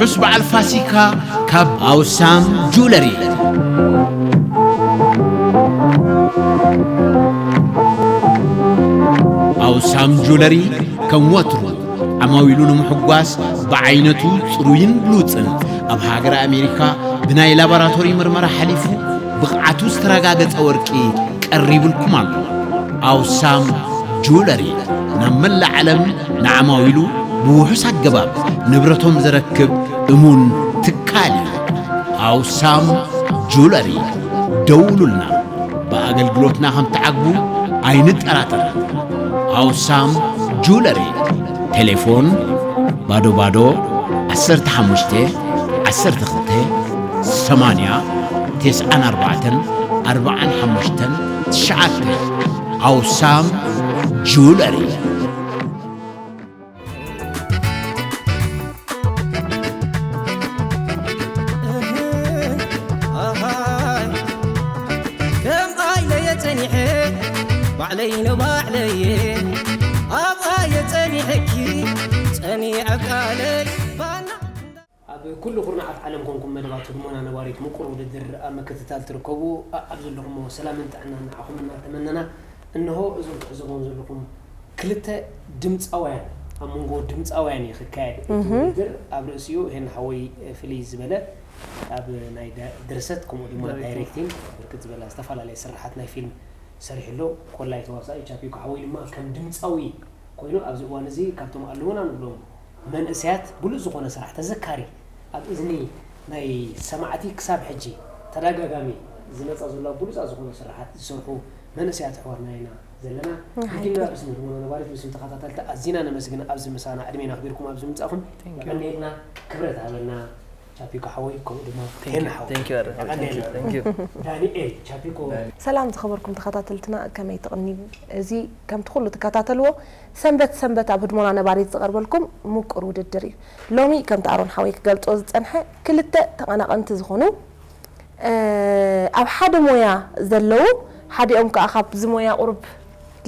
ርሑስ በዓል ፋሲካ ካብ ኣውሳም ጁለሪ። ኣውሳም ጁለሪ ከም ወትሩ ዓማዊሉ ንምሕጓስ ብዓይነቱ ጽሩይን ብሉጽን ኣብ ሃገረ ኣሜሪካ ብናይ ላቦራቶሪ ምርመራ ሓሊፉ ብቕዓቱ ዝተረጋገጸ ወርቂ ቀሪቡልኩም ኣሎ። ኣውሳም ጁለሪ ናብ መላእ ዓለም ንዓማዊሉ ብውሑስ ኣገባብ ንብረቶም ዘረክብ እሙን ትካል እዩ። ኣውሳም ጁለሪ ደውሉልና። ብኣገልግሎትና ከም ትዓግቡ ኣይንጠራጠርን። ኣውሳም ጁለሪ። ቴሌፎን ባዶ ባዶ ዓሰርተ ሓሙሽተ ዓሰርተ ክልተ ሰማንያ ተስዓን ኣርባዕተን ኣርባዓን ሓሙሽተን ትሽዓተ። ኣውሳም ጁለሪ። ኣሃይ፣ ከም ዓይነየ ጸኒሐ፣ ባዕለይ ንባዕለየ፣ ኣብኣየ ጸኒሐኪ፣ ጸኒዐ ቃለይ፣ ባና ኣብ ኩሉ ኩርናዓት ዓለም ኮንኩም መደባት ህድሞና ነባሪት ምቁር ውድድር ኣብ ምክትታል ትርከቡ፣ ኣ-፣ ኣብ ዘለኹሞ ሰላምን ጥዕናን ንዓኹም እናተመነና፣ እንሆ እዞም ትዕዘብዎም ዘለኹም ክልተ ድምፃውያን፣ ኣብ መንጎ ድምፃውያን እዩ ክካየድ እቲ ውድድር። ኣብ ርእሲኡ ሄና ሓወይ ፍልይ ዝበለ ኣብ ናይ ዳ-፣ ድርሰት ከምኡ ድማ ዳይሬክቲንግ። ዳይሬክቲንግ ብርክት ዝበላ ዝተፈላለያ ስራሓት ናይ ፊልም ሰሪሑ ኣሎ። ኮላይ ተዋሳኢ ቻፒኮ ሓወይ ድማ ከም ድምፃዊ ኮይኑ ኣብዚ እዋን እዚ ካብቶም ኣለዉና ንብሎም መንእሰያት ብሉጽ ዝኾነ ስራሕ ተዘካሪ ኣብ እዝኒ ናይ ሰማዕቲ ክሳብ ሕጂ ተደጋጋሚ ዝመጻ ዘሎ ብሉጻት ዝኾኑ ስራሓት ዝሰርሑ መንእሰያት ኣሕዋትና ኢና ዘለና። ንሓቂ። ብግና ብስም ህድሞና ነባሪት ብስም ተኸታተልቲ ኣዚና ነመስግን ኣብዚ ምሳና ዕድሜና ኣኽቢርኩም ኣብዚ ምምጻእኹም። Thank you። የቐንየልና፣ ክብረት ሃበልና ቻፒኮ ሓወይ ከምኡ ድማ Thank you። ሄና ሓወይ። Thank you፣ ኣረ። Thank you። የቐንየልና። Thank you። ዳንኤል ቻፒኮ። ሰላም ዝኸበርኩም ተኸታተልትና ከመይ ትቕንዩ? እዚ ከምቲ ኩሉ ትከታተልዎ ሰንበት ሰንበት ኣብ ህድሞና ነባሪት ዝቐርበልኩም ምቁር ውድድር እዩ። ሎሚ ከምቲ ኣሮን ሓወይ ክገልጾ ዝጸንሐ ክልተ ተቐናቐንቲ ዝኾኑ፣ እ፣ ኣብ ሓደ ሞያ ዘለዉ፣ ሓዲኦም ከኣ ካብዚ ሞያ ቁሩብ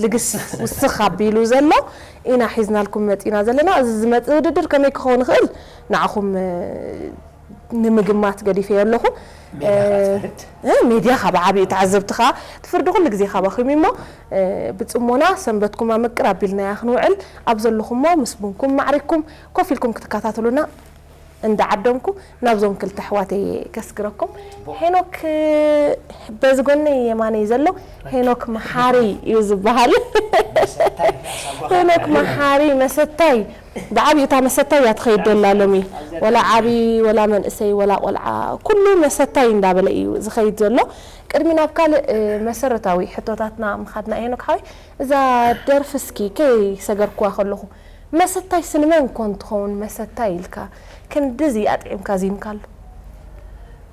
ልግስ ውስኽ ኣቢሉ ዘሎ ኢና ሒዝናልኩም መጺና ዘለና። እዚ ዝመጽእ ውድድር ከመይ ክኸውን ይኽእል ንዓኹም፣ እ፣ ንምግማት ገዲፈዮ ኣለኹ። ሜድያ ከኣ እ፣ ትፈልጥ። እ፣ ሜድያ ካብ ዓብዩ ተዓዘብቲ ከኣ እቲ ፍርዲ ኩሉ ግዜ ካባኹም እዩ እሞ፣ እ፣ ብጽሞና ሰንበትኩም ኣመቅር ኣቢልናያ ክንውዕል ኣብ ዘለኹሞ ምስ ቡንኩም ማዕሪግኩም ኮፍ ኢልኩም ክትከታተሉና እንዳዓደምኩ ናብዞም ክልተ ኣሕዋተይ ከስግረኩም። ሄኖክ፣ በዚ ጎነይ የማነይ ዘሎ ሄኖክ መሓሪ እዩ ዝበሃል። መሰታይ፣ ሄኖክ መሓሪ መሰታይ፣ ብዓብዩ እታ መሰታይ እያ ትኸይድ ዘላ ሎሚ። ወላ ዓቢ፣ ወላ መንእሰይ፣ ወላ ቆልዓ፣ ኩሉ መሰታይ እንዳበለ እዩ ዝኸይድ ዘሎ። ቅድሚ ናብ ካልእ፣ እ፣ መሰረታዊ ሕቶታትና ምኻድና ሄኖክ ሓወይ፣ እዛ ደርፊ እስኪ ከይሰገርኩዋ ከለኹ፣ መሰታይስ ንመን ኮን ትኸውን መሰታይ ኢልካ ክንድዚ ኣጥዒምካ ዚምካሉ?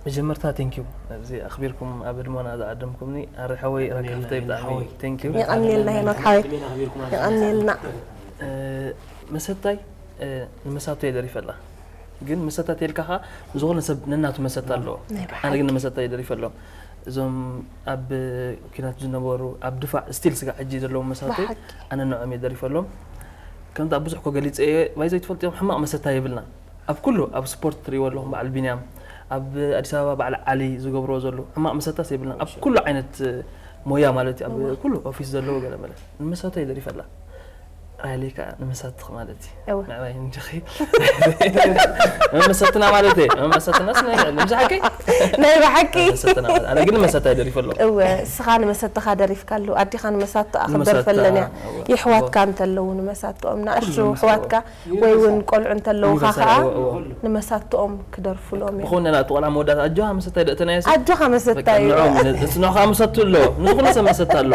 መጀመርታ ቴንኪው፣ እዚ ኣኽቢርኩም ኣብ ህድሞና ዝዓደምኩምኒ፣ ኣረ ሓወይ፣ ኣረ ካፍተይ፣ ብጣዕሚ ሓወይ። ቴንኪው። የቐንየልና ሄኖክ ሓወይ። ዕድሜና ኣኽቢርኩም ኣብ የቐንየልና። እ፣ መሰታይ፣ እ፣ ንመሳቶ እየ ደሪፈላ። ግን መሰታ ተልካ ኸዓ ዝኾነ ሰብ ነናቱ መሰታ ኣለዎ። ናይ ብሓቂ። ኣነ ግን ንመሰታ እየ ደሪፈሎም። እዞም ኣብ ኲናት ዝነበሩ፣ ኣብ ድፋዕ ስቲል ስጋዕ ሕጂ ዘለዉ መሳተይ ብሓቂ። ኣነ ንዕኦም እየ ደሪፈሎም። ከምቲ ኣብ ብዙሕ እኮ ገሊጸ እየ፣ ባይዘይ ትፈልጥዮም ሕማቕ መሰታ የብልናን። ኣብ ኩሉ፣ ኣብ ስፖርት ትርእይዎ ኣለኹም፣ በዓል ቢንያም፣ ኣብ ኣዲስ ኣበባ በዓል ዓሊ ዝገብርዎ ዘለዉ ሕማቕ መሰታስ የብልናን። ኣብ ኩሉ ዓይነት ሞያ ማለት እዩ፣ ኣብ እወ። ኩሉ ኦፊስ ዘለዉ ገለ መለ። ንመሳቶ እየ ደሪፈላ። ራይለይ ከዓ ንመሳትኽ ማለት እዩ። እወ። ምዕባይ እንዲኺ። መመሰትና ማለት እየ። መመሰትና ስነ-፣ ንምዝሓቀይ? ናይ ብሓቂ? መመሰትና ማለት። ኣነ ግን መሰታ ይደሪፍ ኣለኹ። እወ፣ እስኻ ንመሰትኻ ደሪፍካ ኣለኹ። ኣዴኻ ንመሳትኣ ክትደርፈለን እያ። ንመሳትኣ፣ እወ። የሕዋትካ እወ። እንተለዉ ንመሳትኦም፣ ንኣሽቱ ኩሉ ንመሳትኦም። ኣሕዋትካ ወይ እውን ቆልዑ እንተለዉኻ ዩኒቨርሳል፣ ከዓ እወ፣ እወ። ንመሳትኦም ክደርፉሎም እዮም። ብኾነ ናብቲ ቆልዓ መወዳእታ ኣጆኻ መሰታይ ደእተናዮ ሰብ? ኣጆኻ መሰታይ በቃ እዩ። ንዕኦም ን-፣ ንስንዖ ከዓ መሰቱ ኣሎ። ንዝኾነ ሰብ መሰታ ኣሎ።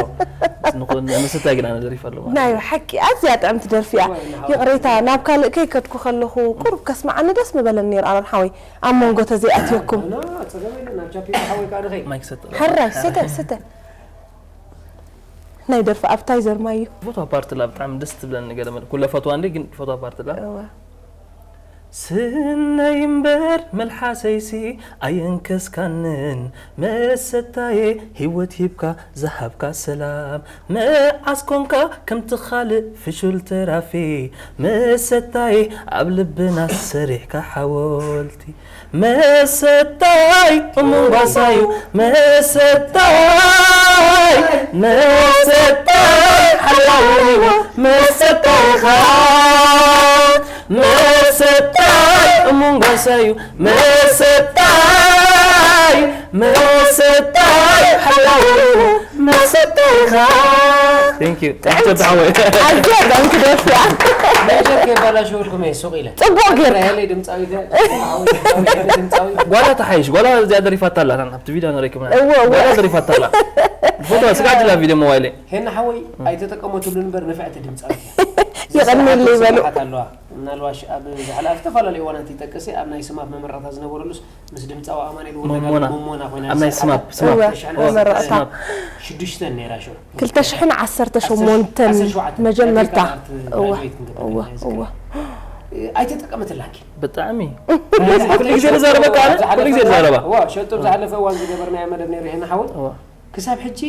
ንኾነ መሰታይ ግን ኣነ ደሪፍ ኣሎ ማለት ናይ እዩ። ሓቂ ኣዝያ ጥዕምቲ ደርፊ እያ። እዋይ፣ ንሓወይ። ይቕሬታ፣ ናብ ካልእ ከይከድኩ ከለኹ ቁሩብ ከስምዓኒ ደስ ምበለኒ ነይሩ ኣሮን ሓወይ፣ ኣብ መንጎ ተዘይኣትየኩም። ና፣ ጸገም የለን፣ ናብ ቻፒ ሓወይ ከዓ ንኸይድ። ማይክ ሰጥ። ሕራይ፣ ስተ፣ ስተ። ናይ ደርፊ ኣፕታይዘር ማይ እዩ። ፎቶ ኣፓርትላ ብጣዕሚ ደስ ትብለኒ ገለ መለ። ኩለ ፈትዋ እንዲ ግን ፎቶ ኣፓርትላ። እወ። ስነይ እምበር መልሓሰይሲ ኣየንከስካንን፣ መሰታየ ህይወት ሂብካ ዝሃብካ ሰላም። መዓስ ኮንካ ከምቲ ካልእ ፍሹል ተራፊ፣ መሰታየ ኣብ ልብና ሰሪሕካ ሓወልቲ። መሰታይ እሙን ጓሳዩ፣ መሰታይ፣ መሰታይ ሓላውዎ፣ መሰታይኻ። መሰታይ እሙን ጓሳዩ፣ መሰታይ፣ መሰታይ ሓላውዎ፣ መሰታይኻ። Thank you። ጥንቅቲ ሓወይ። ኣዝያ ባንክ ደስ እያ። ሜጀር ከይባላሸወልኩም እየ ሱቕ ኢለ። ጽቡቕ ጌርካ። ናይለይ ድምፃዊት እያ። ድምፃዊ፣ ድምፃዊ፣ ድምፃዊ። ጓላ ተሓይሽ፣ ጓላ እዚኣ ደሪፋታ ኣላ፣ ኣብቲ ቪድዮ ንሪክም። እወ፣ እወ። ጓላ ደሪፋታ ኣላ። ፎቶ ስጋጅላ ቪድዮ ሞባይለይ። ሄና ሓወይ ኣይተጠቀመትሉን እምበር ንፍዕቲ ድምፃዊት እያ። የቐንየለይ በሉ። ስርሓት ኣለዋ። ምናልባሽ ኣብ ዝሓለፈ ዝተፈላለዩ እዋናት ይጠቅስ እየ፣ ኣብ ናይ ስማፕ መመረቕታ ዝነበረሉስ ምስ ድምፃዊ ኣማኑኤል ሞሞና። ወልደጋብር ሞሞና ኮይና ኣብ ናይ ዝሰዓበት ስማፕ፣ ስማፕ። እወ፣ ክልተ ሽሕን መመረቕታ። ዓሰርተ ሽዱሽተን ነይራ ሸው። ክልተ ሽሕን ዓሰርተ ሸሞንተን ዓሰርተ ሸውዓተ መጀመርታ። ኣርት እወ፣ ግራጁዌት ክንገብር እወ፣ ከለና እወ። ዝክሪ። ኣይተጠቀመትላን ግን። ብጣዕሚ። ኩሉ ግዜ ንዛረበካ ኣነ፣ ኩሉ ግዜ ንዛረባ። እዋ፣ ሸጡ ኣብ ዝሓለፈ እዋን ዝገበርናዮ መደብ ነይሩ፣ ይሄን ሓወይ። እዋ። ክሳብ ሕጂ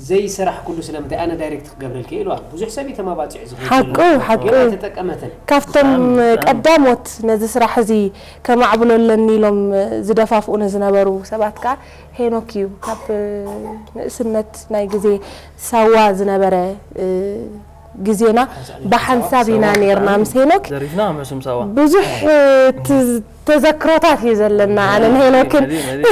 ዘይሰራሕኩሉ ስለምንታይ ኣነ ዳይሬክት ክገብረልኪ ኢልዋ። ብዙሕ ሰብ እዩ ተማባጺዑ ዝኸይድ ዘሎ። ሓቁ፣ ሓቁ። ግን ኣይተጠቀመትን። ካብቶም ብጣዕሚ፣ ብጣዕሚ። ቀዳሞት ነዚ ስራሕ እዚ ከማዕብሎ ኣለኒ ኢሎም ዝደፋፍኡኒ ዝነበሩ ሰባት ከኣ ሄኖክ እዩ። ካብ ንእስነት ናይ ግዜ ሳዋ ዝነበረ፣ እ፣ ግዜና ሓንሳእ ብሓንሳብ ኢና ሳዋ ነይርና ብጣዕሚ ምስ ሄኖክ። ዘሪፍና ኣብ ሕሱም ሳዋ። ብዙሕ፣ እ፣ ትዝ-፣ ተዘክሮታት እዩ ዘለና፣ ኣነን ሄኖክን። መዲ፣ መዲ።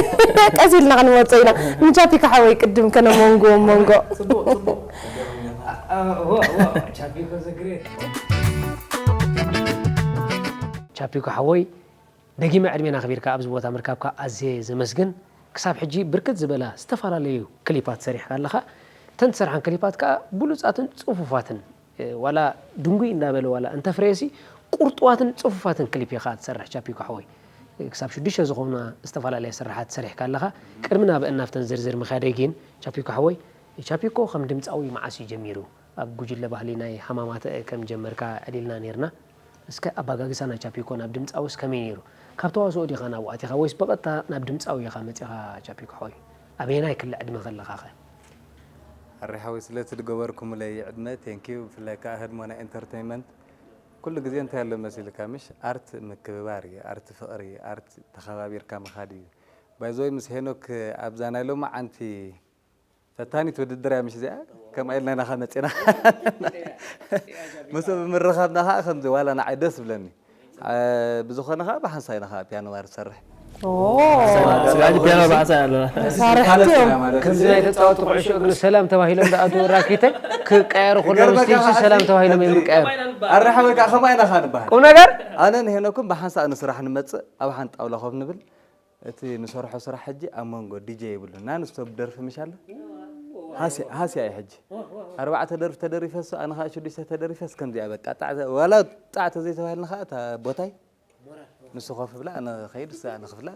ቀስ ኢልና ክንመጽኦ ኢና። ንቻፒካ ሓወይ ቅድም ከነ መንጎ፣ መንጎ። ጽቡቕ፣ ጽቡቕ። አ-፣ አ-፣ ዎ፣ ዎ፣ ቻፒኮ ዘግሬት። ቻፒኮ ሓወይ፣ ደጊመ ዕድሜና ኣኽቢርካ ኣብዚ ቦታ ምርካብካ ኣዝየ ዘመስግን። ክሳብ ሕጂ ብርክት ዝበላ ዝተፈላለዩ ክሊፓት ሰሪሕካ ኣለኻ። እተን ትሰርሐን ክሊፓት ከኣ ብሉጻትን ጽፉፋትን፣ እ፣ ዋላ ድንጉይ እንዳበለ ዋላ እንተፍረየሲ ቁርጡዋትን ጽፉፋትን ክሊፕ ኢኻ ትሰርሕ ቻፒኮ ሓወይ። እ፣ ክሳብ ሽዱሽተ ዝኾና ዝተፈላለያ ስራሓት ሰሪሕካ ኣለኻ። ቅድሚ ናብ እናብተን ዝርዝር ምኻደይ ግን ቻፒኮ ሓወይ፣ ቻፒኮ ከም ድምጻዊ መዓስ እዩ ጀሚሩ? ኣብ ጉጅለ ባህሊ ናይ ሃማማተ ከም ጀመርካ ዕሊልና ኔርና። እስከ ኣባጋግሳ ናይ ቻፒኮ ናብ ድምጻዊስ ከመይ ነይሩ? ካብ ተዋስኦ ዲኻ ናብኡ ኣቲኻ ወይስ ብቐጥታ ናብ ድምጻዊ ኢኻ መጺኻ ቻፒኮ ሓወይ? ኣበየናይ ክሊ ዕድመ ከለኻ ኸ? ኣረ ሓወይ ስለቲ ዝገበርኩምለይ ዕድመ ቴንኪዩ። ብፍላይ ከኣ ህድሞ ናይ ኢንተርቴይንመንት ኩሉ ግዜ እንታይ ኣሎ መሲልካ ምሽ ኣርት ምክብባር እዩ፣ ኣርት ፍቕሪ እዩ፣ ኣርት ተኸባቢርካ ምኻድ እዩ። ባይዘወይ ምስ ሄኖክ ኣብዛ ናይ ሎማዓንቲ ፈታኒት ውድድር እያ ምሽ እዚኣ። ከምኣ ኢልና ኢና ኻ መጺና። ምስኡ ብምርኻብና ኸዓ ከምዚ ዋላ ንዓይ ደስ ዝብለኒ። አ፣ ብዝኾነ ኸዓ ብሓንሳእ ኢና ኸዓ ፒያኖ ባር ዝሰርሕ። ኦ። ስጋጅ ፒያኖ ብሓንሳእ ኣለና። መሳርሕቲ እዮም። ከምዚ ናይ ተጻወትቲ ኩዕሾ እግሪ ሰላም ተባሂሎም ዝኣትዉ ራኪተ ክቀየሩ ከለዉ ይገርመካ ምስቲ ኸዓ ሰላም ተባሂሎም እዮም ከምዚ ዝቀየሩ። ኣረ ሓወይ ከኣ ከምኣ ኢና ኸዓ ንበሃል። ቁም ነገር? ኣነ ንሄኖክን ብሓንሳእ ንስራሕ ንመጽእ፣ ኣብ ሓንቲ ጣውላ ኮፍ ንብል። እቲ ንሰርሖ ስራሕ ሕጂ ኣብ መንጎ ዲጀ የብሉን። ናን ስቶፕ ደርፊ ምሽ ኣለ? ሃስያ፣ ሃስያ እዩ ሕጂ። ኣርባዕተ ደርፊ ተደሪፈስ፣ ኣነ ኸዓ ሽዱሽተ ተደሪፈስ፣ ከምዚኣ በቃ ጣዕ ዘ-፣ ዋላ ጣዕ ተዘይተባሂልና ኸዓ እታ ቦታይ ንሱ ኮፍ ብላ፣ ኣነ ኸይድ፣ እሳ ኣነ ክፍላ።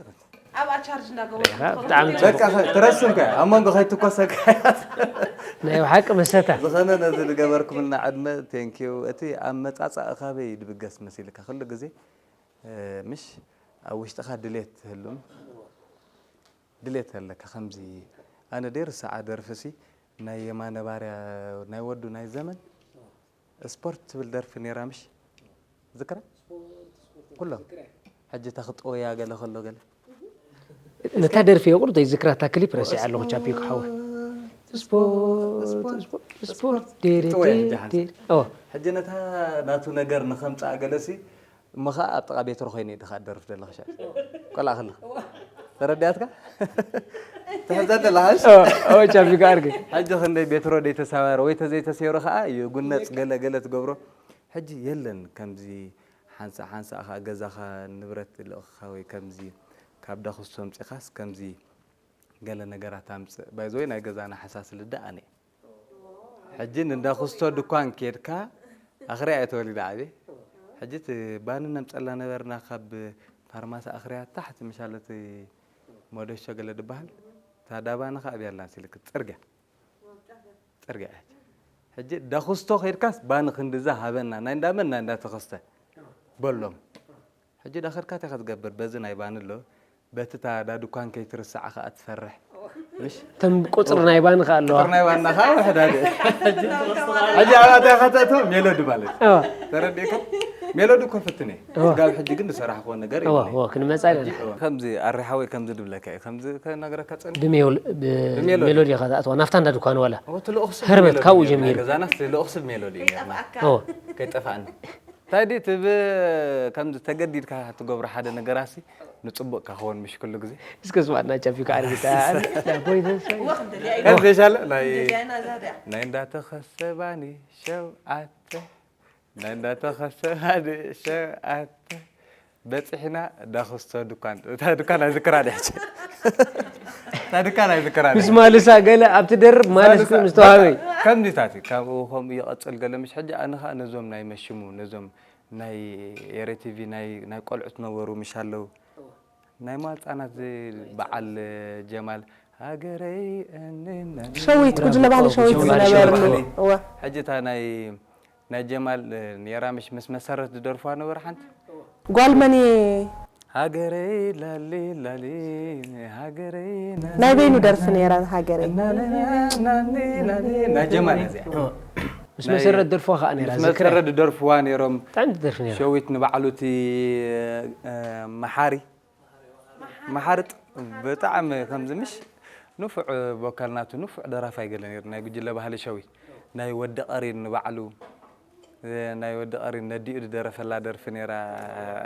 ኣብኣ ቻርጅ እንዳገበርኩ ኢኻ፣ ትኸዱ ብጣዕሚ ነይሩ። በቃ ኸ-፣ ትረስም ከ፣ ኣብ መንጎ ኸይትኮሰካ። ናይ ብሓቂ መሰታ። ዝኾነ ነዚ ዝገበርኩምልና ዕድመ፣ ቴንኪዩ። እቲ ኣመጻጽኣ ካበይ ድብገስ መሲልካ? ኩሉ ግዜ እ፣ ምሽ ኣብ ውሽጥኻ ድሌት ትህሉም፣ ድሌት ኣለካ። ከምዚ ኣነ ደይርስዓ ደርፊ ሲ ናይ የማነ ባርያ ናይ ወዱ ናይ ዘመን ስፖርት ትብል ደርፊ ነይራ ምሽ ዝክራ? ኩሎም። ሕጂ እታ ክጥወያ ገለ ከሎ ገለ። ነታ ደርፊ የቑርቶ ይዝክራ፣ እታ ክሊፕ ረሲዐ ኣለኹ፣ ቻፒኮ ሓወይ። ስፖርት፣ ስፖርት፣ ስፖርት፣ ዴሬ፣ ጥወያ ዴሬ፣ ሕጂ ሓንሳእ። ዴሬ። ኦ። ሕጂ ነታ ናቱ ነገር ንኸምጽኣ ገለሲ፣ እሞ ኸኣ ኣብ ጥቓ ቤትሮ ኮይነ እየ ድኻ ደርፍ ዘለኹ ሻዕ። ቆልዓ ከለኻ። ተረዲኣትካ? ትሕዘኒ ኣለኻ፣ እሺ? ኦ፣ ኦ፣ ቻፒኮ ኣርገ። ሕጂ ክንደይ ቤትሮ ደይተሳበረ ወይ ተዘይተሰይሩ ኸኣ ይጉነጽ ገለ ገለ ትገብሮ። ሕጂ የለን ከምዚ ሓንሳእ ሓንሳእ ኸኣ ገዛኻ ንብረት ልእኽኻ ወይ ከምዚ ካብ ዳኹስቶ ኣምጺኻስ ከምዚ ገለ ነገራት ኣምጽእ። ባይ ዘ ወይ ናይ ገዛና ሓሳስ ልዳ ኣነ። ሕጂ ንዳኹስቶ ድኳን ኬድካ ኣኽርያ እያ ተወሊዳ ዓብየ። ሕጂ እቲ ባኒ ነምጸላ ነበርና ካብ ፋርማሲ ኣኽርያ ታሕቲ ምሻለቲ ሞደሾ ገለ ድበሃል። እታ ዳባኒ ኸዓ ኣብያ ኣላ መሲልክ ጽርግያ። ጽርግያ እያ። ሕጂ ዳኹስቶ ኸይድካስ ባኒ ክንድዛ ሃበና፣ ናይ እንዳመን ናይ እንዳተኸስተ በሎም። ሕጂ ዳኸድካ እንታይ ክትገብር? በዚ ናይ ባኒ ኣሎ፣ በቲ እታ ዳ ድኳን ከይትርስዓ ከኣ ትፈርሕ። ምሽ? እተን ቁፅሪ ናይ ባኒ ከኣ ኣለዋ። ቁፅሪ ናይ ባና ከኣ ውሕድ ኣለ። ሕጂ ኣብኣ እንታይ ከተእትዎ? ሜሎዲ ማለት እዩ። እዋ፣ ተረዲእካ? ሜሎዲ እኮ ፍትን እየ። እዋ። ስጋብ ሕጂ ግን ዝሰራሕክዎ ነገር እዋ፣ የብለይ። እዋ፣ ክንመፃ ኢና። ከምዚ ኣሪ ሓወይ ከምዚ ድብለካ እዩ። ከምዚ ከነግረካ ጸኒሕ። ብሜል- ብ- ብሜሎዲ። ሜሎዲ ኢኻ ትኣትዋ። ናብታ እንዳ ድኳን ዋላ። እዎ፣ እቲ ልኡኽ ስብ ህርበት ሜሎዲ ካብኡ እዩ። ጀሚሩ። ገዛናስ እቲ ልኡኽ ስብ ሜሎዲ እዩ ነርና። እዎ። ከይጠፋእኒ። እንታይ ድዩ እቲ ብ-፣ ከምዚ ተገዲድካ ትገብሮ ሓደ ነገራሲ ንጽቡቕ ክኸውን ምሽ ኩሉ ግዜ። እስከ ስማዕና ጨፊካ ኣርግታ። ዳቦይ ተስፋይ። ከምዚ ይሻለ ናይ ናይ እንዳተኸሰባኒ ሸውዓተ ናይ እንዳተኸሰባኒ ሸውዓተ በፂሕና ዳኽስቶ ድኳን እታ ድኳን ኣይዝክራ ድሕጂ እታ ድኳን ኣይዝክራ ምስ ማልሳ ገለ ኣብቲ ደርብ ማለት ምስ ተዋህበይ። ከምዚታት እዩ። ካብኡ ከምኡ ይቐፅል ገለ ምሽ ሕጂ ኣነ ከዓ ነዞም ናይ መሽሙ ነዞም ናይ ኤረ ቲቪ ናይ ናይ ቆልዑት ነበሩ ምሽ ኣለዉ ናይ ማል ህፃናት በዓል ጀማል ሃገረይ እንና ሸዊት ጉጅለ ባህሊ ሸዊት ጉጅለ ባህሊ ዝነበርሉ ሸዊት። እወ ሕጂ እታ ናይ ናይ ጀማል ኔራ ምሽ ምስ መሰረት ዝደርፍዋ ነበረ ሓንቲ ጓል መን እየ ሃገረይ ላሊ ላሊ ሃገረይ ናኒ ናይ በይኑ ደርፊ ነይራ ሃገረይ ናኒ ናኒ ናይ ጀማል እዚኣ ምስ መሰረት ደርፎ ከዓ ነይራ ምስ ዝክረ መሰረት ዝደርፍዋ ነይሮም ብጣዕሚ ትደርፊ ነይራ። ሸዊት ንባዕሉ እቲ እ፣ መሓሪ መሓርጥ ብጣዕሚ ከምዚ ምሽ ንፉዕ ቮካል ናቱ ንፉዕ ደራፋይ ገለ ነይሩ ናይ ጉጅለ ባህሊ ሸዊት ናይ ወዲ ቀሪን ንባዕሉ እ፣ ናይ ወዲ ቀሪን ነዲኡ ዝደረፈላ ደርፊ ነይራ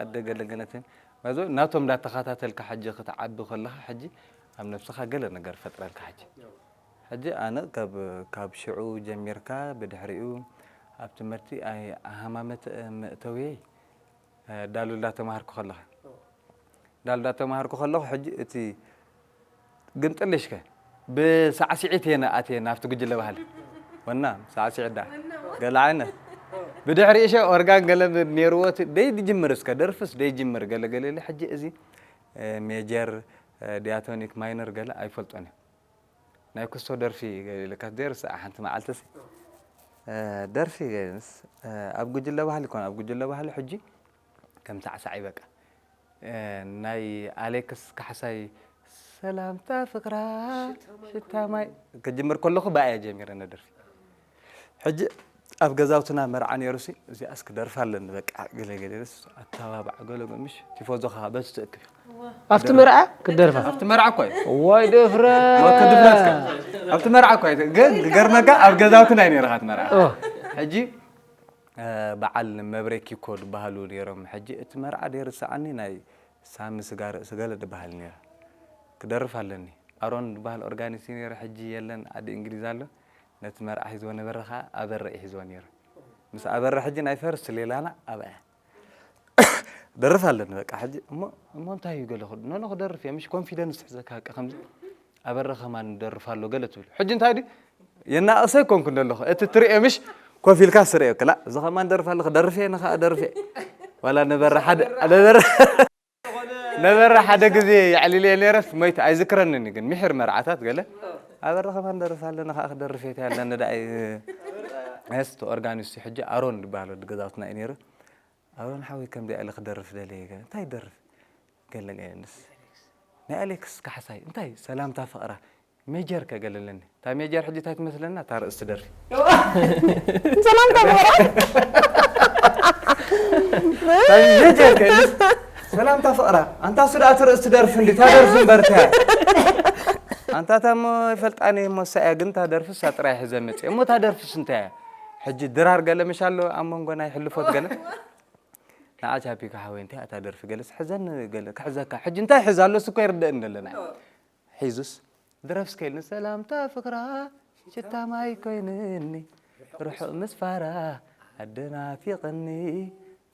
ኣደ ገለገለትን ማዞ ናቶም እንዳተኸታተልካ ሕጂ ክትዓቢ ከለኻ ሕጂ ኣብ ነብስኻ ገለ ነገር ፈጥረልካ ሕጂ ሕጂ ኣነ ካብ ካብ ሽዑ ጀሚርካ ብድሕሪኡ ኣብ ትምህርቲ ኣይ ሃማመት መእተውየይ ዳሉ እንዳተማሃርኩ ከለኻ ዳሉ እንዳተማሃርኩ ከለኹ ሕጂ እቲ ግምጥልሽከ ብሳዕስዒት እየ ኣትየ ናብቲ ጉጅለ ባህሊ ወና ሳዕስዒት ዳ ገለ ዓይነት ብድሕሪ እሸ ኦርጋን ገለ ነይርዎ እቲ ደይ ድጅምር እስከ ደርፍስ ደይጅምር ገለ ገለ ኢለ ሕጂ እዚ ሜጀር ዲያቶኒክ ማይነር ገለ ኣይፈልጦን እየ ናይ ክስቶ ደርፊ ኢልካ ደርስ ሓንቲ መዓልትስ ደርፊ ገይርስ ኣብ ጉጅለ ባህሊ ኮነ ኣብ ጉጅለ ባህሊ ሕጂ ከም ሳዕሳዒ በቃ ናይ ኣሌክስ ካሕሳይ ሰላምታ ፍቅራ ሽታ ማይ ክጅምር ከለኹ ብኣያ ጀሚረ ነደርፊ ሕጂ ኣብ ገዛውትና መርዓ ነይሩ ሲ እዚኣስ ክደርፍ ኣለኒ በቃ ገለ ገለ ኣተባባዕ ገለ ምሽ ቲፎዞ ከዓ በቲ ትእክብ ኣብቲ መርዓ ክደርፋ ኣብቲ መርዓ እኮ እዩ ዋይ ደፍረ ወከ ድፍረትካ ኣብቲ መርዓ እኮ እዩ ግን ክገርመካ ኣብ ገዛውትና እዩ ነይርካ እቲ መርዓ ሕጂ በዓል መብሬ ኪኮ ዝበሃሉ ነይሮም ሕጂ እቲ መርዓ ደይርስዓኒ ናይ ሳሚ ስጋ ርእሲ ገለ ዝበሃል ነይረ ክደርፍ ኣለኒ ኣሮን ዝበሃል ኦርጋኒስት ነይረ ሕጂ የለን ዓዲ እንግሊዝ ኣሎ ነቲ መርዓ ሒዝዎ ነበረ ከዓ ኣበረ እዩ ሒዝዎ ነይረ ምስ ኣበረ ሕጂ ናይ ፈርስት ሌላና ኣብኣ ደርፍ ኣለኒ በቃ ሕጂ እሞ እሞ እንታይ እዩ ገለ ክድ ኖኖ ክደርፍ እየ ምሽ ኮንፊደንስ ትሕዘካ በቃ ከምዚ ኣበረ ከማን ደርፍ ኣሎ ገለ ትብል ሕጂ እንታይ ድዩ የናእሰ ኮንኩ እንደለኹ እቲ ትርእዮ ምሽ ኮፍ ኢልካ ስርእዮ ክላ እዚ ከማን ደርፍ ኣሎ ክደርፍ እየ ንኸዓ ደርፍ እየ ዋላ ነበረ ሓደ ነበረ ነበረ ሓደ ግዜ የዕሊለ ነይረስ ሞይተ ኣይዝክረንን ግን ምሕር መርዓታት ገለ ኣበረ ከማን ደርፍ ኣለኒ ከዓ ክደርፍ እየ ኣለኒ ዳ ስ ኦርጋኒስት ሕጂ ኣሮን ዝበሃል ወዲ ገዛውትና እዩ ነይሩ ኣሮን ሓወይ ከምዚ ኢለ ክደርፍ ደልየ ገለ እንታይ ይደርፍ ገለ ገለንስ ናይ ኣሌክስ ካሕሳይ እንታይ ሰላምታ ፍቕራ ሜጀር ከገለለኒ እታ ሜጀር ሕጂ እንታይ ትመስለና እታ ርእስቲ ደርፊ ሰላምታ ፍቕራ ሜጀር ከይንስ ሰላምታ ፍቕራ ኣንታ እሱ ደኣ እቲ ርእስቲ ደርፊ እንዲ እታ ደርፊ እምበር እታ እያ ኣንታ እታ እሞ ይፈልጣኒ እሞ እሳ እያ ግን እታ ደርፊ እሳ ጥራይ ሕዘ መፅእ እሞ እታ ደርፊስ እንታይ እያ ሕጂ ድራር ገለ ምሽ ኣሎ ኣብ መንጎ ናይ ሕልፎት ገለ ንዓ ቻፒ ክሓወይ እንታይ እታ ደርፊ ገለስ ሕዘኒ ገለ ክሕዘካ ሕጂ እንታይ ሕዝ ኣሎስ እኮ ይርደእኒ ኣለና ሒዙስ ድረፍ እስከ ኢልኒ ሰላምታ ፍቅራ ሽታ ማይ ኮይንኒ ርሑቕ ምስፋራ ኣደናፊቕኒ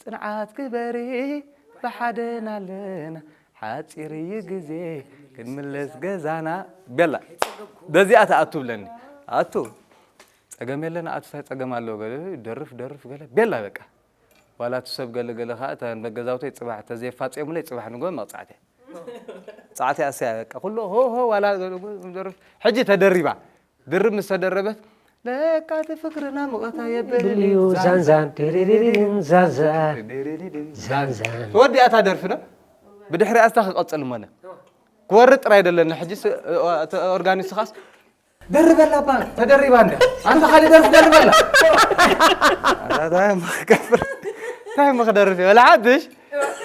ጽንዓት ግበሪ ብሓደና ኣለና ሓጺር እዩ ግዜ ክንምለስ ገዛና ቤላ በዚኣ ተኣቱ ብለኒ ኣቱ ጸገም የለን ኣቱ ታይ ጸገም ኣለዎ ገለ ደርፍ ደርፍ ገለ ቤላ በቃ ዋላ እቲ ሰብ ገለ ገለ ከዓ እታ ገዛውተይ ፅባሕ ተዘይፋፂኦምለይ ፅባሕ ንጎ መቕፃዕቲ ፃዕቲ ኣስያ በቃ ኩሉ ሆ ሆ ዋላ ሕጂ ተደሪባ ድርብ ምስ ተደረበት ለካ እቲ ፍቅርና ሙቐት ኣየብልን እዩ። ዛንዛን ድርድርን ዛንዛን ዛንዛን። ተወዲኣ እታ ደርፊ ዶ? ብድሕሪኣ እስታ ክቐጽል እሞነ። ክወርድ ጥራይ ደለኒ። ሕጂ ስ-፣ እ-፣ እቲ ኦርጋኒስት ኻስ ደርበላ እባ፣ ተደሪባ እንድያ። ኣንታ ካልእ ደርፊ ደርበላ። ኣታ እንታይ እሞ ክገብር? እንታይ እሞ ክደርፍ እየ? ወላ ሓድሽ?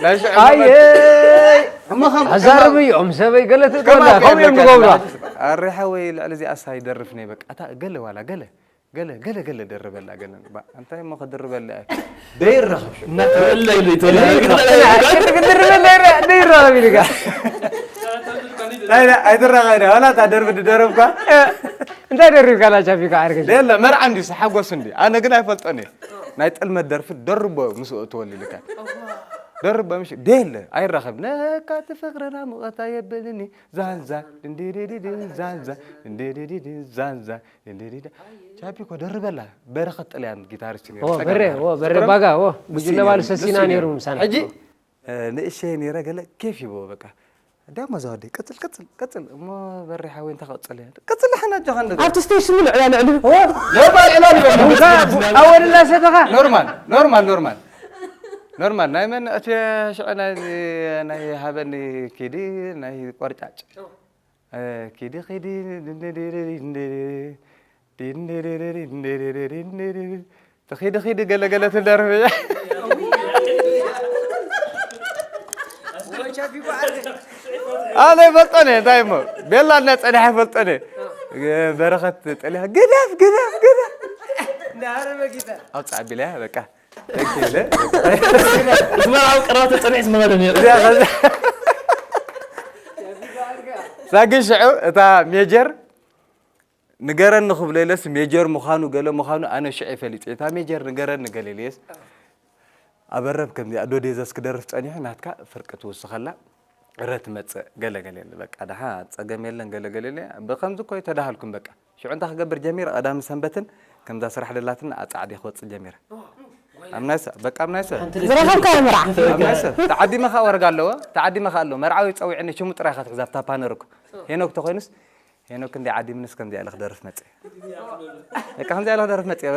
ናይ ሽዑ ኣየይ! እሞ ከም ኣዛርብ እዮም ሰበይ ገለ ትእትወላ፣ ከምኡ እዮም ዝገብሩ። ኣሬ ሓወይ ልዕሊ እዚኣስ ኣይደርፍን እየ በቃ። እታ ገለ ዋላ ገለ፣ ገለ፣ ገለ፣ ገለ ደርበላ ገለ። ባ-፣ እንታይ እሞ ክድርበላ እየ? ደይረኸብ ሽዑ። እናተበላ ኢሉ ይተወላ። ደይረኸብ። ደይረኸብ ኢሉ ኢኻ። እንታይ ዳ-፣ ኣይትረኸብን እያ። ዋላ እታ ደርፊ ድደረፍኳ። እንታይ ደሪብካ ላቻ ፊካ ዓርከይ? የለ፣ መርዓ እንዲ ሓጎስ እንዲ። ኣነ ግን ኣይፈልጦን እየ። ናይ ጥልመት ደርፊ ደርቦ ምስ እትወልልካ። ደርቦ ምሽ-፣ ደለ፣ ኣይራኸብ። ነካ እቲ ፍቅርና ሙቐት ኣየብልኒ። ዛንዛ፣ ድንዲዲዲድን፣ ዛንዛ፣ ድንዲዲዲድን፣ ዛንዛ፣ ድንዲዲዲ። ቻፒ እኮ ደርበላ። በረኸት ጥልያን ጊታሪስት ነይሩ። ኦ፣ ጸጋም በረ፣ በረኸት። ኦ፣ በረ ትዝክሮ? ባጋ፣ ኦ፣ ጉጅለ ንሱ ባሉ ነይሩ፣ ሰሲና ንሱ ነይሩ ነይሩ። ምሳና። ሕጂ፣ እ፣ ንእሸይ ነይረ ገለ ኬፍ ይብዎ በቃ። ዳሞ ዘወደይ፣ ቀጽል፣ ቀጽል፣ ቀጽል። እሞ በሪ ሓወይ እንታይ ክቕጽል እየ? ቀጽል ሓና ኣጆኻ እንደ ኣብቲ ስቴጅ ስሙ ልዕላ ልዕሊ። ኦ፣ ኖርማል ዕላል ይበል። ቡንካ ኣወል እናሰተኻ። ኖርማል፣ ኖርማል፣ ኖርማል። ኖርማል። ናይ መን እቲ ሽዑ ናይ፣ ናይ ሃበኒ ኪዲ፣ ናይ ቆርጫጭ። እ፣ ኪዲ፣ ኪዲ፣ ድንድድድድንድድ፣ ድንድድድድንድድ፣ ትኺዲ ኺዲ ገለ ገለ ትደርፍ እያ። ኣነ ይፈልጠን እየ፣ እንታይ እሞ? ቤላ እና ጸኒሐ ይፈልጠን እየ። በረኸት ጠሊሐ፣ ግደፍ፣ ግደፍ፣ ግደፍ። እንዳሃረመ ጊታር። ኣውጽእ ኣቢለያ፣ በቃ። ተንኪለ። እስመራ ኣብ ቀረባ ተጸኒሕ ዝመቐለ ነይሩ። እዚኣ ኸዚ ሳግን ሽዑ እታ ሜጀር ንገረኒ ክብሎ ኢለስ ሜጀር ምዃኑ ገለ ምዃኑ ኣነ ሽዑ ፈሊጠ። እታ ሜጀር ንገረኒ ገለ ኢለስ ኣበረብ ከምዚኣ ዶ ዴዘስ ክደርፍ ጸኒሑ ናትካ ፍርቂ ትውስኸላ እረ ትመጽእ ገለ ገለ ኢለ። በቃ ደሓ ጸገም የለን ገለ ገለ ኢለ። ብኸምዚ እኮ ኣይተዳሃልኩም በቃ። ሽዑ እንታይ ክገብር ጀሚረ? ቀዳሚ ሰንበትን ከምዛ ስራሕ ደላትና ኣጻዕዲ ክወጽእ ጀሚረ። ኣብ ናይ ሰ-፣ በቃ ኣብ ናይ ሰ-፣ ዝረኸብካዮ መርዓ። ኣብ ናይ ሰ-፣ ተዓዲመ ኸኣ ወረጋ ኣለዎ፣ ተዓዲመ ኸኣ ኣለዎ። መርዓዊ ጸዊዕኒ ሽሙ ጥራይ ኢኻ ትሕዛ ኣብታ ፓነር እኮ። ሄኖክ ተኾይኑስ፣ ሄኖክ እንደ ዓዲምንስ ከምዚኣ ኢለ ክደርፍ መጽእ። በቃ ከምዚኣ ኢለ ክደርፍ መጽእ።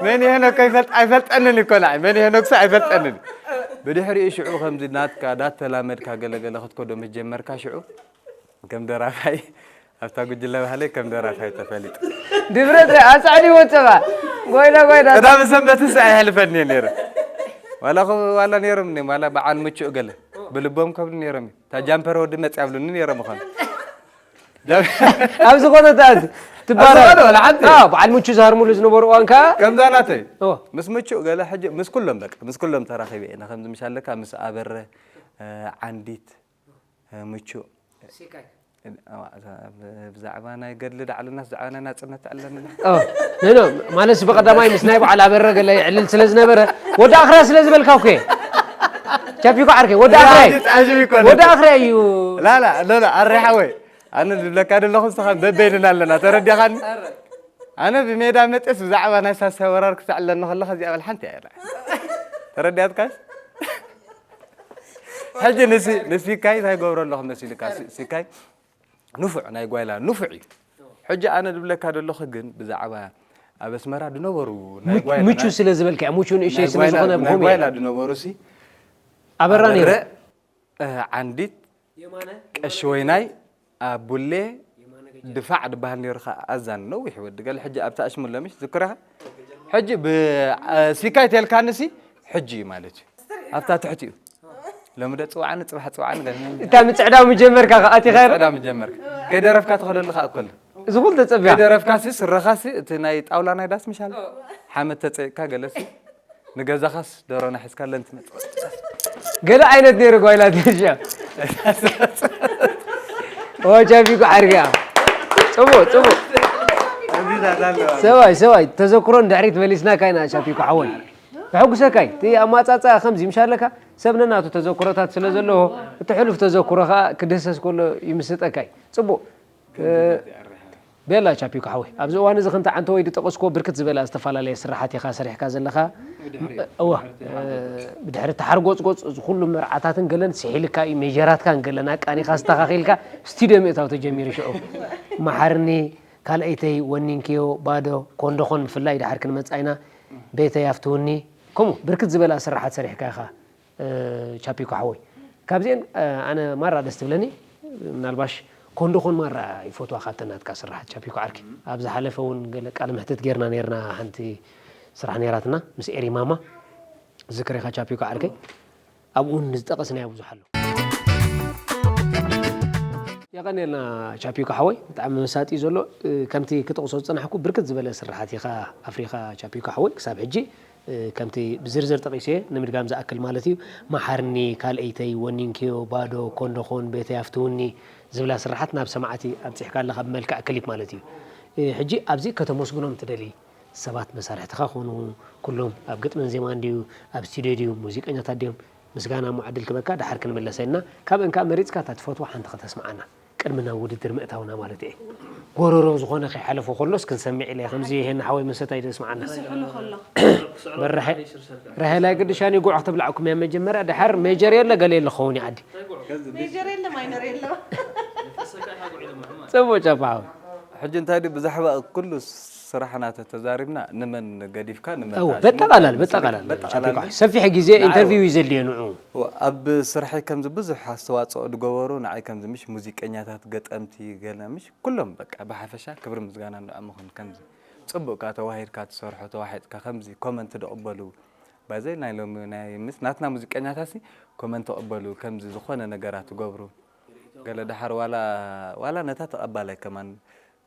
መን ሄኖክ ኣይፈልጥ-፣ ኣይፈልጠንን እኮ ንዓይ። መን ሄኖክስ ኣይፈልጠንን። ብድሕሪኡ ሽዑ ከምዚ ናትካ ዳተላመድካ ገለ ገለ ክትከዶ ምስ ጀመርካ ሽዑ ከም ደራፋይ ኣብታ ጉጅለ ባህለይ ከም ደራፋይ ተፈሊጠ። ድፍረት ርኣ፣ ኣጻዕዲ ወጸባ። ጎይና፣ ጎይና። ቀዳም ሰንበትስ ኣየሕልፈኒ እየ ነይረ። ዋላ ኸ-፣ ዋላ ነይሮም እኔ፣ ዋላ በዓል ምቹእ ገለ ብልቦም ከብሉ ነይሮም እዩ። እታ ጃምፐር ወዲ መጽእ ኣብሉኒ ነይሮም ይኾኑ። ጃም-፣ ኣብ ዝኾነ ተኣት ትባረር። ኣብ ዝኾነ ወላ ሓንቲ። ኣዎ፣ በዓል ምቹእ ዝሃርሙሉ ዝነበሩ እዋን ከኣ ከምዛ ናተይ። ኦ። ምስ ምቹእ ገለ ሕጂ፣ ምስ ኩሎም በቃ፣ ምስ ኩሎም ተራኺበ እየ። ከምዚ ምሽ ኣለካ፣ ምስ ኣበረ፣ እ፣ ዓንዲት፣ እ፣ ምቹእ። ሲካይ። እ፣ ብዛዕባ ናይ ገድሊ ዳዕልናስ ብዛዕባ ናይ ናጽነት ኣለና። ኦ፣ ኖ፣ ኖ፣ ማለትስ ብቐዳማይ ምስ ናይ በዓል ኣበረ ገለ ይዕልል ስለ ዝነበረ፣ ወዲ ኣኽራ ስለ ዝበልካ እኮ እየ። ቻፒኮ ዓርከይ፣ ወዲ ኣኽራይ። ጣዕሚ እኮ ነው። ወዲ ኣኽራይ እዩ። ላላ፣ ሎላ፣ ኣሬ ሓወይ። ኣነ ዝብለካ ዘለኹ ንስኻ በበይንና ኣለና፣ ተረዲኻኒ? ኣነ ብሜዳ መጤስ ብዛዕባ ናይ ሳልሳይ ወራር ክተዕለኒ ከለኻ እዚኣ በል ሓንቲ እያ። ተረዲኣትካስ? ሕጂ ንሲ-፣ ንሲካይ እንታይ ገብሮ ኣለኹ መሲልካ? ሲ-፣ ሲካይ ንፉዕ ናይ ጓይላ ንፉዕ እዩ። ሕጂ ኣነ ዝብለካ ዘለኹ ግን ብዛዕባ ኣብ ኣስመራ ዝነበሩ ናይ ምቹ-፣ ጓይላ፣ ምቹ ናይ፣ ስለ ዝበልካ፣ ምቹ ንእሸይ ናይ ስለ ጓይላ፣ ዝኾነ ናይ ብኸምኡ ጓይላ እዩ። ዝነበሩ ሲ ኣበራ ነይሩ። ኣበረ፣ እ፣ ዓንዲት፣ የማነ፣ ቀሺ ወይናይ፣ ኣቡሌ፣ የማነ ገጀራ። ድፋዕ ዝበሃል ነይሩ ኸዓ ኣዛን ነዊሕ ወዲ ገለ ሕጂ ኣብታ ኣሽሙለምሽ ዝክረኻ። ሕጂ ብ-፣ እ፣ ሲካይ ተልካንሲ ሕጂ እዩ ማለት እዩ። ኣብታ ትሕቲ እዩ። ሎሚ ዶ ጽዋዕኒ፣ ጽባሕ ጽዋዕኒ ገለ። እታ ምጽዕዳው ምጀመርካ ከኣ ኣቲኻ ዶ? ምጽዕዳው ምጀመርካ። ከይደረፍካ ትኸደሉ ከኣ እኮ ኣሎ። እዚ ኩሉ ተጸቢያ። ከይደረፍካሲ፣ ስረኻሲ፣ እቲ ናይ ጣውላ ናይ ዳስ ምሻል። ሓመድ ተጸይቅካ ገለሲ። ንገዛኻስ ደሮና ሒዝካለን ትመጽእ። ገለ ዓይነት ነይሩ ጓይላ ትንሽያ። ኦ፣ ቻፒኮ ዓርኪ እያ። ጽቡቕ፣ ጽቡቕ። ሰብኣይ፣ ሰብኣይ፣ ተዘክሮ ንድሕሪት መሊስናካ ኢና ቻፒኮ ሓወይ። ከሐጉሰካ እዩ። እቲ ኣማጻጽኣ ከምዚ ምሽ ኣለካ፣ ሰብ ነናቱ ተዘክሮታት ስለ ዘለዎ፣ እቲ ሕሉፍ ተዘክሮ ከኣ ክድህሰስ ከሎ ይምስጠካ እዩ። ጽቡቕ። እ፣ ቤላ ቻፒኮ ሓወይ፣ ኣብዚ እዋን እዚ ከምቲ ዓንተወይ ዝጠቐስኩዎ ብርክት ዝበላ ዝተፈላለየ ስራሓት ኢኻ ሰሪሕካ ዘለኻ። ብድሕሪኡ፣ እወ፣ ብድሕሪኡ እ፣ ብድሕሪ እቲ ሓርጎጽጎጽ እዚ ኩሉ መርዓታትን ገለን ስሒልካ እዩ፣ ሜጀራትካን ገለን ኣቃኒኻ ኣስተኻኺልካ ስቱድዮ ምእታው ተጀሚሩ ሽዑ። መሓርኒ፣ ካልኣይተይ ወኒንክዮ ባዶ ኮንዶኾን ብፍላይ ድሓር ክንመጽእ ኢና። ቤተይ ኣፍትውኒ ከምኡ ብርክት ዝበላ ስራሓት ሰሪሕካ ኢኻ። እ፣ ቻፒኮ ሓወይ ካብዚአን እ፣ ኣነ ማራ ደስ ትብለኒ። ምናልባሽ ኮንዶኾን ማራ ይፈትዋ ካብተን ናትካ ስራሓት ቻፒኮ ዓርኪ። ኣብ ዝሓለፈ እውን ገለ ቃለ መሕትት ጌርና ኔርና ሓንቲ ስራሕ ኔራትና ምስ ኤሪ ማማ ዝክሬኻ ቻፒኮ ዓርከይ። ኣብኡ እውን ዝጠቐስናዮ ብዙሕ ኣሎ። የቐንየልና ቻፒኮ ሓወይ ብጣዕሚ መሳጢ እዩ ዘሎ። እ፣ ከምቲ ክጠቕሶ ዝጸናሕኩ ብርክት ዝበለ ስራሓት ኢኻ ኣፍሪኻ ቻፒኮ ሓወይ ክሳብ ሕጂ። እ፣ ከምቲ ብዝርዝር ጠቒሰ ንምድጋም ዝኣክል ማለት እዩ። መሓርኒ ካልኣይተይ ወኒንክዮ ባዶ ኮንዶኾን ቤተይ ኣፍትውኒ ዝብላ ስራሓት ናብ ሰማዕቲ ኣብጺሕካ ኣለኻ ብመልክዕ ክሊፕ ማለት እዩ። እ፣ ሕጂ ኣብዚ ከተመስግኖም ትደሊ ሰባት መሳርሕትኻ ኮኑ ኩሎም ኣብ ግጥምን ዜማን ድዩ ኣብ ስቱድዮ ድዩ ሙዚቀኛታት ድዮም? ምስጋና እሞ ዕድል ክበካ ድሓር ክንምለሰ ኢና። ካብአን ከዓ መሪፅካ እታ ትፈትዋ ሓንቲ ከተስምዓና ቅድሚ ናብ ውድድር ምእታውና ማለት እየ። ጎረሮ ዝኾነ ከይሓለፎ ከሎስ ክንሰምዕ ኢለ ከምዚ ይሄን ሓወይ መሰታይ ደስምዓና። ስሕሉ ከሎ በራሐ ራሄላይ ግድሻን ይጉዕ ተብላዕኩም እያ መጀመርያ ድሓር ሜጀር የለ ገለ የለ ኸውን ዓዲ ሜጀር የለ ማይነር የለ ጽቡቅ ጨፋ ሓወይ። ሕጂ እንታይ ድዩ ብዛዕባ ኩሉ ስራሕና ተተዛሪብና ንመን ገዲፍካ ንመን እወ ታኣስሞ በጠቃላል ንመን በጠቃላል በጠቃላል ቻፒኮ ሰፊሕ ግዜ ንዓይ ኢንተርቪው እዩ ዘድልዮ ንዑ እወ፣ ኣብ ስርሐይ ከምዚ ብዙሕ ኣስተዋፅኦ ዝገበሩ ንዓይ ከምዚ ምሽ ሙዚቀኛታት ገጠምቲ ገለ ምሽ ኩሎም በቃ ብሓፈሻ ክብሪ ምስጋና ንዕኦም ይኹን ከምዚ ፅቡቅ ካ ተዋሂድካ ትሰርሖ ተዋሒጥካ ከምዚ ኮመንት ዝቕበሉ ባይዘይ ናይ ሎሚ ናይ ምስ ናትና ሙዚቀኛታት ሲ ኮመንት ይቕበሉ ከምዚ ዝኾነ ነገራት ትገብሩ ገለ ደሓር ዋላ ዋላ ነታ ተቐባላይ ከማን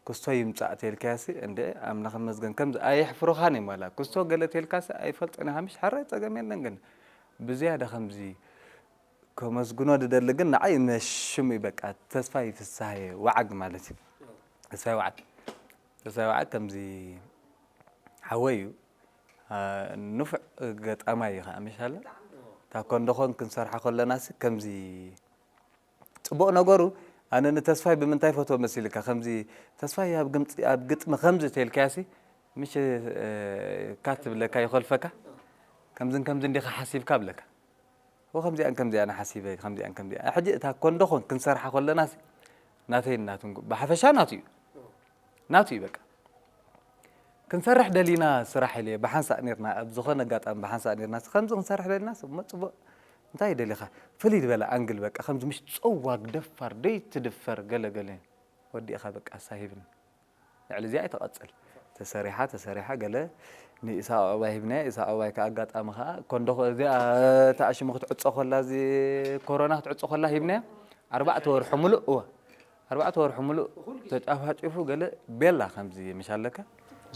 ክስቶ ይምጻእ ተልካያሲ እንደ ኣምላኽ ይመስገን ከምዚ ኣየሕፍሩኻን እዮም ዋላ ክስቶ ገለ ተልካሲ ኣይፈልጥን ኢኻ ምሽ ሓራይ ጸገም የለን ግን ብዝያዳ ከምዚ ከመስግኖ ድደሊ ግን ንዓይ መሽሙ እዩ በቃ ተስፋይ ፍስሃየ ወዓግ ማለት እዩ ተስፋይ ወዓግ ተስፋይ ወዓግ ከምዚ ሓወይ እዩ ንፉዕ ገጣማይ እዩ ከዓ ምሽ ኣለ እታ ኮንዶኾን ክንሰርሓ ከለናሲ ከምዚ ፅቡቕ ነገሩ ኣነ ንተስፋይ ብምንታይ ፈትዎ መሲልካ ከምዚ ተስፋይ ኣብ ግምፂ ኣብ ግጥሚ ከምዚ ተልካያሲ ምሽ ካት ትብለካ ይኸልፈካ ከምዝን ከምዚ እንዲኻ ሓሲብካ ብለካ ወ ከምዚኣን ከምዚኣን ሓሲበ ከምዚኣን ከምዚኣን ሕጂ እታ ኮንዶኾን ክንሰርሓ ከለናሲ ናተይ ናትንጉ ብሓፈሻ ናቱ እዩ ናቱ እዩ በቃ ክንሰርሕ ደሊና ስራሕ ኢለ ብሓንሳእ ኔርና ኣብ ዝኾነ ኣጋጣሚ ብሓንሳእ ኔርና ከምዚ ክንሰርሕ ደሊና እሞ ፅቡቅ እንታይ ደሊኻ ፍልይ ዝበለ ኣንግል በቃ ከምዚ ምሽ ፀዋግ ደፋር ደይትድፈር ገለ ገለ ወዲእኻ በቃ እሳ ሂብኒ ልዕሊ እዚኣ ኣይትቐፅል ተሰሪሓ ተሰሪሓ ገለ ንኢሳቅ ዕባይ ሂብናዮ ኢሳቅ ዕባይ ከዓ ኣጋጣሚ ከዓ ኮንዶ እዚኣ ተኣሽሙ ክትዕፆ ከላ እዚ ኮሮና ክትዕፆ ከላ ሂብናዮ ኣርባዕተ ወርሑ ሙሉእ እወ ኣርባዕተ ወርሑ ሙሉእ ተጫፋጭፉ ገለ ቤላ ከምዚ ምሽ ኣለካ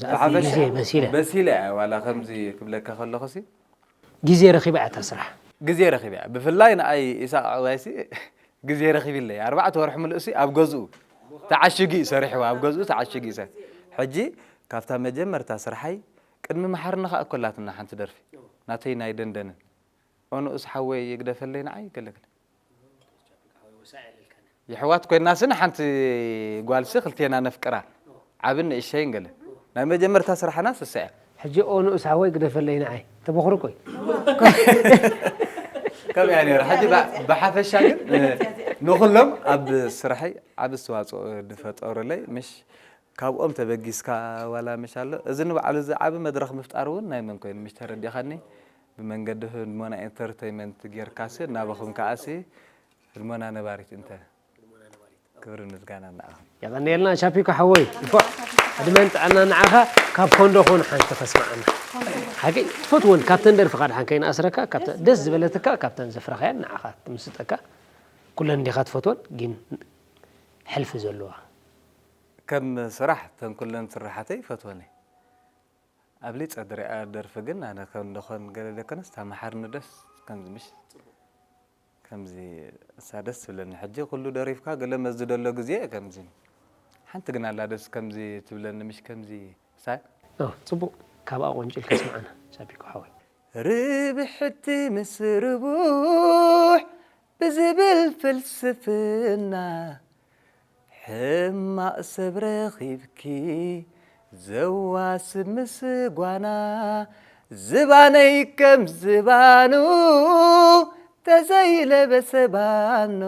ብሓፈሻ ግዜ መሲለ በሲለ እያ ዋላ ከምዚ ክብለካ ከለኹሲ ግዜ ረኺባ እያ እታ ስራሕ ግዜ ረኺበ እያ ብፍላይ ንኣይ ኢሳቅ ዕባይሲ ግዜ ረኺብለይ ኣርባዕተ ወርሒ ምልእሲ ኣብ ገዝኡ ተዓሽጊ እዩ ሰሪሕዋ ኣብ ገዝኡ ተዓሽጊ እዩ ሰ ሕጂ ካብታ መጀመርታ ስርሓይ ቅድሚ መሓርኒ ከዓ እኮላትና ሓንቲ ደርፊ ናተይ ናይ ደንደንን ኦንኡስ ሓወይ ይግደፈለይ ንዓይ ገለግለ የሕዋት ኮይናሲ ንሓንቲ ጓልሲ ክልቴና ነፍቅራ ዓብን ንእሸይን ገለ ናይ መጀመርታ ስራሕና ስሳ እያ ሕጂ ኦ ንኡስ ሓወይ ግደፈለይ ንዓይ ተበኽሩ ኮይ ከምያ ነረ ሕጂ ብሓፈሻ ግን ንኩሎም ኣብ ስራሐይ ዓብ ኣስተዋፅኦ ዝፈጠሩለይ ምሽ ካብኦም ተበጊስካ ዋላ ምሽ ኣሎ እዚ ንባዕሉ እዚ ዓብ መድረክ ምፍጣር እውን ናይ መን ኮይኑ ምሽ ተረዲኻኒ ብመንገዲ ህድሞና ኢንተርተይመንት ጌርካሲ እናበኹም ከዓሲ ህድሞና ነባሪት እንተ ክብርን ምስጋናን ንዓኹም። የቐንየልና ቻፒኮ ሓወይ እንኳዕ ዕድመን ጥዕናን ንዓኻ ካብ ኮንዶ ኾን ሓንቲ ከስምዓና ሓቂ ትፈትወን ካብተን ደርፍኻ ድሓን ከይንኣስረካ ካብተ ደስ ዝበለትካ ካብተን ዘፍረኻየን ንዓኻ ትምስጠካ ኩለን እንዲኻ ትፈትወን ግን ሕልፊ ዘለዋ ከም ስራሕ ተን ኩለን ስራሓተይ ይፈትወን እየ ኣብሊፀ ዝሪኣ ደርፊ ግን ኣነ ከም ደኾን ገለ ደኮነስ እታ መሓርኒ ደስ ከምዚ ምሽ ከምዚ እሳ ደስ ትብለኒ ሕጂ ኩሉ ደሪፍካ ገለ መዚ ደሎ ግዜ ከምዚ ሓንቲ ግን ኣላ ደስ ከምዚ ትብለኒ ምሽ ከምዚ እሳ ኦ፣ ጽቡቕ ካብኣ ቆንጭልካ ስምዓና ሻፒኮ ሓወይ። ርብሕቲ ምስ ርቡሕ ብዝብል ፍልስፍና ሕማቕ ሰብ ረኺብኪ ዘዋስብ ምስ ጓና ዝባነይ ከም ዝባኑ ተዘይለበሰ ባኖ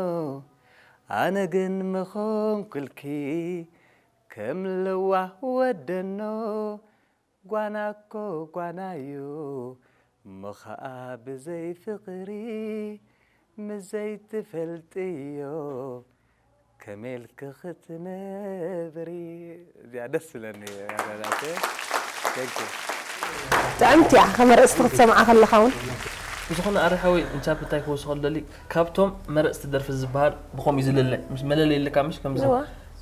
ኣነ ግን ምኾንኩልኪ ከም ለዋህ ወደኖ ጓና እኮ ጓና እዩ፣ እሞ ኸኣ ብዘይ ፍቕሪ ምስ ዘይትፈልጥዮ ከመይ ኢልኪ ክትነብሪ? እዚኣ ደስ ትብለኒ። ኣረዳእተ። Thank you። ጥዕምቲ እያ ከም ኣርእስቲ ክትሰምዓ ከለኻ እውን። ብዝኾነ ኣረ ሓወይ ንቻፕ እንታይ ክወስኸሉ ደሊ ካብቶም መረፅቲ ደርፊ ዝበሃል ብኸምኡ እዩ ዝልለ ምስ መለለይ ይልካ ምሽ ከምዚ እዋ።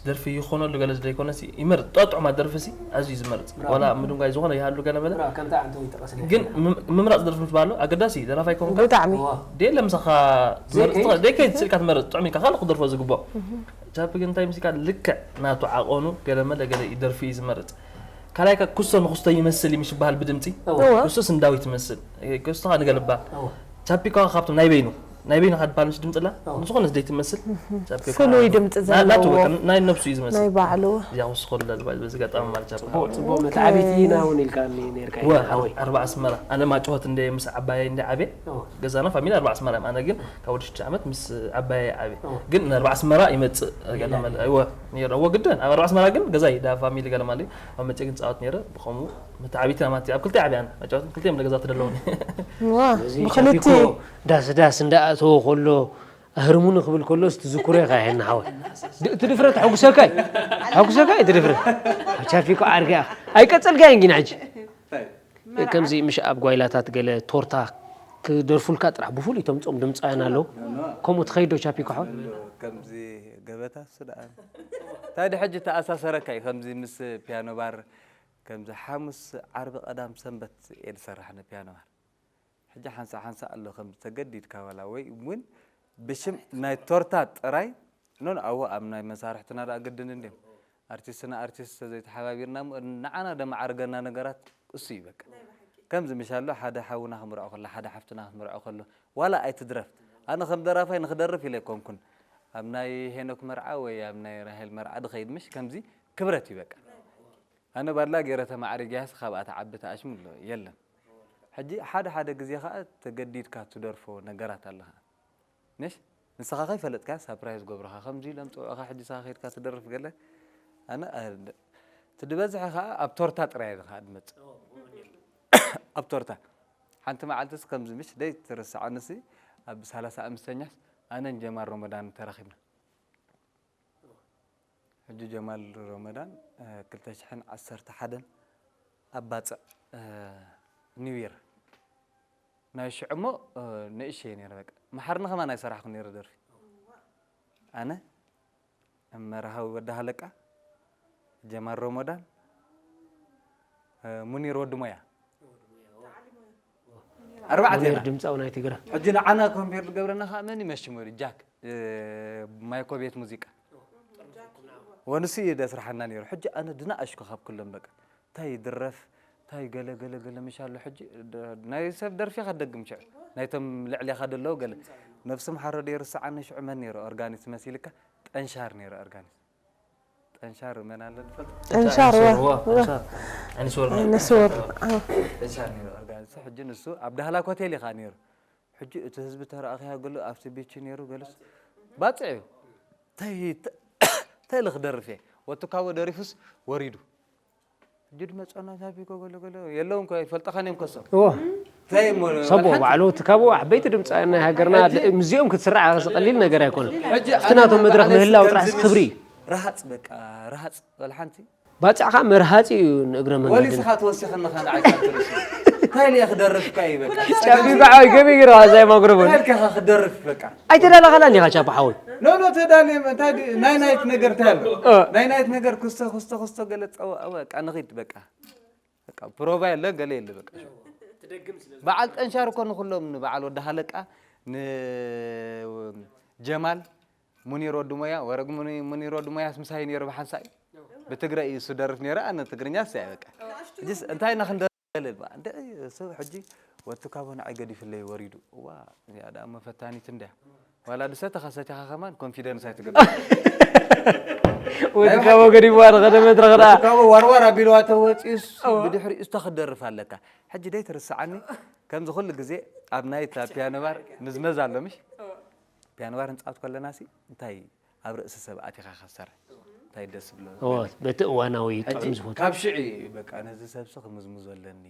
ደርፊ ይኾነሉ ገለ ዘይኮነሲ ይመርፅ ጥዑማ ደርፊ ሲ ኣዝዩ እዩ ዝመርፅ ዋላ ምድንጓይ ዝኾነ ይሃሉ ገለ መለ ከምታ ዓንተ ይጠቀስለ ግን ምም- ምምራፅ ደርፊ ምስ በሃሉ ኣገዳሲ እዩ ደራፋይ ኮንካ ብጣዕሚ ዋ ደይ ለምሳኻ ዘይከይድ? ደይከይድ ስልካ ትመርፅ ጥዑም ኢልካ ካልእ ክደርፎ ዝግብኦ ቻፕ ግን እንታይ ምስ ኢልካ ልክዕ ናቱ ዓቐኑ ገለ መለ ገለ እዩ ደርፊ እዩ ዝመርፅ ካልኣይ ከ ኩስቶ ንኩስቶ ይመስል እዩ ምሽ ይበሃል ብድምፂ እወ። እወ። ኩስቶስ ንዳዊት ይመስል ኩስቶኻ ንገልባ እወ። ቻፒ ከ ካብቶም ናይ በይኑ ናይ በይኑ ካብ በሃል ምሽ ድምፂ ላ እወ። ዝኾነስ ደይትመስል ቻፒ ከ ፍሉይ ድምፂ ና- ናቱ ዘለዎ በቃ ናይ ነብሱ እዩ ዝመስል ናይ ባዕሉ እዚኣ ክውስኸሉ ለልባ በዚ ጋጣሚ ማለት ቻፒ ጽቡቅ ጽቡቅ መተዓቢቲ ኢና እውን ኢልካ ነርካ ወ ሓወይ ኣርባ ኣስመራ ኣነ ማጮኸት እንደ ምስ ዓባየ እንደ ዓብየ እወ። ገዛና ፋሚሊ ኣርባ ኣስመራ እዮም። ኣነ ግን ካብ ወዲ ሽዱሽተ ዓመት ምስ ዓባየ ዓብየ እወ። ግን ንኣርባ ኣስመራ ይመፅእ ገለ ይላል። መለ እወ ነይረ እወ ግደን ኣብ ኣርባ ኣስመራ ግን ገዛይ ዳ ፋሚሊ ገለ ማለት እዩ ኣብ መፅእ ግን ፃወት ነይረ ብኸምኡ መተዓቢቲ ናማት ኣብ ክልተ ዓብየ ኣነ መጫወት ክልተ እዮም ገዛ ተደለውኒ ዋ እዚ ብክልቲ ቻፒኮ ዳስ ዳስ እንዳኣተወ ከሎ ኣህርሙኒ ክብል ከሎ ትዝክሮ ኢኻ ይሄን ሓወይ ድ- እቲ ድፍረት ሕጉሰካ እዩ ሕጉሰካ እዩ እቲ ድፍረት ቻፒኮ ዓርጋ ኢኻ ኣይቀጸልካዮን ግን ሕጂ ከምዚ ምሽ ኣብ ጓይላታት ገለ ቶርታ ክደርፉልካ ጥራሕ ብፍሉይ እቶም ጾም ድምፃውያን ኣለዉ ከምኡ ትኸይዶ ቻፒኮ ሓወይ ከምዚ ገበታ ስደኣ እንታይ ድሕጂ ተኣሳሰረካ እዩ ከምዚ ምስ ፒያኖ ባር ከምዚ ሓሙስ ዓርቢ ቀዳም ሰንበት እየ ዝሰርሕ ንፒያኖ ባር ሕጂ ሓንሳእ ሓንሳእ ኣሎ ከም ተገዲድካ ዋላ ወይ እውን ብሽም ናይ ቶርታ ጥራይ ኖን ኣዎ ኣብ ናይ መሳርሕትና ደኣ ግድን እንድዮም ኣርቲስትና ኣርቲስት ዘይተሓባቢርና እሞ ንዓና ደመዓርገና ነገራት እሱ እዩ በቃ ከምዚ ምሽ ኣሎ ሓደ ሓውና ክምርዖ ከሎ ሓደ ሓፍትና ክትምርዖ ከሎ ዋላ ኣይትድረፍ ኣነ ከም ደራፋይ ንክደርፍ ኢለ ኣይኮንኩን ኣብ ናይ ሄኖክ መርዓ ወይ ኣብ ናይ ራሄል መርዓ ድኸይድ ምሽ ከምዚ ክብረት እዩ በቃ ኣነ ባድላ ገይረ ተማዕሪገያስ ካብኣ ትዓቢ ተኣሽሙ ኣሎ የለን ሕጂ ሓደ ሓደ ግዜ ከዓ ተገዲድካ ትደርፎ ነገራት ኣለኻ ምሽ ንስኻ ከይፈለጥካ ሳፕራይዝ ገብረኻ ከምዚ ኢሎም ፅውዕኻ ሕጂ ስኻ ከይድካ ትደርፍ ገለ ኣነ ትድበዝሐ ከዓ ኣብ ቶርታ ጥራይ ኢኻ ድመፅእ ኣብ ቶርታ ሓንቲ መዓልትስ ከምዚ ምሽ ደይ ትርስዓንሲ ኣብ ሰላሳ ኣምስተኛስ ኣነን ጀማል ሮመዳን ተራኺብና ሕጂ ጀማል ሮመዳን ክልተ ሽሕን ዓሰርተ ሓደን ኣብ ባፅዕ ኒው ይር ናይ ሽዑ እሞ ንእሸ እየ ነረ በቃ መሓርኒ ከማን ኣይሰራሕኩ ነረ ደርፊ ኣነ መርሃዊ ወዲ ሃለቃ ጀማል ሮሞዳን ሙኒር ወዲ ሞያ ኣርባዕተ ሙኒር ኢና ድምፃዊ ናይ ትግራ ሕጂ ንዓና ኮምፔር ዝገብረና ከዓ መን ይመሽሙ ጃክ ማይኮ ቤት ሙዚቃ ወንሱ እዩ ደስርሓና ነይሩ ሕጂ ኣነ ድናኣሽኩ ካብ ኩሎም በቃ እንታይ ይድረፍ እንታይ ገለ ገለ ገለ ምሽ ኣሎ ሕጂ ናይ ሰብ ደርፊ ከደግም ሽዑ ናይቶም ልዕሊኻ ደለዉ ገለ ነብስም ሓረዶ ይርስዓኒ ሽዑ መን ነይሩ ኦርጋኒስት መሲልካ ጠንሻር ነይሩ ኦርጋኒስት ጠንሻር መን ኣለ ንፈልጥ ጠንሻር ዋ ኣኒስወር ነስወር ጠንሻር ነይሩ ኦርጋኒስት ሕጂ ንሱ ኣብ ዳህላክ ሆቴል ኢኻ ነይሩ ሕጂ እቲ ህዝቢ ተረኣኸያ ገሉ ኣብቲ ቢች ነይሩ ገሉስ ባፅዕ እዩ እንታይ እንታይ ኢለ ክደርፍ እየ ወትካቦ ደሪፉስ ወሪዱ ሕጂ ድመፀና ዛቢጎ ገሎ ገሎ የለውን ኮ ይፈልጠኻን እዮም ከሶም እዎ እንታይ እሞ ሰቦ ወልሓንቲ ባዕሉ ትካቦ ዓበይቲ ድምፃውያን ናይ ሃገርና ሕጂ- ምስዚኦም ክትስራዕ ከስቐሊል ነገር ኣይኮነን ሕጂ እቲ ናቶም ኣነ መድረክ ባዕለይ ምህላው ከምዚ ጥራሕስ ምስ- ክብሪ እዩ ረሃፅ በቃ ረሃፅ ወልሓንቲ ባፅዕኻ መርሃፂ እዩ ንእግረ መንገድና ወሊስኻ ትወሲኽኒ ኸነ ዓይካ ትርሱ እንታይ ኢለ ክደርፍካ እዩ በቃ ጨቢባዓዊ ገቢ ግረዋ ዛይ ማጉረቦን ታልካ ክደርፍ በቃ ኣይተዳለኻላን ኢኻ ቻፓ ሓወይ ኖ ኖ ተዳልየ እንታይ ድ- ናይ ናይት ነገር እንታይ ኣሎ እ። ናይ ናይት ነገር ክስቶ ክስቶ ክስቶ ገለ ፀዋእ በቃ ንኺድ በቃ በቃ ፕሮቫ የለ ገለ የለ በቃ በዓል ጠንሻር እኮ ንኩሎም ንበዓል ወዲ ሃለቃ ንጀማል ሙኒር ወዲ ሞያ ወረግ ሙኒ- ሙኒር ወዲ ሞያስ ምሳይ ነይሩ ብሓንሳእ እዩ ብትግረ እዩ ዝደርፍ ነይረ ኣነ ትግርኛ ስ በቃ ሕጂስ እንታይ ኢና ክንደልል ባ እንደ ሰብ ሕጂ ወትካቦ ንዓይ ገዲፍለይ ወሪዱ እዋ እዚኣ ደኣ መፈታኒት እንድያ ዋላ ድሰተኻ ሰቲኻ ከማን ኮንፊደንስ ኣይትገብር ወትካቦ ገዲፍዋ ንኸደ መድረኽ ደኣ ካብ ዋርዋር ኣቢልዋ ተወፂኡስ ብድሕሪኡ ዝተኽደርፍ ኣለካ ሕጂ ደይ ትርስዓኒ ከምዚ ኩሉ ግዜ ኣብ ናይ ፒያኖ ባር ምዝመዝ ኣሎ ምሽ ፒያኖ ባር ንፃወት ከለና ሲ እንታይ ኣብ ርእሲ ሰብ ኣቲኻ ከሰርሕ እንታይ ደስ ብሎ እወ፣ በቲ እዋናዊ ጥዑም ዝፈቱ ካብ ሽዑ እዩ በቃ ነዚ ሰብሲ ክምዝምዞ ኣለኒ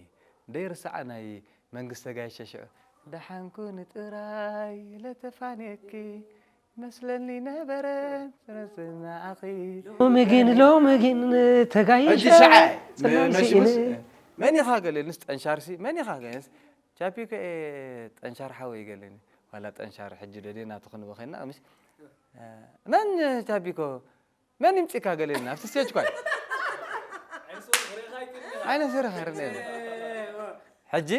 ደይርሳዓ ናይ መንግስተ ጋይሸ ሽዑ ደሓንኩ ንጥራይ ለተፋንየኪ መስለኒ ነበረ ረስናኣኺ ሎሚ ግን ሎሚ ግን ተጋይሸ ሕጂ ሸዓ ሰላም መሽሙስ ስኢነ መን ኢኻ ገለልንስ ጠንሻርሲ መን ኢኻ ገለልንስ ቻፒኮ ጠንሻር ሓወይ ገለኒ ዋላ ጠንሻር ሕጂ ደደ ናቱ ክንበኸና ምስ መን ቻፒኮ መን ይምፅካ ገለልና ኣብቲ ስቴጅ ኳይ ዓይነ ስርኸርነ ሕጂ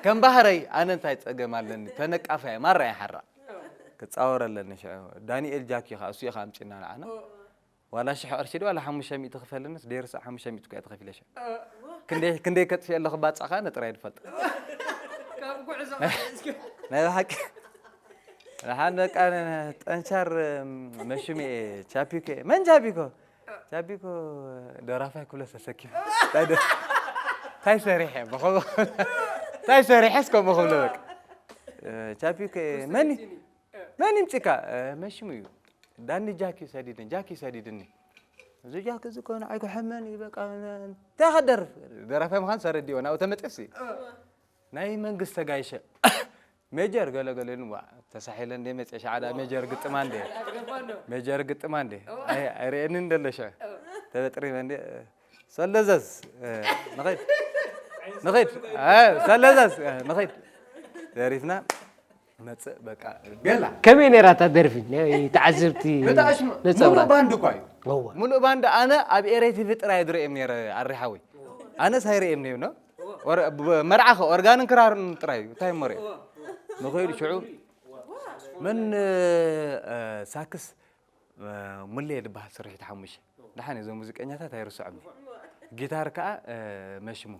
ከም ባህረይ ኣነ እንታይ ፀገም ኣለኒ ተነቃፋይ ማራ ይሓራ ክፃወር ኣለኒ ሽዑ ዳንኤል ጃኪ ከዓ እሱ ኢኻ ኣምፂና ንዓና ዋላ ሽሕ ቅርሺ ዶ ዋላ ሓሙሽተ ሚእቲ ክፈልንስ ደይርሳዕ ሓሙሽተ ሚእቲ እኮ እያ ተኸፊለ ሽዑ ክንደይ ክንደይ ከጥፍእ ኣለኹ ባፃ ከዓ ነጥራይ ድፈልጥ ናይ ብሓቂ ደሓን በቃ ጠንቻር መሽሜ ቻፒኮ መን ቻፒኮ ቻፒኮ ደራፋይ ኩለ ተሰኪሙ እንታይ ሰሪሐ እንታይ ሰሪሐ እስከ ምኽብሎ በቃ ቻፒኮ መን መን ይምፅካ መሽሙ እዩ ዳኒ ጃኪ ሰዲድኒ ጃኪ ሰዲድኒ እዚ ጃኪ እዚ ኮነ ኣይኩሐመን እዩ በቃ እንታይ ከደርፍ ደራፋይ ምዃን ሰረዲኦ ናብኡ ተመፅሲ ናይ መንግስተ ጋይሸ ሜጀር ገለገለ ዋ ተሳሒለ እንደ መፅአ ሸዓዳ ሜጀር ግጥማ እንደ ሜጀር ግጥማ እንደ ኣይርእየኒ እንደለሸ ተበጥሪመ እንደ ሰለዘዝ ንኸይድ ንኸይድ ሰለዘዝ ንኸይድ ደሪፍና መፅእ በቃ ገላ ከመይ ነይራ እታ ደርፊ ናይ ተዓዘብቲ ብጣዕሽ ሙሉእ ነፀብራቕ ባንድ እኳ እዩ እወ ሙሉእ ባንድ ኣነ ኣብ ኤረይ ቲቪ ጥራይ ድርእዮም ነይረ ኣሪሓዊ ኣነስ ኣይርእዮም ነይሩ ነው መርዓኸ ኦርጋንን ክራርን ጥራይ እዩ እንታይ እሞ ርእዮም ንኸይዱ ሽዑ መን ሳክስ ሙሌ ድበሃል ስርሒት ሓሙሽተ ደሓን እዞም ሙዚቀኛታት ኣይርስዖም ጊታር ከዓ መሽሙ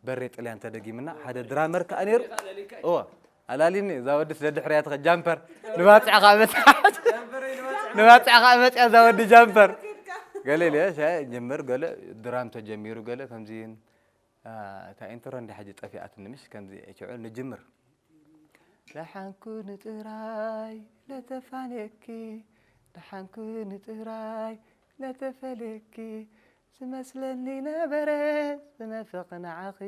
በሬ ጥልያን ተደጊምና ሓደ ድራመር ከዓ ነይሩ እዋ ኣላሊኒ እዛ ወድስ ደድሕርያ ትኸ ጃምፐር ንባፅዕ ከዓ መፅዓ ንባፅዕ ከዓ መፅያ እዛ ወዲ ጃምፐር ገለ ኢለ ጀምር ገለ ድራም ተጀሚሩ ገለ ከምዚ እታ ኢንትሮ እንዲ ሕጂ ጠፊኣትኒ ምሽ ከምዚ ሽዑ ንጅምር ደሓንኩ ንጥራይ ለተፋንየኪ ደሓንኩ ንጥራይ ለተፈልየኪ ዝመስለኒ ነበረ ዝነፍቕ ንዓኺ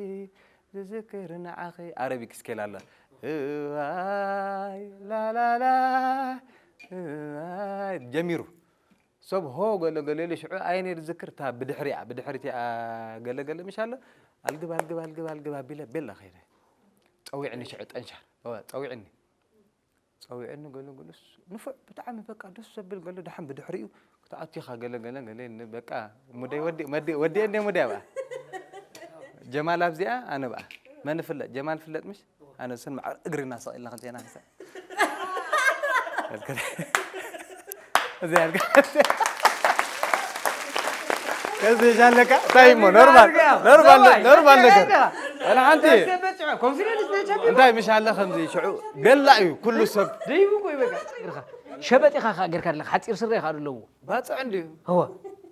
ዝዝክር ንዓኺ ኣረቢክ ስኬል ኣላ እዋይ ላላላ እዋይ ጀሚሩ ሰብ ሆ ገለ ገለ ኢሉ ሽዑ ኣየነይ ዝዝክር እታ ብድሕሪኣ ብድሕሪቲኣ ገለ ገለ ምሽ ኣሎ ኣልግብ ኣልግብ ኣልግብ ኣልግብ ኣቢለ ቤላ ከይደ ፀዊዕኒ ሽዑ ጠንሻር ጸዊዕኒ ጸዊዕኒ ገለ ገለስ ንፉዕ ብጣዕሚ በቃ ደስ ዘብል ገለ ደሓን ብድሕሪኡ ክትኣቱ ኢኻ ገለ ገለ ገለ በቃ ሙደይ ወዲ ወዲ ወዲ እንደ ሙደይ ኣብኣ ጀማል ኣብዚኣ ኣነ ብኣ መን ፍለጥ ጀማል ፍለጥ ምሽ ኣነ ስን ማዕር እግርና ሰቕ ኢልና ክልቴና ንሳ እዚ ያልካ ከዚ ሻለካ እንታይ እሞ ኖርማል ኖርማል ኖርማል ነገር ኣነ ሓንቲ ኮንፊደንስ ነቻ እንታይ ምሽ ኣለ ከምዚ ሽዑ ገላ እዩ ኩሉ ሰብ ደይቡ እኮ ይበቃ እግርኻ ሸበጥ ኢኻ ከኣ ጌርካ ኣለካ ሓፂር ስረ ኢኻ ኣለዎ ባፅዕ እንድዩ እወ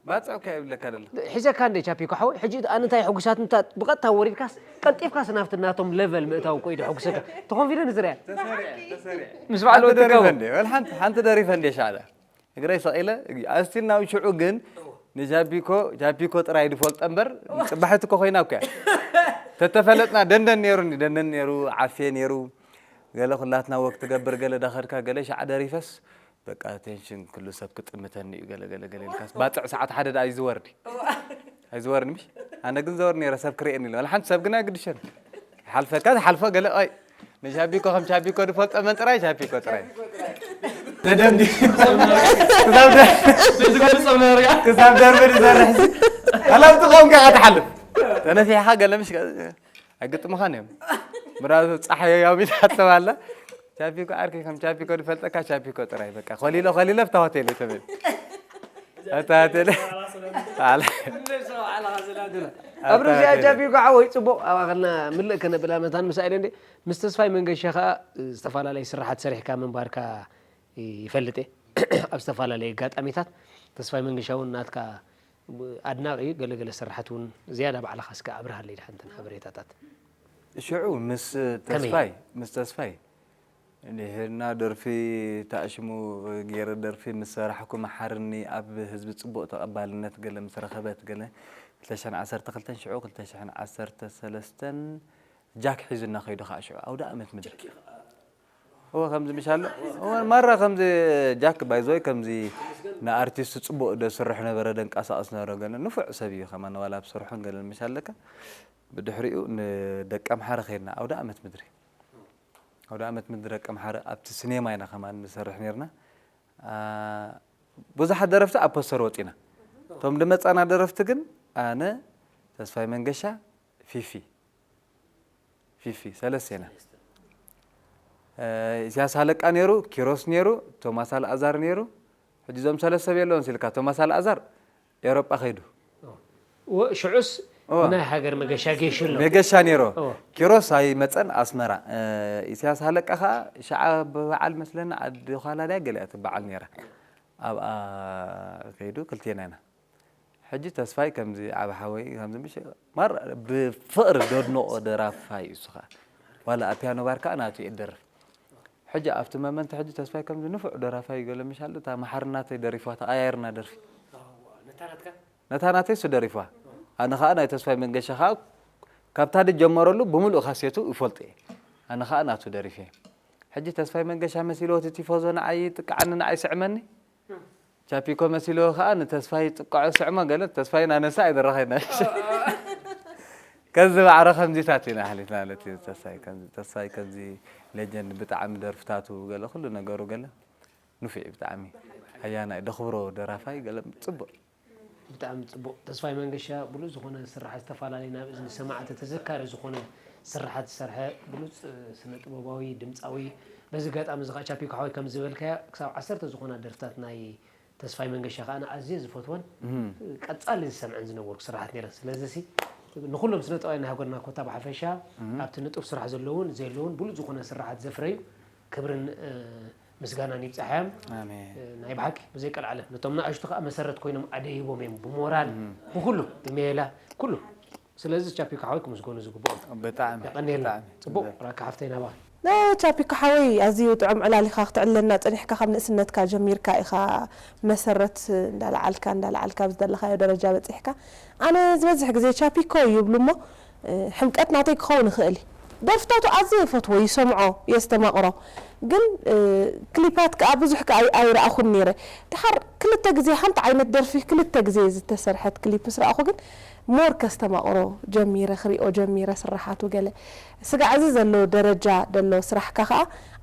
ባፅዕ እኮ ይብለካ ደሎ ሒዘካ እንደ ቻፒ እኮ ሓወይ ሕጂ ኣነ እንታይ ሕጉሳት እንታ ብቐጥታ ወሪድካስ ቀልጢፍካስ ናብቲ ናቶም ለቨል ምእታው እኮ እዩ ደሕጉሰካ እቲ ኮንፊደንስ ዝርያ ምስ በዓል ሓንቲ ደሪፈ ወትካው እንደ ወላ ሓንቲ ሓንቲ ደሪፈ እንደ ሻዕዳ እግረይ ሰቒለ ኣስቲል ናብ ሽዑ ግን ንጃፒኮ ጃፒኮ ጥራይ ድፈልጦ እምበር ፅባሕቲ እኮ ኮይና እኮ እያ ተተፈለጥና ደንደን ነይሩኒ ደንደን ነይሩ ዓፌ ነይሩ ገለ ኩላትና ወቅ ትገብር ገለ ዳኸድካ ገለ ሻዕ ደሪፈስ በቃ ቴንሽን ኩሉ ሰብ ክጥምተኒ እዩ ገለ ገለ ገለ ኢልካስ ባፅዕ ሰዓት ሓደ ደኣ እዩ ዝወርድ ኣይዝወርድ ምሽ ኣነ ግን ዘወር ነይረ ሰብ ክርእየኒ ኢለ ወላ ሓንቲ ሰብ ግን ኣይግድሸን ሓልፈካ ዝሓልፎ ገለ ኦይ ንሻቢኮ ከም ሻቢኮ ዝፈልጦ መን ጥራይ ሻቢኮ ጥራይ ተደምዲ ክሳብ ደ- ዝገልጾም ነገር ያ ክሳብ ደርቢ ዝሰርሕ ኣላብቲ ከውን ከ ትሓልፍ ተነፊሕኻ ገለ ምሽ ኣይግጥምኻን እዮም ምራቱ ፀሓዮ ያው ሚዳ ኣተባለ ቻፒኮ ዓርኪ ከም ቻፒኮ ዝፈልጠካ ቻፒኮ ጥራይ በቃ ኮሊሎ ኮሊሎ ኣብታ ሆቴል እዩ ተበል ኣብታ ሆቴል ኣለ ኣብ ሩስያ ጃፒ ከዓ ወይ ፅቡቕ ኣባኸልና ምልእ ከነብላ መታን ምሳኢለ እንዴ ምስ ተስፋይ መንገሻ ከዓ ዝተፈላለየ ስራሓት ሰሪሕካ ምንባርካ ይፈልጥ እየ ኣብ ዝተፈላለየ ኣጋጣሚታት ተስፋይ መንገሻ እውን ናትካ ኣድናቂ እዩ ገለገለ ስራሓት እውን ዝያዳ ባዕልኻ እስከ ኣብርሃለይ ድሓንተን ሓበሬታታት ሽዑ ምስ ተስፋይ ምስ ተስፋይ ንሕና ደርፊ ታእሽሙ ገይረ ደርፊ ምስ ሰራሕኩ መሓርኒ ኣብ ህዝቢ ጽቡቕ ተቐባልነት ገለ ምስ ረኸበት ገለ ክልተ ሽሕን ዓሰርተ ክልተን ሽዑ ክልተ ሽሕን ዓሰርተ ሰለስተን ጃክ ሒዙና ከይዱ ከዓ ሽዑ ኣውደ ኣመት ምድሪ እወ ከምዚ ምሻሎ እወ ማራ ከምዚ ጃክ ባይዞይ ከምዚ ንኣርቲስት ጽቡቕ ደስርሕ ነበረ ደንቀሳቐስ ነበረ ገለ ንፉዕ ሰብ እዩ ከማን ዋላ ኣብ ስርሑን ገለን ምሻለካ ብድሕሪኡ ንደቂ ኣምሓረ ከይድና ኣውደ ኣመት ምድሪ ኣውደ ኣመት ምድሪ ደቂ ኣምሓረ ኣብቲ ስኔማ ኢና ከማን ንሰርሕ ነርና ብዙሓት ደረፍቲ ኣብ ፖስተር ወፂና እቶም ድመፃና ደረፍቲ ግን ኣነ ተስፋይ መንገሻ ፊፊ ፊፊ ሰለስተ ኢና ኢሳያስ ሃለቃ ነይሩ ኪሮስ ነይሩ ቶማስ ኣልኣዛር ነይሩ ሕጂ እዞም ሰለስተ ሰብ የለውን ሲልካ ቶማስ ኣልኣዛር ኤውሮጳ ከይዱ ሽዑስ ናይ ሃገር መገሻ ጌሽ ኣሎ መገሻ ነይሮ ኪሮስ ኣይመፀን ኣስመራ ኢሳያስ ሃለቃ ከዓ ሸዓ በዓል መስለና ዓዲ ኳላ ድያ ገሊኣ ትበዓል ነይራ ኣብኣ ከይዱ ክልቴና ኢና ሕጂ ተስፋይ ከምዚ ዓብ ሓወይ ከምዚ ምሽ ማር ብፍቕሪ ደድንቖ ደራፋይ እዩ እሱ ከዓ ዋላ ኣብ ፒያኖ ባር ከዓ ናቱ እየ ደርፍ ሕጂ ኣብቲ መመንት ሕጂ ተስፋይ ከምዚ ንፉዕ ደራፋይ እዩ ገለ ምሽ ኣሎ እታ መሓርናተይ ደሪፍዋ ተቐያየርና ደርፊ ነታ ናተይ እሱ ደሪፍዋ ኣነ ከዓ ናይ ተስፋይ መንገሻ ከዓ ካብታ ድጀመረሉ ብምሉእ ካሴቱ ይፈልጦ እየ ኣነ ከዓ ናቱ ደሪፍ እየ ሕጂ ተስፋይ መንገሻ መሲልዎ እቲ ቲፎዞ ንዓይ ይጥቅዓኒ ንዓይ ይስዕመኒ ቻፒኮ መሲልዎ ከዓ ንተስፋይ ይጥቅዖ ይስዕሞ ገለ ተስፋይ ናነሳ ኣይደረኸና ከዚ ማዕረ ከምዚታት ኢና ኣሕሊፍና ማለት እዩ ተስፋይ ከምዚ ተስፋይ ከምዚ ሌጀንድ ብጣዕሚ ደርፍታቱ ገለ ኩሉ ነገሩ ገለ ንፉዕ እዩ ብጣዕሚ ኣያና እዩ ደኽብሮ ደራፋይ ገለ ፅቡቅ ብጣዕሚ ፅቡቕ ተስፋይ መንገሻ ብሉፅ ዝኾነ ስርሓት ዝተፈላለዩ ናብ እዝኒ ሰማዕቲ ተዘካሪ ዝኾነ ስርሓት ዝሰርሐ ብሉፅ ስነ ጥበባዊ ድምፃዊ በዚ ጋጣሚ እዚ ከዓ ቻፒኮ ሓወይ ከም ዝበልካያ ክሳብ ዓሰርተ ዝኾና ደርፍታት ናይ ተስፋይ መንገሻ ከዓ ኣዝየ ዝፈትወን ቀፃሊ ዝሰምዐን ዝነበርኩ ስርሓት ነይረን ስለዚ ሲ ንኩሎም ስነ ጥበባውያን ናይ ሃገርና ኮታ ብሓፈሻ ኣብቲ ንጡፍ ስራሕ ዘለውን ዘየለውን ብሉፅ ዝኾነ ስርሓት ዘፍረዩ ክብርን ምስጋናን ይብፃሓዮም ናይ ብሓቂ ብዘይ ቀልዓለም ነቶም ንኣሽቱ ከዓ መሰረት ኮይኖም ኣደይቦም እዮም ብሞራል ብኩሉ ብሜላ ኩሉ ስለዚ ቻፒኮ ሓወይ ክምስገኑ ዝግብኦም ብጣዕሚ የቀንየልና ብጣዕሚ ጽቡቅ ራካ ሓፍተይ ናባኺ ቻፒኮ ሓወይ ኣዝዩ ጥዑም ዕላል ኢኻ ክትዕልለና ጸኒሕካ ካብ ንእስነትካ ጀሚርካ ኢኻ መሰረት እንዳለዓልካ እንዳለዓልካ ኣብዚ ዘለኻዮ ደረጃ በጺሕካ ኣነ ዝበዝሕ ግዜ ቻፒኮ ይብሉ እሞ ሕምቀት ናተይ ክኸውን ይኽእል እዩ ደርፍታቱ ኣዝየ ይፈትዎ ይሰምዖ የስተማቕሮ ግን ክሊፓት ከዓ ብዙሕ ከዓ ኣይረኣኹን ነይረ ድሓር ክልተ ግዜ ሓንቲ ዓይነት ደርፊ ክልተ ግዜ ዝተሰርሐት ክሊፕ ምስ ረኣኹ ግን ሞር ከስተማቕሮ ጀሚረ ክሪኦ ጀሚረ ስራሓቱ ገለ ስጋዕ እዚ ዘሎ ደረጃ ደሎ ስራሕካ ከዓ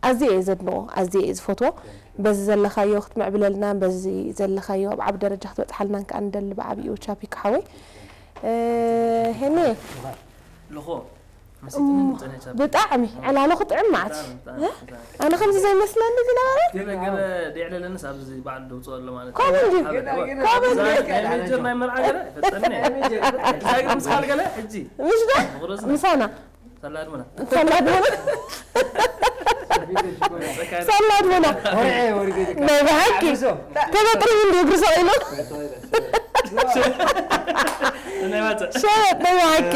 ኣዝየ እየ ዘድንቆ ኣዝየ እየ ዝፈትዎ በዚ ዘለኻዮ ክትምዕብለልና በዚ ዘለኻዮ ኣብ ዓብ ደረጃ ክትበፅሓልና ከዓ ንደሊ ብዓብኡ ቻፒ ክሓወይ ሄኒ ልኾ መሲጥኒ ድምፀ ናይ ቻፒ ብጣዕሚ ዕላሉ ክጥዕም መዓት ኣነ ከምዚ ዘይመስለኒ ዝነበረ ገለ ገለ ደይዕለለንስ ኣብዚ በዓል ደውፅኦ ኣሎ ማለት ከምኡ እንድዩ ከምኡ እንድዩ ናይ ሜጀር ናይ መርዓ ገለ ፈፀኒ እዛ ግን ምስኻል ገለ ሕጂ ምሽ ዶ ምሳና ሰላድ ሙና ሰላድ ሙና ሰላድ ሙና ናይ ብሓቂ ተበጥሪቡ እንዲ እግሪ ሰቕ ኢሉ ሸበጥ ናይ ብሓቂ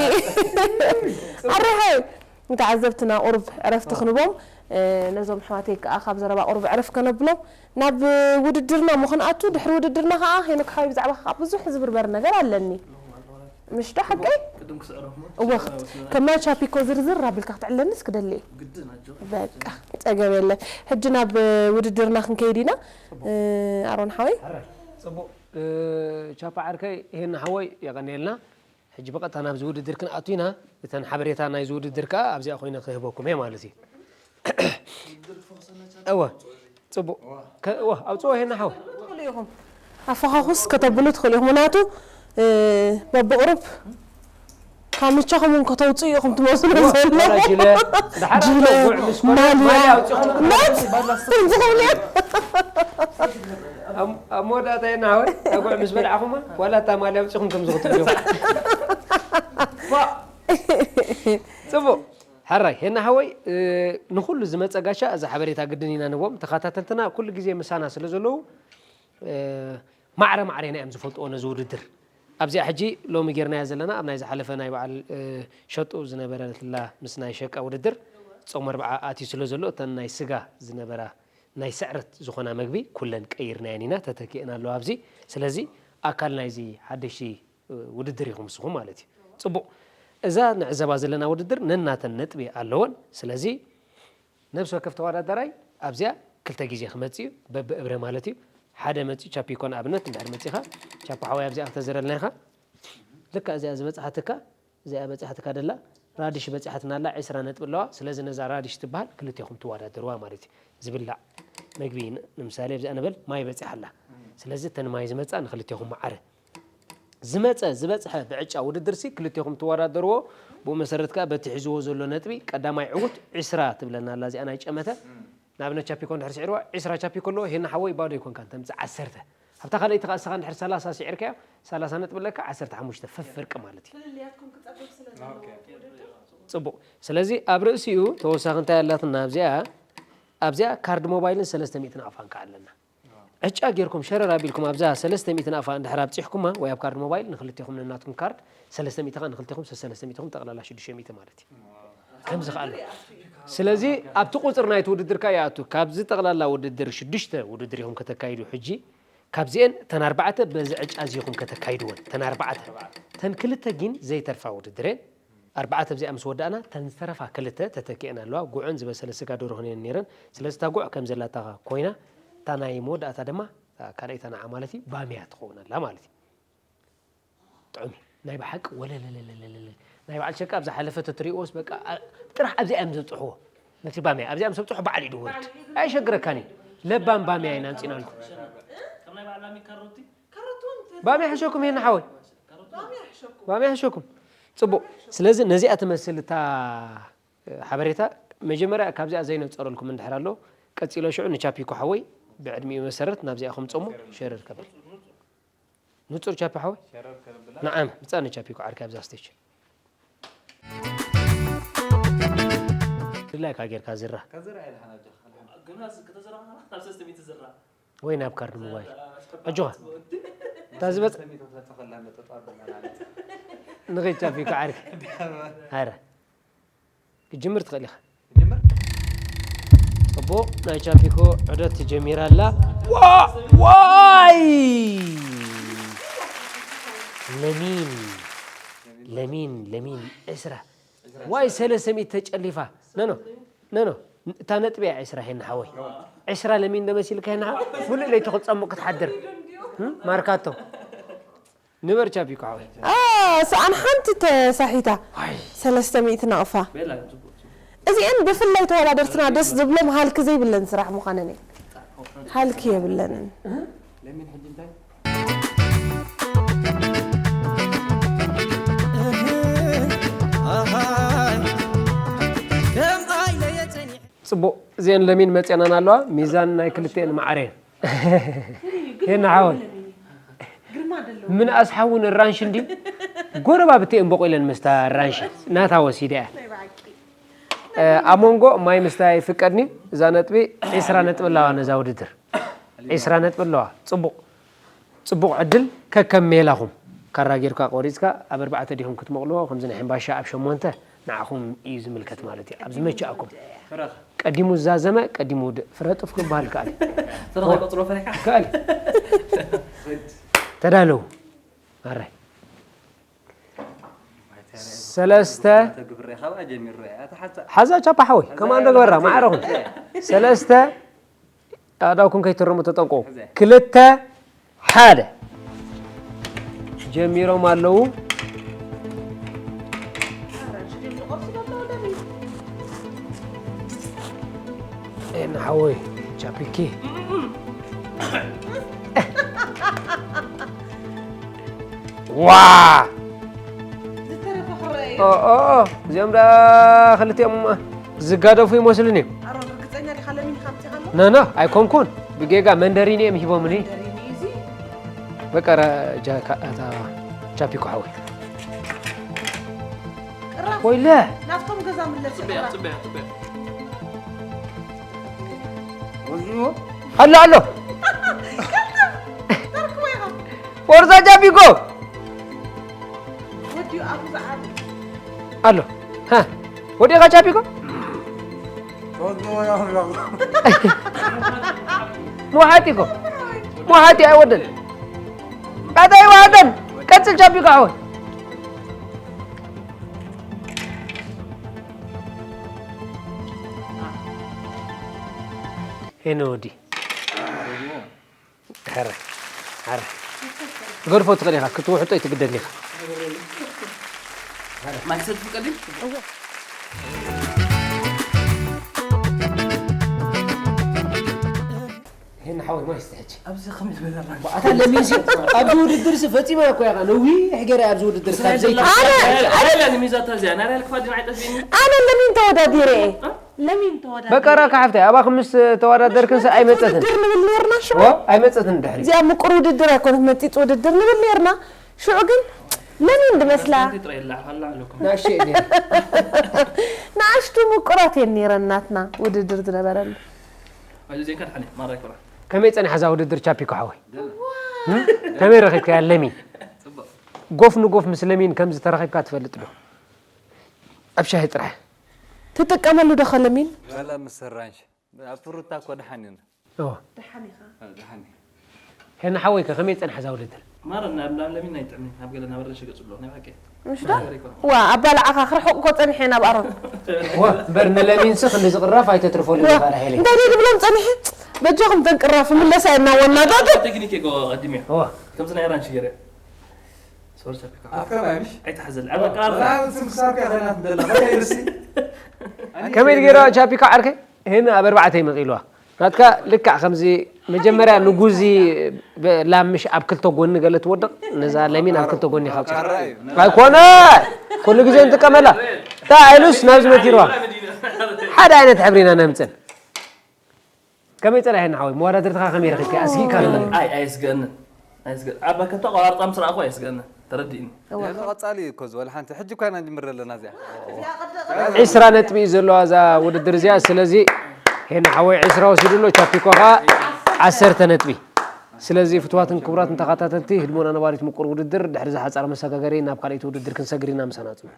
ኣሪሓይ ንተዓዘብትና ቁሩብ ዕረፍቲ ክንቦም ነዞም ኣሕዋተይ ከዓ ካብ ዘረባ ቁሩብ ዕረፍ ከነብሎም ናብ ውድድርና እሞ ክንኣቱ ድሕሪ ውድድርና ከዓ ሄኖክ ሓወይ ብዛዕባኻ ከዓ ብዙሕ ዝብርበር ነገር ኣለኒ ምሽ ዶ ሓቀይ እወ ከም ናይ ቻፒኮ ዝርዝር ኣቢልካ ክትዕለንስ ክደሊ እየ በቃ ፀገም የለን ሕጂ ናብ ውድድርና ክንከይድ ኢና ኣሮን ሓወይ ፅቡቅ ቻፓ ዓርከይ ይሄን ሓወይ የቀንየልና ሕጂ ብቐጥታ ናብዚ ውድድር ክንኣቱ ኢና። እተን ሓበሬታ ናይዚ ውድድር ከኣ ኣብዚኣ ኮይነ ክህበኩም እየ ማለት እዩ። እወ፣ ጽቡቕ። ከ- እወ፣ ኣውጽኦ ሄና ሓወይ። ትኽእሉ ኢኹም። ኣፈኻኹስ ከተብሉ ትኽእሉ ኢኹም። ምኽንያቱ እ፣ በብቕሩብ ካብ ምቻኹም እውን ከተውፅኡ ኢኹም ትመስሉ ዘሎ። ዋላ ጅለ፣ ደሓር ጅለ፣ ጉዕ ምስ ኮነ፣ ማልያ፣ ማልያ ኣውጺኹም ናት፣ ትኽእሉ እዮም። ኣብ ኣብ መወዳእታ ኢና ሓወይ ኣጉዕ ምስ በላዕኹማ ዋላ እታ ማልያ ኣውፂኹም ከምዚ ክትብሉ ፅቡቅ ሕራይ ሄና ሓወይ ንኩሉ ዝመፀ ጋሻ እዛ ሓበሬታ ግድን ኢና ንቦም ተኸታተልትና ኩሉ ግዜ ምሳና ስለ ዘለዉ ማዕረ ማዕረ ኢና እዮም ዝፈልጥዎ ነዚ ውድድር ኣብዚኣ ሕጂ ሎሚ ጌርናያ ዘለና ኣብ ናይ ዝሓለፈ ናይ በዓል ሸጡ ዝነበረትላ ምስ ናይ ሸቃ ውድድር ጾም ኣርብዓ ኣትዩ ስለ ዘሎ እተን ናይ ስጋ ዝነበራ ናይ ስዕረት ዝኾና መግቢ ኩለን ቀይርናየን ኢና፣ ተተኪአን ኣለዋ ኣብዚ። ስለዚ ኣካል ናይዚ ሓደሽቲ ውድድር ኢኹም ንስኹም ማለት እዩ። ጽቡቕ፣ እዛ ንዕዘባ ዘለና ውድድር ነናተን ነጥቢ ኣለወን። ስለዚ ነብሲ ወከፍ ተወዳዳራይ ኣብዚኣ ክልተ ግዜ ክመጽእ እዩ፣ በብእብረ ማለት እዩ። ሓደ መጽኡ ቻፒኮ ንኣብነት እንድሕር መጺኻ፣ ቻፖ ሓወይ ኣብዚኣ ክተዝረልና ኢኻ። ልክዕ እዚኣ ዝበጽሓትካ እዚኣ በጺሓትካ ደላ ራዲሽ በጺሓትና ኣላ፣ ዕስራ ነጥቢ ኣለዋ። ስለዚ ነዛ ራዲሽ ትበሃል ክልቴኹም ትወዳደርዋ ማለት እዩ። ዝብላዕ መግቢ ን-፣ ንምሳሌ ኣብዚኣ ንበል ማይ በጺሓ ኣላ። ስለዚ እተን ማይ ዝመጻ ንክልቴኹም መዓረ። ዝመጸ ዝበጽሐ ብዕጫ ውድድርሲ ክልቴኹም ትወዳደርዎ። ብኡ መሰረት ከኣ በቲ ሒዝዎ ዘሎ ነጥቢ ቀዳማይ ዕዉት ዕስራ ትብለና ኣላ እዚኣ ናይ ጨመተ። ንኣብነት ቻፒኮ እንድሕር ስዒርዋ ዕስራ ቻፒኮ ኣለዎ። ሄና ሓወይ ባዶ ኣይኮንካን ተምጽእ ዓሰርተ። ኣብታ ካልኣይቲ ከኣ ንስኻ እንድሕር ሰላሳ ስዒርካዮ ሰላሳ ነጥቢ ኣለካ፣ ዓሰርተ ሓሙሽተ ፈፍርቂ ማለት እዩ። ፍልልያትኩም ክጸብብ ስለ ዘለዎ ኦኬ። እቲ ውድድር። ጽቡቕ። ስለዚ ኣብ ርእሲኡ ተወሳኺ እንታይ ኣላትና ኣብዚኣ? ኣብዚኣ ካርድ ሞባይልን ሰለስተ ሚእቲ ናቕፋን ከኣ ኣለና። ዕጫ ጌርኩም ሸረር ኣቢልኩም ኣብዛ ሰለስተ ሚእቲ ናቕፋ እንድሕር ኣብጺሕኩማ ወይ ኣብ ካርድ ሞባይል ንክልቴኹም ነናትኩም ካርድ ሰለስተ ሚእቲ ከኣ ንክልቴኹም ሰለስተ ሚእቲ ኢኹም ጠቕላላ ሽዱሽተ ሚእቲ ማለት እዩ። ከምዚ ከኣ ኣሎ። ስለዚ ኣብቲ ቁጽሪ ናይቲ ውድድር ከኣ ይኣቱ። ካብዚ ጠቕላላ ውድድር ሽዱሽተ ውድድር ኢኹም ከተካይዱ ሕጂ። ካብዚኤን እተን ኣርባዕተ በዚ ዕጫ እዚ ኢኹም ከተካይድወን። እተን ኣርባዕተ። እተን ክልተ ግን ዘይተርፋ ውድድር እየን። ኣርባዕተ ኣብዚኣ ምስ ወዳእና እተን ዝተረፋ ክልተ ተተኪኤን ኣለዋ። ጉዕን ዝበሰለ ስጋ ደርሆን እየን ነይረን። ስለዚ እታ ጉዕ ከም ዘላታ ኮይና እታ ናይ መወዳእታ ድማ እታ ካልኣይታ ንዓ ማለት እዩ ባምያ ትኸውን ኣላ ማለት እዩ። ጥዑም እዩ። ናይ ብሓቂ ወለለለለለለ። ናይ በዓል ሸቃ ኣብ ዝሓለፈ ተትሪእዎስ በቃ፣ ኣ-፣ ጥራሕ ኣብዚኣ እዮም ዘብጽሕዎ። ነቲ ባምያ ኣብዚኣ ምስ ኣብጽሑ በዓል ኢዱ ወርድ። ኣይሸግረካን እዩ። ለባም ባምያ ኢና ኣምጺናልኩም። ከም ናይ በዓል ላሚ ካሮቲ? ባምያ ሕሸኩም ይሄን ሓወይ። ባምያ ሕሸኩም። ባምያ ሕሸኩም። ጽቡቕ። ስለዚ ነዚኣ ትመስል እታ ሓበሬታ መጀመርያ ካብዚኣ ዘይነጸረልኩም እንድሕር ኣሎ፣ ቀጺሎ ሽዑ ንቻፒኮ ሓወይ ብዕድሚኡ መሰረት ናብዚኣ ከምጾሞ ሸረር ከብል። ንጹር ቻፒ ሓወይ? ሸረር ከብላ። ንዓም፣ ብጻ ንቻፒኮ ዓርኪ ኣብዛ ስቴጅ። ድላይካ ጌርካ ዝራ። ከዝራ ኢልካ ናብ ጃኻ። ግና ዝ-፣ ከተዝራ ከለኻ ናብ ሰለስተ ሚእቲ ዝራ። ወይ ናብ ካርድ ሞባይል። ኣጆኻ። እታ ዝበጽ-፣ ሰለስተ ሚእቲ ተተኸላ መጠጣ ብመናነት። ንኸይድ ቻፒኮ ዓርኪ። ዳባ። ኣረ። ክጅምር ትኽእል ኢኻ። ክጅምር? ጽቡቕ፣ ናይ ቻፒኮ ዑደት ጀሚራ ኣላ። ዋ-፣ ዋይ! ለሚን፣ ለሚን፣ ለሚን፣ ዕስራ። ዋይ፣ ሰለስተ ሚእቲ ተጨሊፋ። ኖ፣ ኖ፣ ኖ፣ ኖ። እታ ነጥቢ እያ ዕስራ፣ ሄና ሓወይ። ዕስራ ለሚን ዶ መሲልካ፣ ሄና ሓወይ? ሙሉእ ለይቲ ክትጸምቕ ክትሓድር። እም? ማርካቶ። ንበር ቻፒኮ ሓወይ። አ፣ ሰኣን ሓንቲ ተሳሒታ። ዋይ። ሰለስተ ሚእቲ ናቕፋ። ቤላ፣ ጽቡቕ፣ ጽቡቕ። እዚኤን ብፍላይ ተወዳደርትና ደስ ዝብሎም ሃልኪ ዘይብለን ስራሕ ምዃነን እየን። ሃልኪ የብለንን። ለሚን ሕጂ እንታይ? ኣሃይ፣ ከም ዓይነየ ጸኒሐ። ጽቡቕ፣ እዚኤን ለሚን መጺኣናን ኣለዋ። ሚዛን ናይ ክልቲኤን ማዕረ እየን። ሄና ሓወይ። ግርማ ደለዎ። ምን ኣስሓውን ራንሽ እንዲ ጎረባብቲ እየን በቑለን ምስታ ራንሽ ናታ ወሲዳ እያ። ናይ ብሓቂ። እ፣ ኣብ መንጎ ማይ ምስታይ ፍቀድኒ እዛ ነጥቢ ዒስራ ነጥቢ ኣለዋ ነዛ ውድድር። ዒስራ ነጥቢ ኣለዋ። ጽቡቕ። ጽቡቕ ዕድል ከከም ሜላኹም። ካራ ጌርካ ቆሪጽካ ኣብ ኣርባዕተ ዲኹም ክትመቕልዎ፣ ከምዚ ናይ ሕምባሻ ኣብ ሸሞንተ ንዓኹም እዩ ዝምልከት ማለት እዩ። ኣብ ዝመችኣኩም። ፍረኽ። ቀዲሙ ዝዛዘመ ቀዲሙ ውድእ። ፍረ ጡፍ ክበሃል ይከኣል እዩ። ፍረ ከይቆጽሮ ፈሪሕካ? ይከኣል እዩ። ተዳለዉ። ኣራይ። ሰለስተ። ተግብሬ ካብኣ ጀሚሩ እያ። እታ ሓንሳ-፣ ሓዛ ቻፓ ሓወይ። ከማን ዶ ገበራ? ማዕረኹም። ሰለስተ። ኣእዳውኩም ከይትረሙ ተጠንቀቑ። ሕዘ። ክልተ፣ ሓደ። ጀሚሮም ኣለዉ። ኤን ሓወይ፣ ቻፒኪ። ዋ! ዝተረፈ ክረአ እዩ። ኦ፣ ኦ፣ ኦ፣ እዚኦም ደኣ ክልቲኦም ዝጋደፉ ይመስሉኒ። ኣሮን፣ ርግጸኛ ዲኻ ለሚንካ ኣምጺኻሎም? ኖ፣ ኖ፣ ኣይኮንኩን። ብጌጋ መንደሪን እዮም ሂቦምኒ። መንደሪን እዩ እዚ። በቃ፣ ራ-፣ ጃካ-፣ ኣታ ቻፒኮ ሓወይ። ቅራፍ። ወይለ። ናብቶም ገዛ ምለስ ጽበያ፣ ቅራፍ። ጽበያ፣ ጽበያ። ወዝዎ? ኣሎ፣ ኣሎ። ተርክቦ ኢኻ። ፎርዛ ቻፒኮ። ወዲኡ ኣፉ ዝዓቢ። ኣሎ። ሃ፣ ወዲኻ ቻፒኮ? መውሓጢ እኮ። መውሓጢ ኣይወደን። ባታ ኣይወደን። ቀጽል ቻፒኮ ሓወይ። ሄኖ ወዲ። ሕረ፣ ሕረ። ገድፎ ትኽእል ኢኻ፣ ክትውሕጦ ኣይትግደድ ኢኻ። ማይ ሰቲ ፍቀድልኝ። ሄን ሓወይ ማይ እስቲ ሕጂ። ኣብዚ ከመይ ዝበለ ኣራንሺ? ኣታ ለሚንሲ ኣብዚ ውድድር ሲ ፈጺማ እኮ ኢኻ ነዊሕ ገይረ ኣብዚ ውድድር ካብ ዘይቲ ኣነ ኣነ ሚዛታ እዚኣ ናብያ ልክፋ ድን ኣይጠፊኒ። ኣነ ለሚን ተወዳዲረ እየ። ለሚን ተወዳዲረ። በቃ ራካ ሓፍታይ ኣባኹም ምስ ተወዳደርክን ሲ ኣይመጸትን ውድድር ንብል ነርና ሽዑ። ዎ ኣይመጸትን ድሕሪ እዚኣ ምቁር ውድድር ኣይኮነት መጺጽ ውድድር ንብል ነርና። ሽዑ ግን ለሚን ድመስላ ጥራይ ይላዓል ኣለኩም። ናሽ ንኣሽቱ ምቁራት እየን ነይረን ናትና ውድድር ዝነበረሉ። ኣዚ ዜንካ ድሓኒ ማራ ይኮራ። ከመይ ጸኒሓ እዛ ውድድር ቻፒኮ ሓወይ? ከመይ ረኺብካያ ለሚን? ጽቡቅ። ጎፍ ንጎፍ ምስ ለሚን ከምዚ ተራኺብካ ትፈልጥ ዶ? ኣብ ሻሂ ጥራሕ። ትጥቀመሉ ዶ ከለሚን? ዋላ ምስ ኣራንሽ ኣብ ፍሩታ እኮ ደሓን ኢና። ኦ፣ ደሓን። ሄና ሓወይ ከ ከመይ ጸንሐ እዛ ውድድር? ማረ ናብ ናብ ለሚን ናይ ጥዕኒ ናብ ገለ ናብ ረሽ ገጽ ብሎ ናይ ባቄ። ምሽ ዶ? ዋ ኣባላዓኻ ክርሕቕ እኮ ጸኒሐ ናብ ኣሮን። ዋ፣ እምበር ንለሚንስ ክንዲ ዝቕራፍ ኣይተትርፈሉ ዋ፣ ኢኻ ርሒለይ። እንታይ ድየ ድብሎም ጸኒሐ? በጃኹም ተንቅራፍ ምለሳ የና ወናታት። ቴክኒክ ይጎ ቀዲም እዩ። ዋ፣ ከምዚ ናይ ኣራንሽ ገይረ። ሶሪ ቻፒካ። ኣከባቢሽ ኣይትሓዘል። ኣብ ኣቀራርባ። ላንስም ክሳብ ከኸናት ደላ በይርሲ ከመይ ገይራ ቻፒካ ዓርከይ? ሄና ኣብ ኣርባዕተ ይመቒልዋ። ናትካ ልክዕ ከምዚ መጀመርያ ንጉዚ ብ- ላምሽ ኣብ ክልተ ጎኒ ገለ ትወድቕ፣ ነዛ ለሚን ኣብ ክልተ ጎኒ ኢኻ ኣውፂኻ። ኣይኮነ ኩሉ ግዜ ንጥቀመላ። እንታይ ኢሉስ ናብዚ መቲርዋ። ሓደ ዓይነት ሕብሪ ኢና ነምፅን። ከመይ ፀናሕና ሓወይ? መወዳድርትኻ ከመይ ረኺብካ? ኣስጊእካ ነበር። ኣይ ኣየስገእንን። ኣየስገእን። ኣብ ባከታ ቆራርጣ ምስ ረኣኹ ኣየስገእንን። ተረዲእኒ። ያለ ቀጻሊ እዩ እኮ ዝበል ሓንቲ ሕጂ እኳ ኢና ንጅምር ዘለና እዚኣ። ዒስራ ነጥቢ እዩ ዘለዋ እዛ ውድድር እዚኣ። ስለዚ ሄና ሓወይ ዒስራ ወሲዱ ኣሎ፣ ቻፒኮ ኸዓ ዓሰርተ ነጥቢ። ስለዚ ፍትዋትን ክቡራትን ተኸታተልቲ ህድሞና ነባሪት ምቁር ውድድር ድሕሪ ዝሓፃር መሰጋገሪ ናብ ካልኣይቲ ውድድር ክንሰግር ኢና፣ ምሳና ፅንሑ።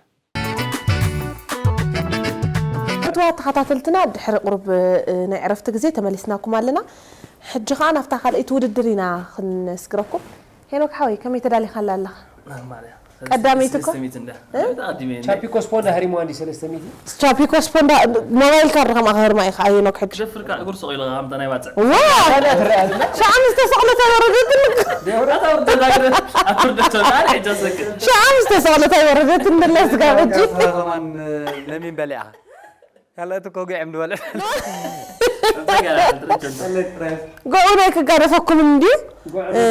ፍትዋት ተኸታተልትና ድሕሪ ቁሩብ እ፣ ናይ ዕረፍቲ ግዜ ተመሊስናኩም ኣለና። ሕጂ ኸዓ ናብታ ካልኣይቲ ውድድር ኢና ክንስግረኩም። ሄኖክ ሓወይ ከመይ ተዳሊኻላ ኣለኻ? ኖርማል እያ። ቀዳመይቲ እኮ? ሰለስተ ሚእቲ እንዳ። ተቐዲመ እየ። ቻፒኮ ስፖንዳ ህሪምዋ እንዲ ሰለስተ ሚእቲ። ቻፒኮ ስፖንዳ ሞባይልካ ርኸም ኣኸህርማ ኢኻ ሄኖክ ሕጂ። ክደፍርካ እግሩ ሰቕ ኢሉ ኣምታ ናይ ባጽዕ። ዋ! ሻዓ ምስ ተሰቕለት ኣይወረደትልክ። ኣታ ውርደት ኣይረ-፣ ኣብ ውርደት ተወቃ፣ ኣነ ሕጂ ኣሰክር። ሻዓ ምስ ተሰቕለት ኣይወረደትን ድላ ስጋ ሕጂ። ከማን ለሚን በሊዓ። ካልኣት እኮ ጉዕም ዝበለ። እንታይ ገና ትርጭ? ጎዑ ናይ ክጋደፈኩም እንድዩ። እ፣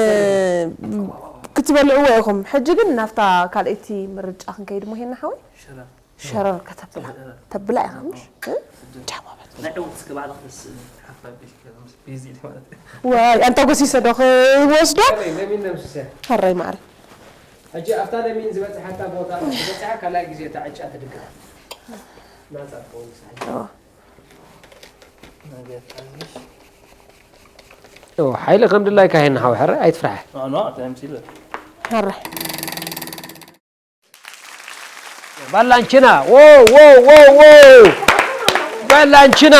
ክትበልዕዎ ኢኹም። ሕጂ ግን ናብታ ካልኣይቲ ምርጫ ክንከይድ እሞ ሄና ሓወይ። ሸረር። ሸረር ከተብላ። ተብላ ኢኻ ምሽ? እ? ጃማ በል። ናይ ዕውት እስከ ባዕልኻ ተስእሊ። ሓፋ ቢልካ ምስ ቢዚ ማለት እዩ። ዋይ፣ ኣንታ ጎሲሰ ዶ ክወስዶ? ለሚን ነምስሰ። ፈረይ ማሪ። ሕጂ ኣብታ ለሚን ዝበፅሓታ ቦታ ዝበፅሓ ካልኣይ ግዜ እታ ዕጫ ትድግም። ናፃ ትኸውን ሳሕል። ኦ። ኦ፣ ሓይሊ ከም ድላይካ ሄና ሓወይ፣ ሕረ ኣይትፍራሕ። ኖ፣ ኖ፣ ኣታ ምሲል። ፈረይ። ባላንችና፣ ዎ፣ ዎ፣ ዎ፣ ዎ። ባላንችና።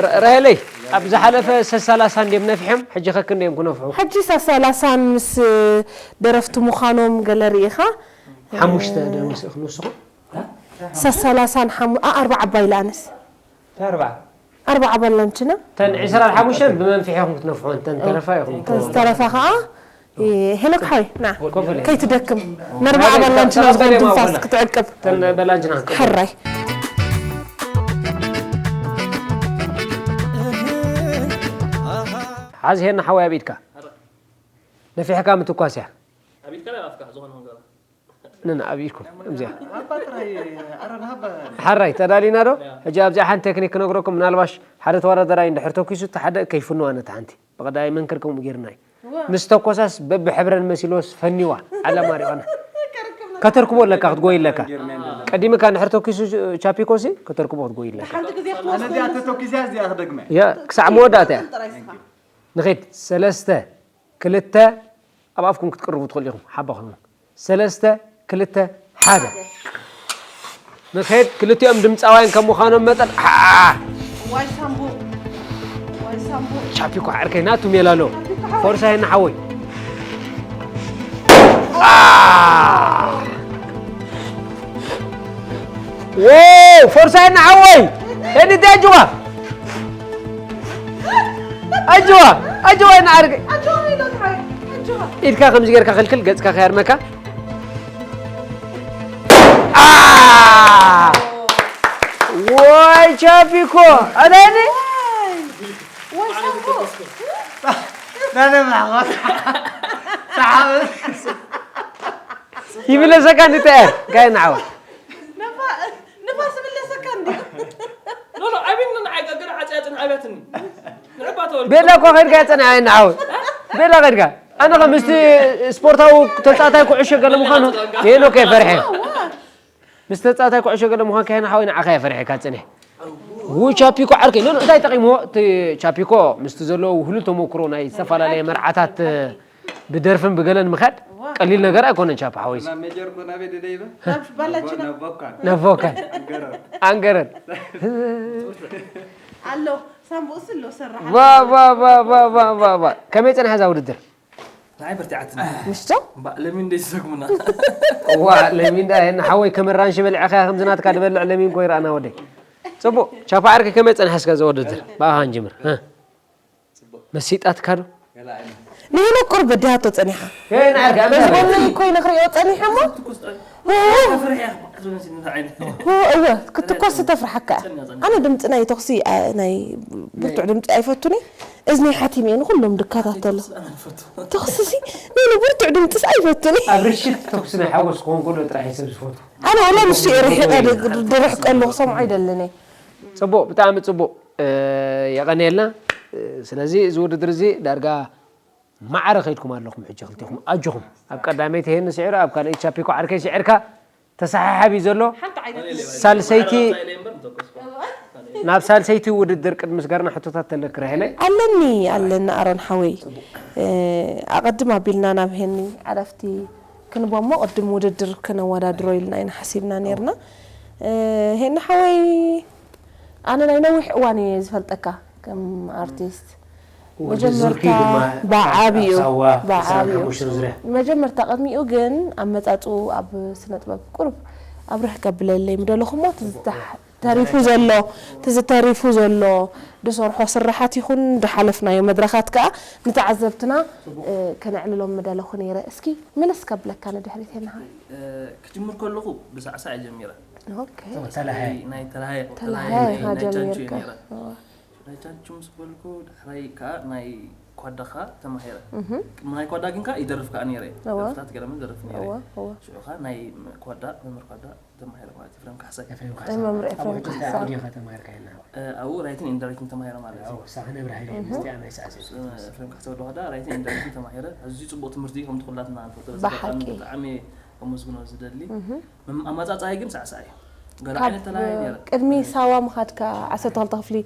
ረ-፣ ራሄለይ፣ ኣብ ዝሓለፈ ሰላሳ እንድዮም ነፊሖም፣ ሕጂ ከክንደዮም ክነፍሑ? ሕጂ ሰላሳን ምስ ደረፍቲ ምዃኖም ገለ ርኢኻ? ሓሙሽተ ዶ ምስ-፣ ንስኹም? ሰላሳን ሓሙ-፣ ኣ፣ ኣርባዓ ኣባይ ለኣነስ። ኣርባዓ። ኣርባዓ ባላንችና። ተን ዕስራን ሓሙሽተን ብመንፍሒ ኢኹም ክትነፍሑ፣ እንተን ተረፋ ኢኹም ተን ዝተረፋ ኸዓ፣ እ፣ ሄኖክ ሓወይ፣ ና። ኮፍ በል። ከይትደክም። ነርባዓ ባላንችና ተን ዝኸውን ድንፋስ ተን ክትዕቅብ። ተን በላንችና ክትቅብ። ሕራይ። ሓዚ ሄና ሓወይ ኣብ ኢድካ። ነፊሕካ ምትኳስ እያ። ኣብ ኢድካ ናይ ኣፍካ ዝኾነ ነገር። ነን ኣብ ኢድኩም፣ እዚኣ። ኣባ ጥራይ፣ ኣረ ንሃባ። ሓራይ፣ ተዳሊና ዶ? ሕጂ ኣብዚኣ ሓንቲ ቴክኒክ ክነግረኩም፣ ምናልባሽ ሓደ ተወዳደራይ እንድሕር ተኩሱ፣ እቲ ሓደ ከይፍንዋ ነታ ሓንቲ። ብቐዳይ መንክር ከምኡ ጌርና እዩ። ምስ ተኮሳስ በብሕብረን መሲልዎስ ፈኒዋ፣ ዓላ ማሪቐና። ከተርክቦ ኣለካ፣ ክትጎይ ኣለካ። ቀዲምካ እንድሕር ተኩሱ ቻፒኮሲ፣ ከተርክቦ ክትጎይ ኣለካ። ሓንቲ ግዜ ኣነ እዚኣ ተተኪዛ እዚኣ ክደግመ። ያ፣ ክሳዕ መወዳእታ እያ። ንኸይድ፣ ሰለስተ፣ ክልተ፣ ኣብ ኣፍኩም ክትቅርቡ ትኽእሉ ኢኹም፣ ሓባኹም። ሰለስተ፣ ክልተ፣ ሓደ። ንኸይድ ክልቲኦም ድምፃውያን ከም ምዃኖም መጠን። ሓ! ዋይ ሳምቡ፣ ዋይ ሳምቡ። ቻፒ እኮ ዓርከይ ናቱ ሜላ ኣሎ። ፎርሳ የና ሓወይ። አ! ዎ! ፎርሳ የና ሓወይ። ሄኒ ዳጅዋ። ኣጅዋ! ኣጅዋ የና ዓርከይ። ኢድካ ከምዚ ጌርካ ክልክል ገጽካ ከያርመካ። አ! ወይ ቻፒኮ ኣዳኒ ዋይ ሳምቡ። ይብለሰካ እንድተ ጋይ ንዓወ ነፋ- ንፋስ ምለሰካ እንዲ። ኖ ኖ፣ ኣብን ንዓይ ገገር ዓጽያ ጽን ኣብያትኒ። ንዕባ ተወል። ቤላ እኮ ከድካ የጸንዐ ንዓወ ቤላ ከድካ ኣነ ከ ምስቲ ስፖርታዊ ተጻታይ ኩዕሾ ገለ ምዃኑ ሄኖክ የፈርሐ ምስ ተጻታይ ኩዕሾ ገለ ምዃን ከሄን ሓወይ ንዓኻ የፈርሐካ ጽንሕ ው ቻፒኮ ዓርከይ ኖ እንታይ ጠቂምዎ እቲ ቻፒኮ ምስቲ ዘለዎ ውህሉ ተመክሮ ናይ ዝተፈላለየ መርዓታት ብደርፍን ብገለን ምኻድ ቀሊል ነገር ኣይኮነን ቻፒ ሓወይስ ሜጀር ኮናቤ ደደይበ ባላችና ነፎካ ኣንገረን ኣሎ ሳምቡእስ ኣሎ ሰራሕ ባ ባ ባ ባ ባ ባ ባ ከመይ ጸንሐ እዛ ውድድር ንዓይ በርቲዓትኒ። ምሽቶ እምባ ለሚ እንደ ይሰጉምና። ዋ ለሚንዳ ይሄን ሓወይ ከም ራንሽ በልዕኻ ከምዚ ናትካ ድበልዕ ለሚን ኮይ ራእና ወደይ ጽቡቅ ቻፓ ዓርኪ ከመይ ጸንሐ እስከ ዘወድድር ብኣኻ ንጅምር እ? መሲጣትካ ዶ ንሄኖክ ቁርብ በዲሃቶ ጸኒሓ ከይን ዓርኪ ኣብ በዚ ጎነይ እኮ ኢነ ክሪኦ ጸኒሐ እሞ ፍርሕያ ክትበንሲ እንታይ ዓይነት እወ ክትኮስ ተፍርሓካ እያ ኣነ ድምፂ ናይ ተኽሲ ኣ- ናይ ብርቱዕ ድምፂ ኣይፈቱን እየ እዝነይ ሓቲመ እየ ንኩሎም ድከታተሉ ተኽስሲ ናይ ንብርቱዕ ድምፅስ ኣይፈቱን እየ ኣብ ርሽት ተኩስ ናይ ሓጎስ ክኾን ከሎ ጥራሕ እዩ ሰብ ዝፈቱ ኣነ ወላ ንሱ እየ ርሒቐ ድርሕቀሉ ክሰምዖ ኣይደልን እየ ጽቡቅ ብጣዕሚ ጽቡቅ እ፣ የቐንየልና እ፣ ስለዚ እዚ ውድድር እዚ ዳርጋ ማዕረ ከይድኩም ኣለኹም ሕጂ ክልቲኹም ኣጆኹም ኣብ ቀዳመይቲ ሄኒ ስዒሩ ኣብ ካልኣይቲ ቻፒኮ ዓርከይ ስዒርካ ተሰሓሓብ እዩ ዘሎ ሳልሰይቲ ናብ ሳልሰይቲ ውድድር ቅድሚ ስጋርና ሕቶታት ተለክረ ሄነይ ኣለኒ ኣለኒ ኣሮን ሓወይ እ፣ ኣቐድም ኣቢልና ናብ ሄኒ ዕረፍቲ ክንቦሞ ቅድም ውድድር ክነወዳድሮ ኢልና ኢና ሓሲብና ነርና እ፣ ሄኒ ሓወይ ኣነ ናይ ነዊሕ እዋን እየ ዝፈልጠካ ከም ኣርቲስት መጀመርታ ብዓብዩ ብዓብዩ መጀመርታ ቅድሚኡ ግን ኣመፃፅኡ ኣብ ስነ ጥበብ ቁርብ ኣብርህ ከብለለይ ምደለኹሞ ተሪፉ ዘሎ እቲ ዝተሪፉ ዘሎ ዝሰርሖ ስራሓት ይኹን ዝሓለፍናዮ መድረኻት ከዓ ንተዓዘብትና እ፣ ከነዕልሎም ምደለኹ ነይረ እስኪ ምልስ ከብለካ ንድሕሪት የናሃ ክጅምር ከለኹ ብሳዕሳዕ እየ ጀሚረ ኦኬ ናይ ተላሃየ ተላሃየ ናይ ቻንቹ ጀሚርካ ነይረ ናይ ቻንቹ ምስ በልኩ ዳሕራይ ከዓ ናይ ኳዳኻ ተማሂረ ቅድሚ ናይ ኳዳ ግን ከዓ ይደርፍ ከዓ ነይረ እወ። ደርፍታት ገለመ ደርፍ ነይረ እወ እወ ሽዑ ከዓ ናይ ኳዳ መምህር ኳዳ ተማሂረ ማለት ኤፍሬም ካሕሳይ መምህር ኤፍሬም ካሕሳይ ኣብኡ ራይትን ኢንዳይሬክትን ተማሂረ ማለት እዩ ሳክነ ብርሃይ ምስቲያ ናይ ሳዕሰ ኤፍሬም ካሕሳይ ወደ ኳዳ ራይትን ኢንዳይሬክትን ተማሂረ ኣዝዩ ፅቡቅ ትምህርቲ እዩ ከምቲ ኩላትና ንፈልጦ ብሓቂ። ብጣዕሚ ከመስግኖ ዝደሊ ኣማፃፃይ ግን ሳዕሳዕ እዩ ገለ ዓይነት ተለሃየ ነይረ ቅድሚ ሳዋ ምኻድካ ዓሰርተ ክልተ ክፍሊ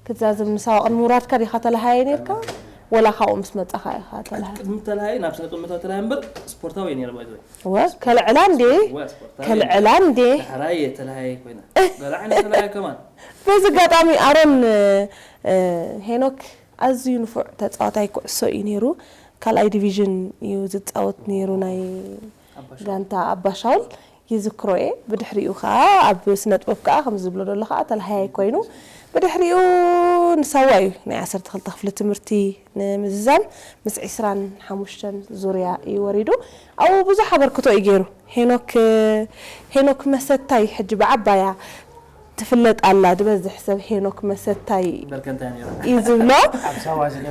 ክትዛዝም ንሳዋ ቅድሚ ምውራድካ ዲኻ ተለሃየ ነርካ ወላ ካብኡ ምስ መጻኻ ኢኻ ተለሃየ ቅድሚ ተለሃየ ናብ ስነ ጥበብ ተለሃየ እምበር ስፖርታዊ እየ ነይረ ባይዘ ወ ከልዕላ እንዴ ከልዕላ እንዴ ዳሕራይ እየ ተለሃየ ኮይነ ገለ ዓይነት ተለሃየ ከማን በዚ ኣጋጣሚ ኣሮን እ፣ ሄኖክ ኣዝዩ ንፉዕ ተፃዋታይ ኩዕሶ እዩ ነይሩ ካልኣይ ዲቪዥን እዩ ዝፃወት ነይሩ ናይ ጋንታ ኣባሻውል ይዝክሮ እየ ብድሕሪኡ ከዓ ኣብ ስነጥበብ ከዓ ከም ዝብሎ ዘሎ ከዓ ተለሃያይ ኮይኑ ብድሕሪኡ ንሳዋ እዩ ናይ ዓሰርተ ክልተ ክፍሊ ትምህርቲ ንምዝዛም ምስ ዕስራን ሓሙሽተን ዙርያ እዩ ወሪዱ ኣብኡ ብዙሕ ኣበርክቶ እዩ ገይሩ ሄኖክ ሄኖክ መሰታይ ሕጂ ብዓባያ ትፍለጥ ኣላ ዝበዝሕ ሰብ ሄኖክ መሰታይ በርከንታይ ነይሩ እዩ ዝብሎ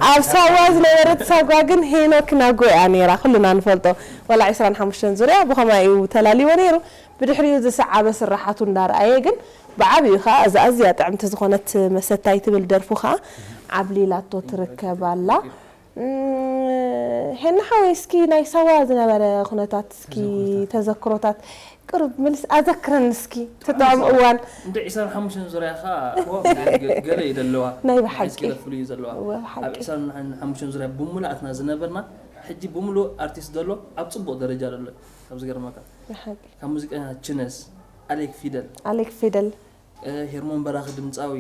ኣብ ሳዋ ዝነበረት ሳጓ ግን ሄኖክ ናጎ እያ ነይራ ኩልና ንፈልጦ ዋላ ዕስራን ሓሙሽተን ዙርያ ብኸማይ እዩ ተላሊዎ ነይሩ ብድሕሪኡ ዝሰዓበ ስራሓቱ እንዳረኣየ ግን ብዓብዩ ከዓ እዛ ኣዝያ ጥዕምቲ ዝኾነት መሰታይ ትብል ደርፉ ከዓ ዓብሊላቶ ትርከብ ኣላ ሄና ሓወይ እስኪ ናይ ሳዋ ዝነበረ ኩነታት እስኪ ተዘክሮታት ቅርብ ምልስ ኣዘክረኒ እስኪ ትጥዕም እዋን እንደ ዒስራን ሓሙሽተን ዙርያ ኸ ገለ እዩ ዘለዋ ናይ ብሓቂ ፍሉይ ዘለዋ እወ፣ ብሓቂ። ኣብ ዒስራን ሓሙሽተን ዙርያ ብሙሉኣትና ዝነበርና ሕጂ ብምሉእ ኣርቲስት ዘሎ ኣብ ፅቡቅ ደረጃ ዘሎ ካብ ዝገርመካ ብሓቂ ካብ ሙዚቀኛ ችነስ ኣሌክ ፊደል፣ ኣሌክ ፊደል፣ ሄርሞን በራኺ ድምፃዊ፣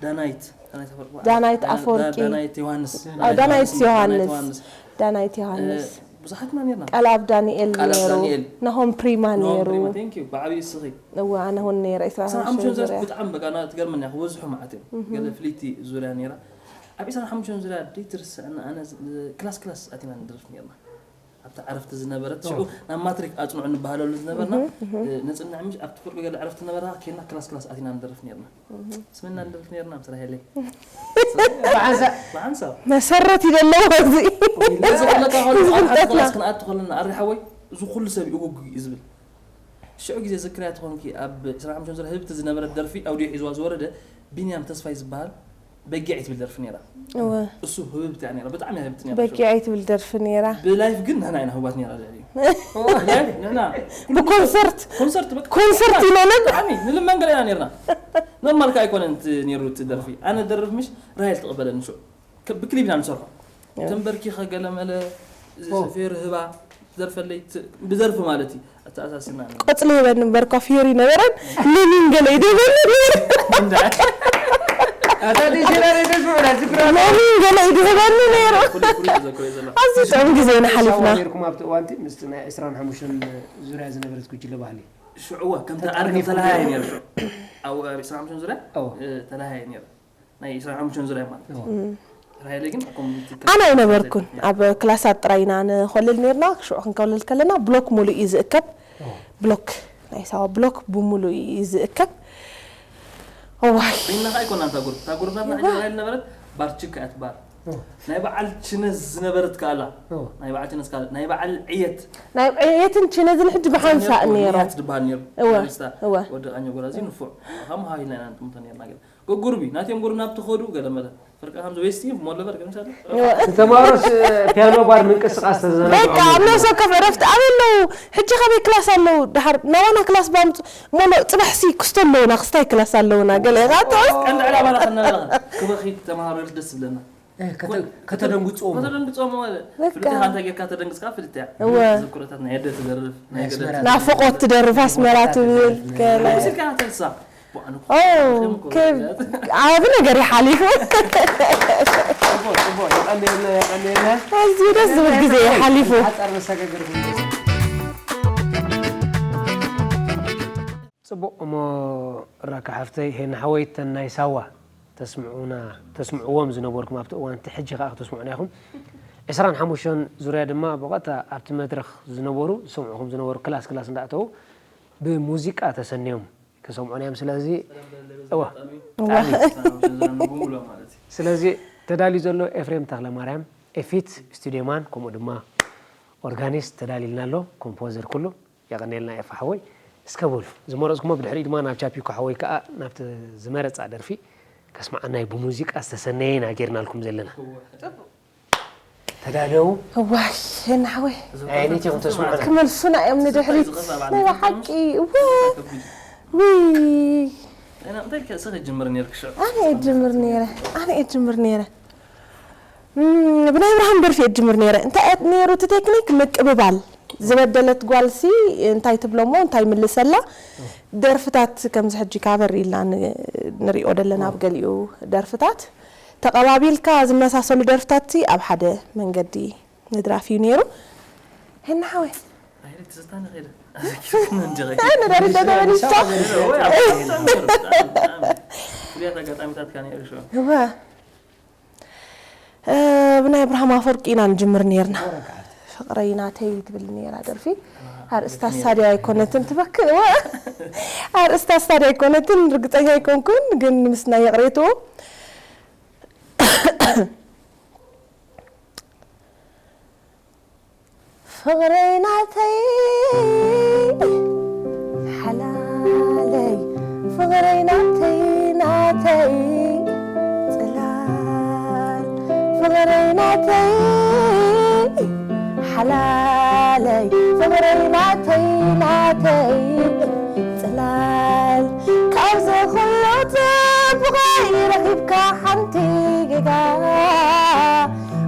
ዳናይት ዳናይት ኣፈወርቂ፣ ዳናይት ኣፈወርቂ፣ ዳናይት ዮሃንስ፣ ዳናይት ዮሃንስ፣ ዳናይት ዮሃንስ፣ ብዙሓት ኢና ነርና። ቃልኣብ ዳንኤል ቃልኣብ ነይሩ፣ ዳንኤል። ናሆም ፕሪማ ነይሩ። ቴንክ ዩ። ብዓብዩ እስኺ እወ ኣነ እውን ነይረ። ስራ ሓሙሽተ ዙርያ ብጣዕሚ በቃ ትገርመኒ ኢኻ፣ ክበዝሑ መዓት እዮም። ገለ ፍልይቲ ዙርያ ነይራ። ኣብ ዕስራን ሓሙሽተን ዙርያ ደይትርስዕና ኣነ ክላስ ክላስ ኣቲና ንደርፍ ነርና። ኣብቲ ዓረፍቲ ዝነበረት ሽዑ ናብ ማትሪክ ኣጽንዑ ንበሃለሉ ዝነበርና ነጽንዕ ምሽ ኣብቲ ፍርቂ ገለ ዕረፍቲ ነበራ ኬና ክላስ ክላስ ኣቲና ንደርፍ ነርና። ስምና ንደርፍ ነርና ምስ ራሄለይ። ብሓንሳብ መሰረት እዩ ዘለዎ እዚ ነዚ ክለካ ከሎ ኣብ ሓደ ክላስ ክንኣቱ ከለና ኣሪ ሓወይ እዚ ኩሉ ሰብ እዩ እጉግ እዩ ዝብል። ሽዑ ግዜ ዝክርያ ትኾንኪ ኣብ ዕስራን ሓሙሽተን ዙርያ ህብቲ ዝነበረት ደርፊ ኣውዲዮ ሒዝዋ ዝወረደ ቢንያም ተስፋይ ዝበሃል በጊዕ ትብል ደርፊ ነይራ። እሱ ህብብቲ እያ ነይራ፣ ብጣዕሚ እያ ህብብቲ ነይራ። በጊዕ ትብል ደርፊ ነይራ። ብላይፍ ግን ንሕና ኢና ህቡባት ነይራ ልዕሊኡ። ብላይፍ ንሕና ብኮንሰርት ኮንሰርት በቃ ኮንሰርት ኢሎና ብጣዕሚ ንልመን ገለ ኢና ነይርና። ኖርማል ከ ኣይኮነን እቲ ነይሩ እቲ ደርፊ። ኣነ ደርፍ ምሽ ራሄል ትቕበለኒ ሽዑ። ከ- ብክሊብ ኢና ንሰርሖ። ተንበርኪኸ ገለመለ ፌር ህባ ደርፈለይ ት- ብደርፊ ማለት እዩ። ኣተኣሳስና ቆፅሊ ይበኒ እምበርኳ ፊዮሪ ነበረን ለሚን ገለ ይደበኒ ነይሩ ኣታ ዲሽነሪ ተስምዑ ናዚ ግራ ለሚን ገለ ይድህበኒ ነይሩ ፍሉይ ፍሉይ ተዘክሮ እዩ ዘሎ። ኣዚ ጥዑም ግዜና ሓሊፍና ነርኩም ኣብቲ እዋንቲ ምስቲ ናይ ዕስራን ሓሙሽተን ዙርያ ዝነበረት ጉጅለ ባህሊ ሽዕዋ ከምቲ ኣነ ከም ተለሃየ ነይሩ። ኣብ ዕስራን ሓሙሽተን ዙርያ ተለሃየ ነይሩ። ናይ ዕስራን ሓሙሽተን ዙርያ ማለት እዩ። ራሄለ ግን ኣብ ኮሚኒቲ ኣነ ኣይነበርኩን ኣብ ክላሳት ጥራይ ኢና ንኾልል ነርና ሽዑ ክንከውልል ከለና ብሎክ ሙሉእ እዩ ዝእከብ ብሎክ ናይ ሳዋ ብሎክ ብሙሉእ እዩ ዝእከብ እዋይ ኮይና ከኣ ኣይኮናን እታ ጉሩፕ እታ ጉሩፕ ናትና ሓንቲ ራሄል ነበረት ባርችካ እያ ትበሃል ናይ በዓል ችነዝ ዝነበረት ከኣላ ናይ በዓል ችነዝ ከኣላ ናይ በዓል ዕየት ናይ ዕየትን ችነዝን ሕጂ ብሓንሳእ ነይሮም ትበሃል ነይሩ እወ እወ ወዲ ቃኘ ጎራዚ ንፉዕ ካብ መሃቢልና ኢና ንጥምቶ ነርና ገለ ገጉርቢ ናትዮም ጉርቢ ናብቲ ኸዱ ገለ መለ ፍርቂ ከምዚ ዌስት ሞል ነበር ግን ሳለ ተማሃሮስ ፒያኖ ባር ምንቅስቃስ ተዘናግዑ በቃ ኣብ ነፍሲ ወከፍ ዕረፍቲ ኣበይ ኣለዉ ሕጂ ካበይ ክላስ ኣለዉ ድሓር ናባና ክላስ ባምፁ ሞሎ ፅባሕሲ ክስቶ ኣለዉና ክስታይ ክላስ ኣለዉና ገለ ኢኻ ትዕስ ቀንዲ ዕላማና ከነበረ ክበኺ ተማሃሮ ደስ ዝብለና ከተደንግፅዎም ከተደንግፅዎም ማለት በቃ። ፍልጥያ እንታይ ጌርካ ተደንግፅካ ፍልጥያ እወ። ዝኩረታት ናይ ኣደ ትደርፍ ናይ ገለ ናፍቆት ትደርፍ ኣስመራ ትብል ገለ ስልካ ተንሳ ኦ፣ ከብ- ዓቢ ነገር ይሓሊፉ ፅቡቅ ፅቡቅ የቀንየልና የቀንየልና ኣዝዩ ደስ ዝብል ግዜ ይሓሊፉ ሓፃር መሰጋገር ጽቡቕ እሞ ራካ ሓፍተይ ሄና ሓወይ እተን ናይ ሳዋ ተስምዑና ተስምዕዎም ዝነበርኩም ኣብቲ እዋን እቲ ሕጂ ከኣ ክተስምዑና ኢኹም ዕስራን ሓሙሽተን ዙርያ ድማ ብቐጥታ ኣብቲ መድረኽ ዝነበሩ ዝሰምዑኹም ዝነበሩ ክላስ ክላስ እንዳእተዉ ብሙዚቃ ተሰንዮም ክሰምዑና እዮም ስለዚ እዋ ስለዚ ተዳልዩ ዘሎ ኤፍሬም ተኽለ ማርያም ኤፊት ስቱድዮማን ከምኡ ድማ ኦርጋኒስት ተዳሊልና ኣሎ ኮምፖዘር ኩሉ የቐንየልና ኤፋ ሓወይ እስከ በሉ ዝመረፅኩሞ ብድሕሪኡ ድማ ናብ ቻፒኮ ሓወይ ከዓ ናብቲ ዝመረፃ ደርፊ ከስምዓና እዩ ብሙዚቃ ዝተሰነየ ኢና ጌርናልኩም ዘለና ተዳለው እዋይ ሄና ሓወይ ኣየነይቲ ኢኹም ተስምዑ ክመልሱና እዮም ንድሕሪት ናይ ብሓቂ እወ ውይ እንታይ ከ ስኸ ጅምር ነርክ ሽዑ ኣነ እየ ጅምር ነይረ ኣነ እየ ጅምር ነይረ እም፣ ብናይ ኣብርሃም ደርፊ እየ ጅምር ነይረ እንታይ እየ ነይሩ እቲ ቴክኒክ ምቅብባል ዝበደለት ጓልሲ እንታይ ትብሎ እሞ እንታይ ይምልሰላ ደርፍታት ከምዚ ሕጂ ካቨር ኢልና ን- ንሪኦ ዘለና ኣብ ገሊኡ ደርፍታት ተቐባቢልካ ዝመሳሰሉ ደርፍታት ኣብ ሓደ መንገዲ ምድራፍ እዩ ነይሩ ሄና ሓወይ ትዝታኒ ኸይደ ነዳሪ ተተበሊስካ ፍልያት ኣጋጣሚታት ካ ነይሩ ሽዑ እወ ብናይ ኣብርሃም ኣፈወርቂ ኢና ንጅምር ነርና ፍቕረይ ናተይ ትብል ነራ ደርፊ ኣርእስታ ስታድያ ኣይኮነትን ትበክር እወ ኣርእስታ ስታድያ ኣይኮነትን ርግፀኛ ኣይኮንኩን ግን ምስ ናይ ይቕሬትኡ ፍቕረይ ናተይ ሓላለይ ፍቕረይ ናተይ ናተይ ፅላል ፍቕረይ ናተይ ሓላለይ ፍቕረይ ናተይ ናተይ ፅላል ካብዚ ኩሉ ፅቡቐይ ረኺብካ ሓንቲ ጌጋ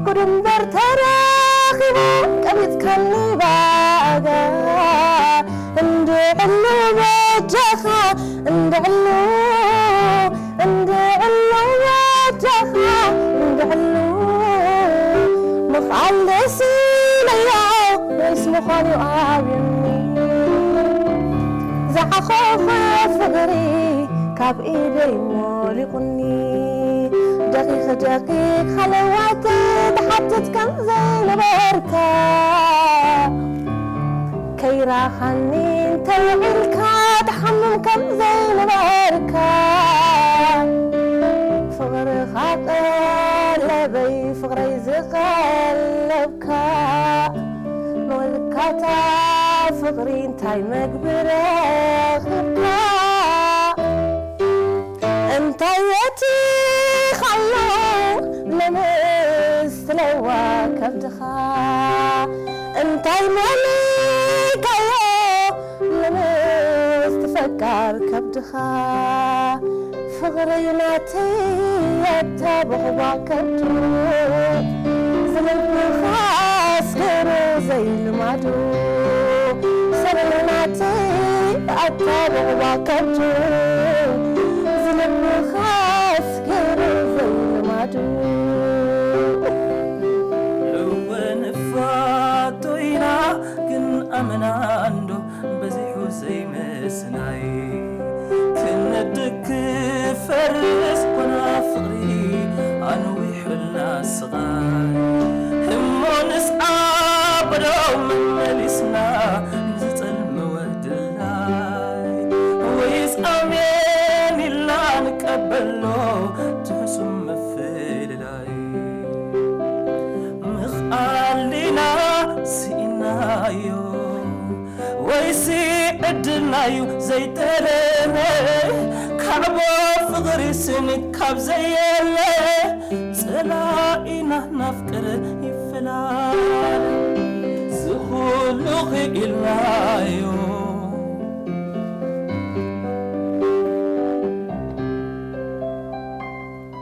ጉድ እምበር ተረኺቡ ቀቢፅካኒ ባጋ እንድዕሉ ወደኻ እንድዕሉ እንድዕሉ ወደኻ እንድዕሉ ምኽኣል ደስ ኢለዮ ወይስ ምዃኑ ኣብዩኒ ዝዓኾኸ ፍቕሪ ካብ ኢደይ ሞሊቑኒ ደቂቕ ደቂቕ ሃለዋተይ ትሓትት ከም ዘይነበርካ ከይራኻኒ እንተውዒልካ ትሓምም ከም ዘይነበርካ ፍቕርኻ ቀለበይ ፍቕረይ ዝቐለብካ መወልካታ ፍቕሪ እንታይ መግቢ ረኺብካ እንታይ የቲኻሎ ለምስትለዋ ከብድኻ እንታይ መሊካዮ ለምስቲ ፈቃር ከብድኻ ፍቕሪ ናተይ ኣታ በቕባ ከብዱ ዝልብኻ ኣስገሩ ዘይልማዱ ሰብሪ ናተይ ኣታ በቕባ ከብዱ ዝልብኻ ኣስገሩ ዘይልማዱ እወ ንፋቶ ኢና ግን ኣመና እንዶ በዚሑ ዘይምስናይ ክነድግ ክፈርስ ኮና ፍቕሪ ኣንዊሑልና ስቓይ እሞ ንስኣ በዶ መመሊስና ንዝጸልመወ ድላይ ወይስ ኣሜን ኢልና ንቀበሎ ትሕሱም ምፍልላይ ምኽኣል ዲና ስኢናዮ ወይሲ ዕድልናዩ ዘይጠለመ ካዕቦ ፍቕሪ ስኒት ካብ ዘየለ ጸላኢና ናፍቅር ይፈላለ ዝኹሉ ክኢልናዮ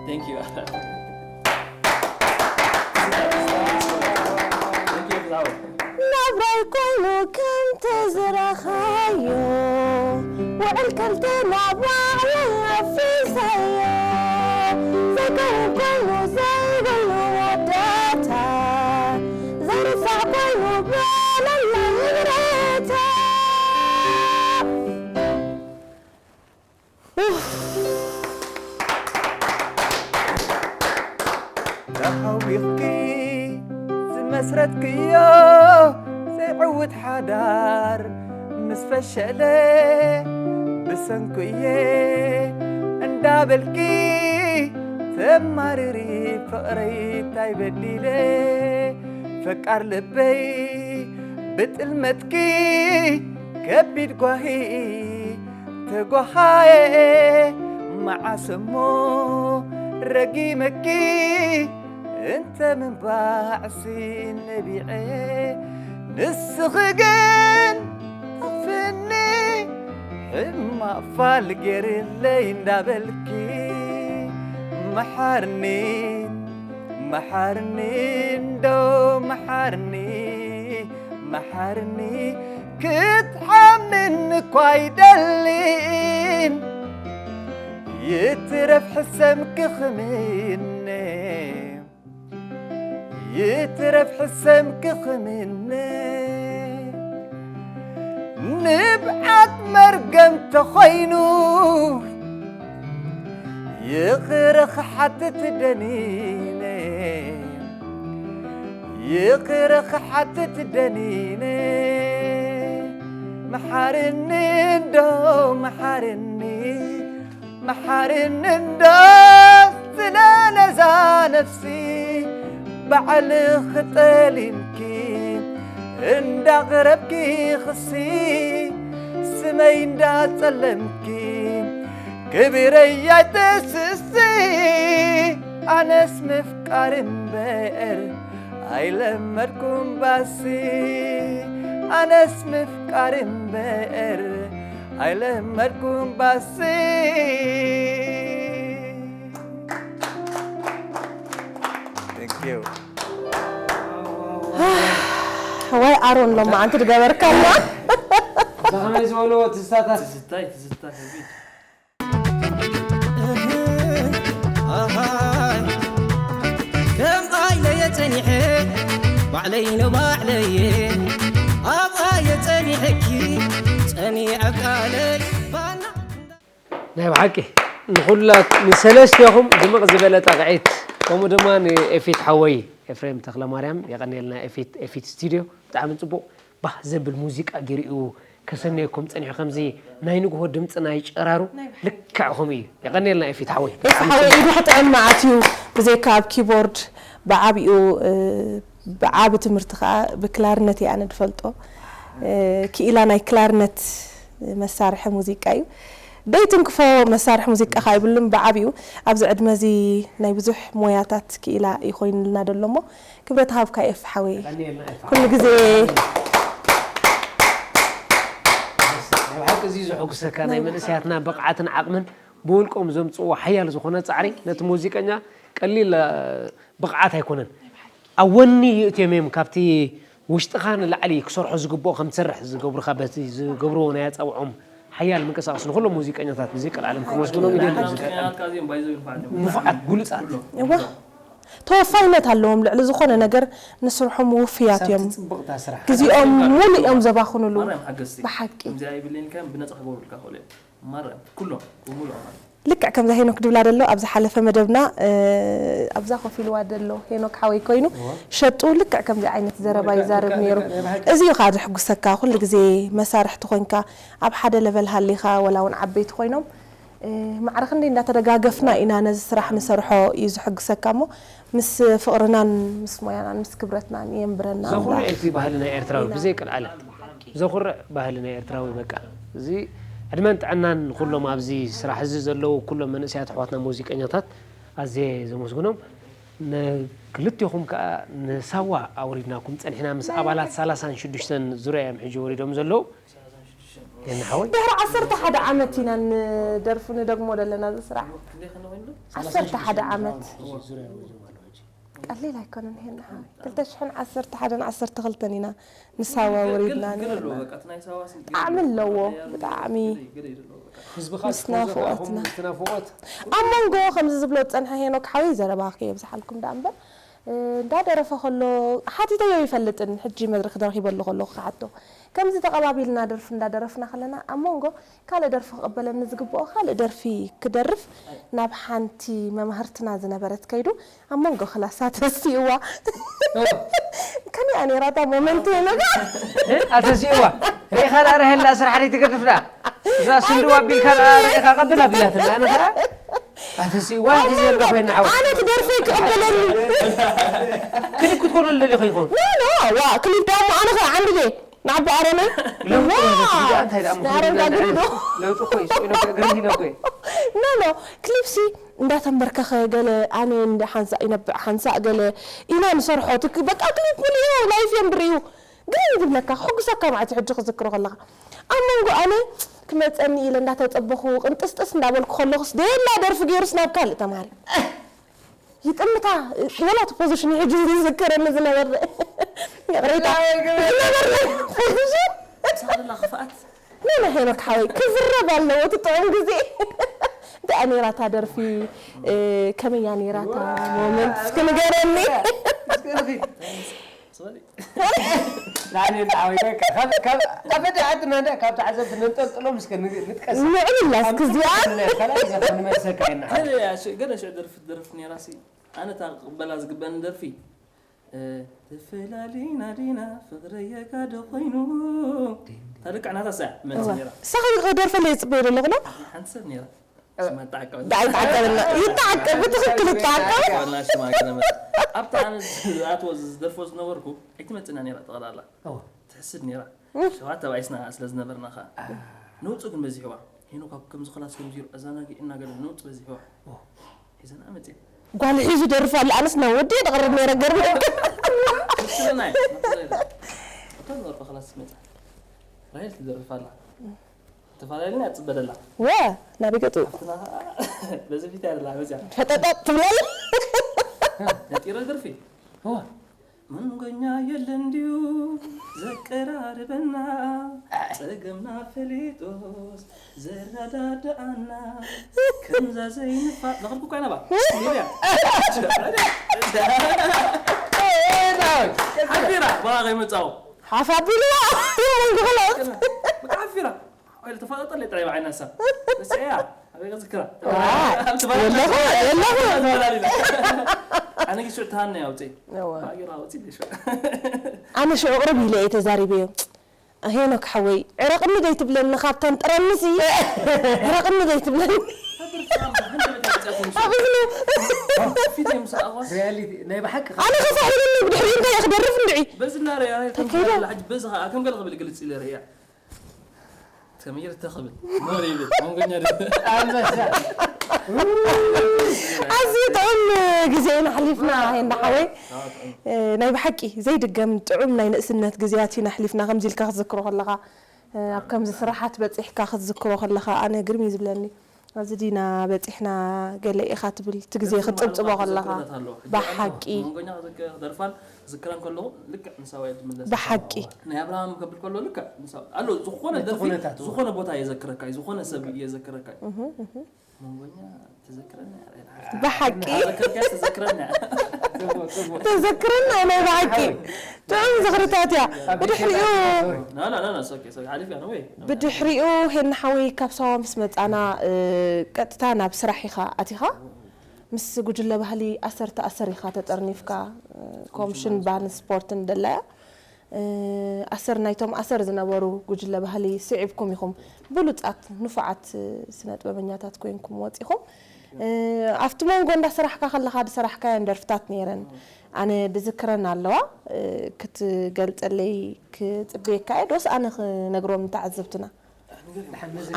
Thank you. Thank you, Flower. ናብራይ ኮይኑ ከምቲ ዝረኻዮ ውዕል ከልተ ናብ ባዕለይ ኣፊሰዮ ዘይከውን ኮይኑ ዘይብሉ ወዳታ ዘይርሳዕ ኮይኑ በለለይ ይብረታ ተሓዊኽኪ ዝመስረትክዮ ዘይዕውት ሓዳር ምስ ፈሸለ ብሰንኩ እየ እንዳበልኪ ተማርሪ ፍቕረይ እንታይ በዲለ ፈቃር ልበይ ብጥልመትኪ ከቢድ ጓሂ ተጓሃየ መዓስ እሞ ረጊመኪ እንተ ምንባዕሲ ነቢዐ ንስኺ ግን ተኽፍኒ ሕማቕ ፋል ገይርለይ እንዳበልኪ መሓርኒ መሓርኒ እንዶ መሓርኒ መሓርኒ ክትሓምኒ እኳ ኣይደልን ይትረፍ ሕሰም ክኽምነ ይትረፍ ሕሰም ክኽምነ ንብዓት መርገም ተኾይኑ ይቕረ ክሓትት ደኒነ ይቕረ ክሓትት ደኒነ መሓርኒ እንዶ መሓርኒ መሓርኒ እንዶ ስለ ነዛ ነፍሲ ባዕልኺ ጠሊምኪ እንዳቕረብኪ ክሲ ስመይ እንዳጸለምኪ ክብረይ ኣይትስሲ ኣነስ ምፍቃር እምበር ኣይለመድኩም ባሲ ኣነስ ምፍቃር እምበር ኣይለመድኩም ባሲ Thank you. ወይ ኣሮን ሎማዓንቲ ድገበርካና ብኸመይ ዝበልዎ ትዝታታት? ትዝታይ ትዝታ ከቢድ። ኣሃይ፣ ከም ኣይለየ ጸኒሐ፣ ባዕለይ ነው ባዕለየ። ኣብ ኣየ ጸኒሐኪ፣ ጸኒዐ ቃለይ፣ ባና ናይ ብሓቂ ንኹላ ንሰለስቲኹም ድምቕ ዝበለ ጣቕዒት፣ ከምኡ ድማ ንኤፊት ሓወይ ኤፍሬም ተኽለማርያም የቐንየልና። ኤፊት ኤፊት ስቱድዮ ብጣዕሚ ጽቡቕ ባህ ዘብል ሙዚቃ ገይሩ እዩ ከሰነየኩም ጸኒሑ። ከምዚ ናይ ንግሆ ድምጺ ናይ ጨራሩ ልክዕ ከምኡ እዩ። የቐንየልና ኤፊት ሓወይ። ኤፍ ሓወይ ኢዱ ክጥዕም መዓት እዩ። ብዘይካ ኣብ ኪቦርድ ብዓቢኡ ብዓቢ ትምህርቲ ከዓ ብክላርነት እየ ኣነ ዝፈልጦ። ክኢላ ናይ ክላርነት መሳርሒ ሙዚቃ እዩ። ደይትንክፎ መሳርሒ ሙዚቃ ከዓ ይብሉን ብዓቢኡ ኣብዚ ዕድመ እዚ ናይ ብዙሕ ሞያታት ክኢላ እዩ ኮይኑልና ደሎ እሞ ክብረት ሃብካ ኤፍ ሓወይ። ኩሉ ግዜ ናይ ብሓቂ እዚ ዘሐጉሰካ ናይ መንእሰያትና ብቕዓትን ዓቕምን ብውልቆም ዘምፅዎ ሓያል ዝኾነ ፃዕሪ ነቲ ሙዚቀኛ ቀሊል ብቕዓት ኣይኮነን። ኣብ ወኒ ይእትዮም እዮም ካብቲ ውሽጥኻ ንላዕሊ ክሰርሖ ዝግብኦ ከም ትሰርሕ ዝገብሩኻ በቲ ዝገብርዎ ናይ ኣፃብዖም ሓያል ምንቅስቃስ ንኩሎም ሙዚቀኛታት ብዘይቀልዓለም ከመስግኖም ይደሊ። ንፉዓት ብሉፃት እዋ ተወፋይነት ኣለዎም ልዕሊ ዝኾነ ነገር ንስርሖም ውፍያት እዮም። ጽብቕታ ስራሕ ግዜኦም ሙሉ እዮም ዘባኽኑሉ። ብሓቂ ከምዚኣ ይብለንካ ብነፃ ክገብሩልካ ክእሉ እዮም። ማርያም ኩሎም ብምሉኦም ማለት ልክዕ ከምዛ ሄኖክ ድብላ ደሎ ኣብ ዝሓለፈ መደብና ኣብዛ ኮፍ ኢልዋ ደሎ ሄኖክ ሓወይ ኮይኑ ሸጡ ልክዕ ከምዚ ዓይነት ዘረባ ይዛረብ ነይሩ። እዚ እዩ ከዓ ዘሕጉሰካ ኩሉ ግዜ መሳርሕቲ ኮንካ ኣብ ሓደ ለቨል ሃሊኻ ወላ እውን ዓበይቲ ኮይኖም ማዕረ ክንደይ እንዳተደጋገፍና ኢና ነዚ ስራሕ ንሰርሖ እዩ ዘሕጉሰካ እሞ ምስ ፍቕርናን ምስ ሞያናን ምስ ክብረትናን የንብረና ዘኹርዕ ኣምላኽ። እቲ ባህልና ኤርትራዊ ብዘይ ቅልዓለ ዘኹርዕ ባህሊ ናይ ኤርትራዊ በቃ እዚ ዕድመን ጥዕናን ንኩሎም ኣብዚ ስራሕ እዚ ዘለዉ ኩሎም መንእሰያት ኣሕዋትና ሙዚቀኛታት ኣዝየ ዘመስግኖም ንክልቲኹም ከዓ ንሳዋ ኣውሪድናኩም ፀኒሕና ምስ ኣባላት ሰላሳን ሽዱሽተን ዙርያ እዮም ሕጂ ወሪዶም ዘለዉ የንሓወይ ድሕሪ ዓሰርተ ሓደ ዓመት ኢና ንደርፉ ንደግሞ ዘለና እዚ ስራሕ ዓሰርተ ሓደ ዓመት ቀሊል ኣይኮነን ሄና ክልተ ሽሕን ዓሰርተ ሓደን ዓሰርተ ክልተን ኢና ንሳዋ ወሪድና ነርና ጣዕሚ ኣለዎ ብጣዕሚ ምስ ናፍቖትና ኣብ መንጎ ከምዚ ዝብሎ ዝፀንሐ ሄኖክ ሓወይ ዘረባ ከየብዝሓልኩም ደኣ እምበር እንዳደረፈ ከሎ ሓቲተዮ ይፈልጥን ሕጂ መድረክ ተረኪበሉ ከለኩ ክሓቶ ከምዚ ተቐባቢልና ደርፊ እንዳደረፍና ከለና ኣብ መንጎ ካልእ ደርፊ ክቕበለኒ ዝግብኦ ካልእ ደርፊ ክደርፍ ናብ ሓንቲ መማህርትና ዝነበረት ከይዱ ኣብ መንጎ ክላሳ ተሲእዋ ከመይኣ ነይራ እታ ሞመንት ነጋ ኣተሲእዋ ርኢኻ ዳርሀላ ስራሕ ደይትገድፍ ደኣ እዛ ስንድው ኣቢልካ ደኣ ርኢኻ ቀብል ኣቢላትና ኣነ ከዓ ኣተሲእዋ ሒዘ ኣሎ ኮይና ሓወይ ኣነ ክደርፈይ ክቕበለኒ ክሊፕ ክትኮነሉ ደሊኹ ይኸውን ኖ ኖ ዋ ክሊፕ ደኣ እሞ ኣነ ከ ዓንዲ ድየ ንዓቢ ኣረመይ ለውጢ ማለት እዩ። እንታይ ደኣ ምኾነ ኣረጋግዱ ዶ ለውጢ እኮ እዩ። ስኢኖ እግሪ ኢለ እኮ እዩ። ኖ ኖ ክሊፕሲ እንዳተንበርከኸ ገለ ኣነ እንደ ሓንሳእ ይነብዕ ሓንሳእ ገለ ኢና ንሰርሖ ትክ በቃ ክሊፕ ሙሉ እዩ ላይፍ እዮም ድርእዩ ግን ይብለካ ክሕጉሰካ ማለት ሕጂ ክዝክሮ ከለኻ ኣብ መንጎ ኣነ ክመፀኒ ኢለ እንዳተፀበኹ ቅንጥስጥስ እንዳበልኩ ከለኹስ ደላ ደርፊ ገይሩስ ናብ ካልእ ተማሪ ይጥምታ ወላ እቲ ፖዚሽን ሕጂ ዝዝከረኒ ዝነበረ ይቕሬታ ዝነበረ ፖዚሽን ሳላ ክፍኣት ነና ሄኖክ ሓወይ ክዝረብ ኣለዎ እቲ ጥዑም ግዜ እንታይ ነይራ እታ ደርፊ ከመያ ነይራ እታ ሞመንት እስኪ ንገረኒ ስበሊ ላዕሊ ላዕሊ በቃ ካብ ካብ ኣፈዳዓትና እንዳ ካብ ተዓዘብቲ ነንጠልጥሎም እስከ ንግ- ንጥቀስ ንዕብላ እስኪ እዚኣ ካልኣይ ዘፈን ንመልሰካ ኢና ገለ ገለ ሽዕ ደርፊ ደርፍ ነይራ ሲ ኣነ እታ ክቕበላ ዝግበኒ ደርፊ ተፈላሊና ዲና ፍቕረየካ ዶ ኮይኑ ታደቅዕ ናታ ሳያ መልሲ ነይራ እሳ ከደርፈለ ይፅበዮ ዘለኹ ዶ ሓንቲ ሰብ ነይራ ይተዓቀበልና ይተዓቀብ ብትኽክል ይተዓቀብ ኣብታ ኣነ ዝኣትዎ ዝደርፎ ዝነበርኩ ኣይትመፅና ነይራ ጠቕላላ ትሕስድ ነይራ ሸባት ተባኢስና ስለ ዝነበርና ከዓ ነውፁ ግን በዚሕዋ ሄኖ ካብ ከምዚ ክላስ ከምዚ ኣዘናጊዕና ገለ ነውፅ በዚሕዋ ሒዘና መፅእ ጓል ሒዙ ደርፍ ኣሎ ኣነስ ናብ ወዲ ደቕርብ ነይረ ገርም ስለናይ እታ ዝወርቀ ክላስ መፅእ ራሄል ትደርፍ ኣላ ተፈላለና ያፅበደላ ወ ናበይ ገጡ ሓፍትና ከዓ በዚ ፊት ያደላ መፅያ ፈጠጠጥ ትብለል ነጢረ ደርፊ መንጎኛ የለን ድዩ ዘቀራርበና፣ ጸገምና ፈሊጦስ ዘረዳድኣና፣ ከምዛ ዘይንፋ-፣ ለኸልኩ እኳ ኢና ባ። ሓፊራ፣ ብኻ ከይመጻው። ሓፍ ኣቢልዋ። መንጎ ኸላስ። ብቃ ሓፊራ። ሓይል ተፋጠጠለይ ጥራይ ብዓይና ሰብ። እስያ፣ ኣበይ ዝክራ? ዋ፣ ኣብ ትባል-፣ የለኹ፣ የለኹ። ኣነ ግን ሽዑ ተሃነ ኣውፅእ። እዋ። ባጌራ ኣውፅእ ሽዑ። ኣነ ሽዑ ቅርብ ኢለ እየ ተዛሪበዮ። ሄኖክ ሓወይ፣ ዕረቕኒ ደይትብለኒ ካብተን ጥረምሲ። ዕረቕኒ ደይትብለኒ። ኣብ እዝኑ። ፊት እዮም ሰኣዋ። ሪያሊቲ ናይ ብሓቂ ኣነ ከሳሒሉኒ ብድሕሪኡ እንታይ እየ ክደርፍ እንድዒ? በዚ እናረኣየ ተከይደ። ሕጂ በዚ ከዓ ከም ገለ ክብል ግልጽ ኢለ ርእያ። ተመይር ተኽብል። ሞር ይብል። መንጎኛ ድብል። ኣንበሳ። ኣዝዩ ጥዑም ግዜ ኢና ኣሕሊፍና፣ ሄና ሓወይ። ኣዎ፣ ጥዑም። እ፣ ናይ ብሓቂ ዘይድገም ጥዑም ናይ ንእስነት ግዜያት ኢና ኣሕሊፍና፣ ከምዚ ኢልካ ክትዝክሮ ከለኻ፣ እ፣ ኣብ ከምዚ ስራሓት በጺሕካ ክትዝክሮ ከለኻ፣ ኣነ ግርም እዩ ዝብለኒ። ኣብዚ ዲና በጺሕና ገለ ኢኻ ትብል፣ እቲ ግዜ ክትጽብጽቦ ከለኻ። ብሓቂ። መንጎኛ ክዝክ-፣ ክደርፋን ክዝክራን ከለኹ ልክዕ ንሳዋ እየ ዝምለስ። ብሓቂ። ናይ ኣብርሃም ከብል ከሎ ልክዕ ንሳዋ። ኣሎ፣ ዝኾነ ነቲ ደርፊ፣ ኩነታት፣ እዎ። ዝኾነ ቦታ የዘክረካ እዩ፣ ዝኾነ ሰብ ልክዕ። የዘክረካ እዩ። እህ፣ እህ። መንጎኛ ተዘክረና እያ፣ ራይት ሓፍቲ። ብሓቂ። ተዘክረካ፣ ተዘክረና እያ። ጽቡቕ፣ ጽቡቕ። ተዘክረና እያ፣ ናይ ብሓቂ። ሓወይ። ጥዑም ዝኽርታት እያ። ኣብ ብድሕሪኡ፣ ኢትዮጵያ ሶሪ። ና፣ ና፣ ና፣ ና፣ ሶሪ፣ ሶሪ፣ ሓሊፍ እያ፣ ነው ወይ? ብድሕሪኡ ሄና ሓወይ ካብ ሳዋ ምስ መጻና፣ እ፣ ቀጥታ ናብ ስራሕ ኢኻ ኣቲኻ። ምስ ጉጅለ ባህሊ ኣሰር ተኣሰር ኢኻ ተጠርኒፍካ፣ እ፣ ኮምሽን ባህልን ስፖርትን ደላያ። እ፣ ኣሰር ናይቶም ኣሰር ዝነበሩ ጉጅለ ባህሊ ስዒብኩም ኢኹም ብሉጻት ንፉዓት፣ እ፣ ስነ ጥበበኛታት ኮይንኩም ወጺኹም። እ፣ ኣብቲ መንጎ እንዳሰራሕካ ከለኻ ዝሰራሕካየን ደርፍታት ነይረን። ኣነ ድዝክረን ኣለዋ፣ እ፣ ክትገልጸለይ ክጽበየካ እየ። ዶስ ኣነ ክነግሮም ንተዓዘብትና?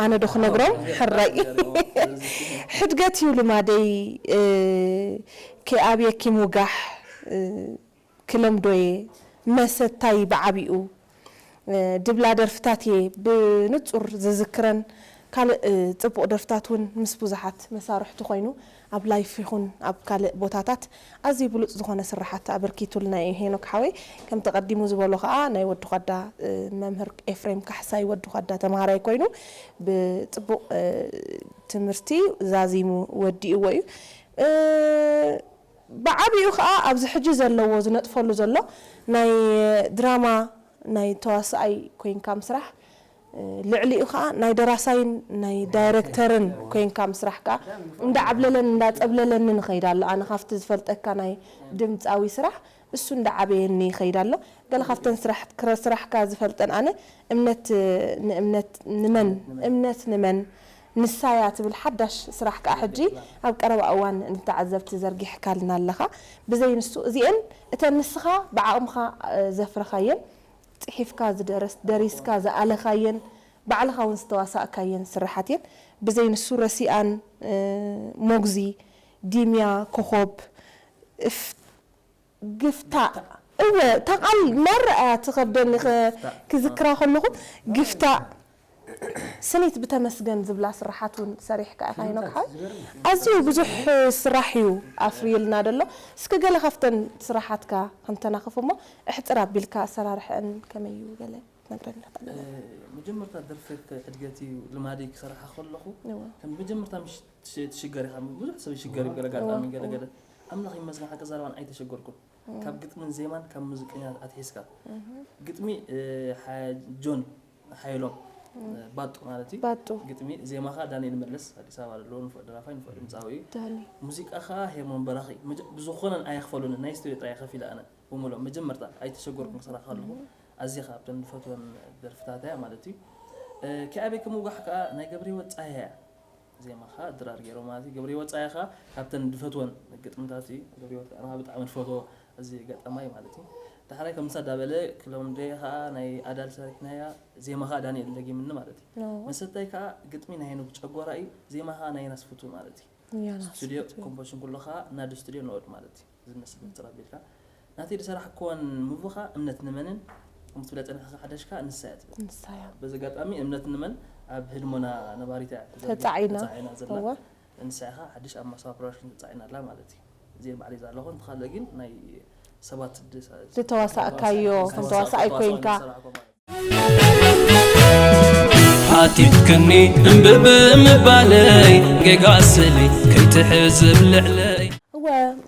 ኣነ ዶ ክነግሮም? ሕራይ። ሕድገት እዩ ልማደይ፣ እ፣ ከይኣብየኪ ምውጋሕ፣ እ፣ ክለምዶ እየ። መሰታይ ብዓቢኡ፣ እ፣ ድብላ ደርፍታት እየ ብንጹር ዝዝክረን። ካልእ፣ እ፣ ጽቡቕ ደርፍታት እውን ምስ ብዙሓት መሳርሕቱ ኮይኑ ኣብ ላይፍ ይኹን ኣብ ካልእ ቦታታት ኣዝዩ ብሉጽ ዝኾነ ስራሓት ኣበርኪቱልና እዩ ሄኖክ ሓወይ። ከምቲ ቀዲሙ ዝበሎ ከኣ ናይ ወዲ ኳዳ፣ እ፣ መምህር ኤፍሬም ካሕሳይ ወዲ ኳዳ ተምሃራይ ኮይኑ ብጽቡቕ፣ እ፣ ትምህርቲ ዛዚሙ ወዲእዎ እዩ። እ፣ ብዓቢኡ ከኣ ኣብዚ ሕጂ ዘለዎ ዝነጥፈሉ ዘሎ ናይ ድራማ ናይ ተዋስኣይ ኮይንካ ምስራሕ፣ እ፣ ልዕሊኡ ከኣ ናይ ደራሳይን ናይ ዳይረክተርን ኮይንካ ምስራሕ ከኣ እንዳዓብለለን እንዳጸብለለኒ ንኸይድ ኣሎ። ኣነ ካብቲ ዝፈልጠካ ናይ ድምጻዊ ስራሕ እሱ እንዳዓበየኒ ይኸይድ ኣሎ። ገለ ካብተን ስራሕ፣ ክረ-፣ ስራሕካ ዝፈልጠን ኣነ እምነት ንእምነት ንመን፣ እምነት ንመን ንሳያ ትብል ሓዳሽ ስራሕ ከኣ ሕጂ ኣብ ቀረባ እዋን ንተዓዘብቲ ዘርጊሕካልና ኣለኻ። ብዘይ ንሱ እዚኤን እተን ንስኻ ብዓቕምኻ፣ እ፣ ዘፍረኻየን፣ ጽሒፍካ ዝደረስ-፣ ደሪስካ ዝኣለኻየን፣ ባዕልኻ እውን ዝተዋሳእካየን ስራሓት እየን። ብዘይ ንሱ ረሲኣን፣ እ፣ ሞግዚ፣ ዲምያ፣ ኮኾብ፣ እፍ-፣ ግፍታእ። እወ፣ እታ ቃል ማራ እያ ትኸብደኒ ኸ-፣ ግፍታእ። ክዝክራ ከለኹ፣ ግፍታእ። ስኒት ብተመስገን ዝብላ ስራሓት እውን ሰሪሕካ ኢኻ ሄኖክ ሓወይ። ኣዝዩ ብዙሕ ስራሕ እዩ ኣፍርዩልና ዘሎ። እስኪ ገለ ካብተን ስራሓትካ ክንተናኽፍ እሞ፣ እሕጽር ኣቢልካ ኣሰራርሐአን ከመይ እዩ ገለ ክትነግረኒ ትኽእል? እ፣ መጀመርታ ደርፊ ሕድገት እዩ ልማደይ ክሰርሓ ከለኹ፣ እወ። ከም መጀመርታ ምሽ-፣ ትሽ-፣ ትሽገር ኢኻ። ብዙሕ ሰብ ይሽገር እዩ፣ ገለ ኣጋጣሚ፣ እወ፣ ገለ፣ እወ። ገለ። ኣምላኽ ይመስገን፣ ሓቂ ዘረባን ኣይተሸገርኩን። እም። ካብ ግጥምን ዜማን ካብ ሙዚቀኛታት ኣትሒዝካ። እህ። ግጥሚ፣ እ፣ ሓ-፣ ጆን ሓየሎም፣ እም። እ፣ ባጡ ማለት እዩ። ባጡ። ግጥሚ፣ ዜማ ኸኣ ዳንኤል መለስ፣ ኣዲስ ኣበባ ዘሎ ንፉዕ ደራፋይ፣ ንፉዕ ድምጻዊ እዩ። ዳኒ። ሙዚቃ ኸኣ ሄርሞን በራኺ። መጀ-፣ ብዝኾነን ኣየኽፈሉንን፣ ናይ ስቱድዮ ጥራይ ከፊለ ኣነ ብምሉእ። መጀመርታ ኣይተሸገርኩን ክሰርሕ ከለኹ። እም። ኣዝየ ካብ እተን ዝፈትወን ደርፍታት እያ ማለት እዩ። እ፣ ከይኣብየኪ ምውጋሕ ከኣ ናይ ገብረህይወት ጸሃየ እያ። ዜማ ኸኣ ድራር ገይሩ ማለት እዩ። ገብረህይወት ጸሃየ ኸኣ ካብተን ዝፈትወን ግጥምታት እዩ። ገብረህይወት ጸሃየ ብጣዕሚ ዝፈትዎ እዚ ገጣማይ ማለት እዩ። ዳሕራይ ከምሳ እንዳበለ ክለምዶ እየ ኸኣ ናይ ኣዳል ሰሪሕናያ፣ ዜማ ኸኣ ዳንኤል ደጊምኒ ማለት እዩ። ኦ። መሰታይ ከኣ ግጥሚ ናይ ሄኖክ ጨጎራ እዩ፣ ዜማ ኸኣ ናይ ዮናስ ፍቱ ማለት እዩ። ዮናስ ስቱድዮ ፍቱ። ኮምፖዚሽን ኩሉ ኸኣ ናዱ ስቱድዮ ንኦድ ማለት እዩ። ዝመስል ንጽር ኣቢልካ። ናተይ ዝሰራሕክወን ሙቪ ኸኣ እምነት ንመንን፣ ከምቲ ትብላ ጸኒሕካ ሓዳሽ ከኣ ንሳ እያ ትብል። ንሳ እያ። በዚ ኣጋጣሚ እምነት ንመን ኣብ ህድሞና ነባሪት እያ። ተጻዒና። ተጻዒና ዘላ። እወ። ንሳ ኢኻ ሓድሽ ኣብ ማስዋ ፕሮዳክሽን ተጻዒና ኣላ ማለት እዩ። እዚኤን ባዕለይ ዝኣለኹ፣ እቲ ካልእ ግን ናይ ሰባት ደስ- ዝተዋሳእካዮ ከም ተዋሳኣይ ኮይንካ ሓቲትክኒ እምብብ ምባለይ ጌጋ ስሊ ከይትሕዝብ ልዕለይ እወ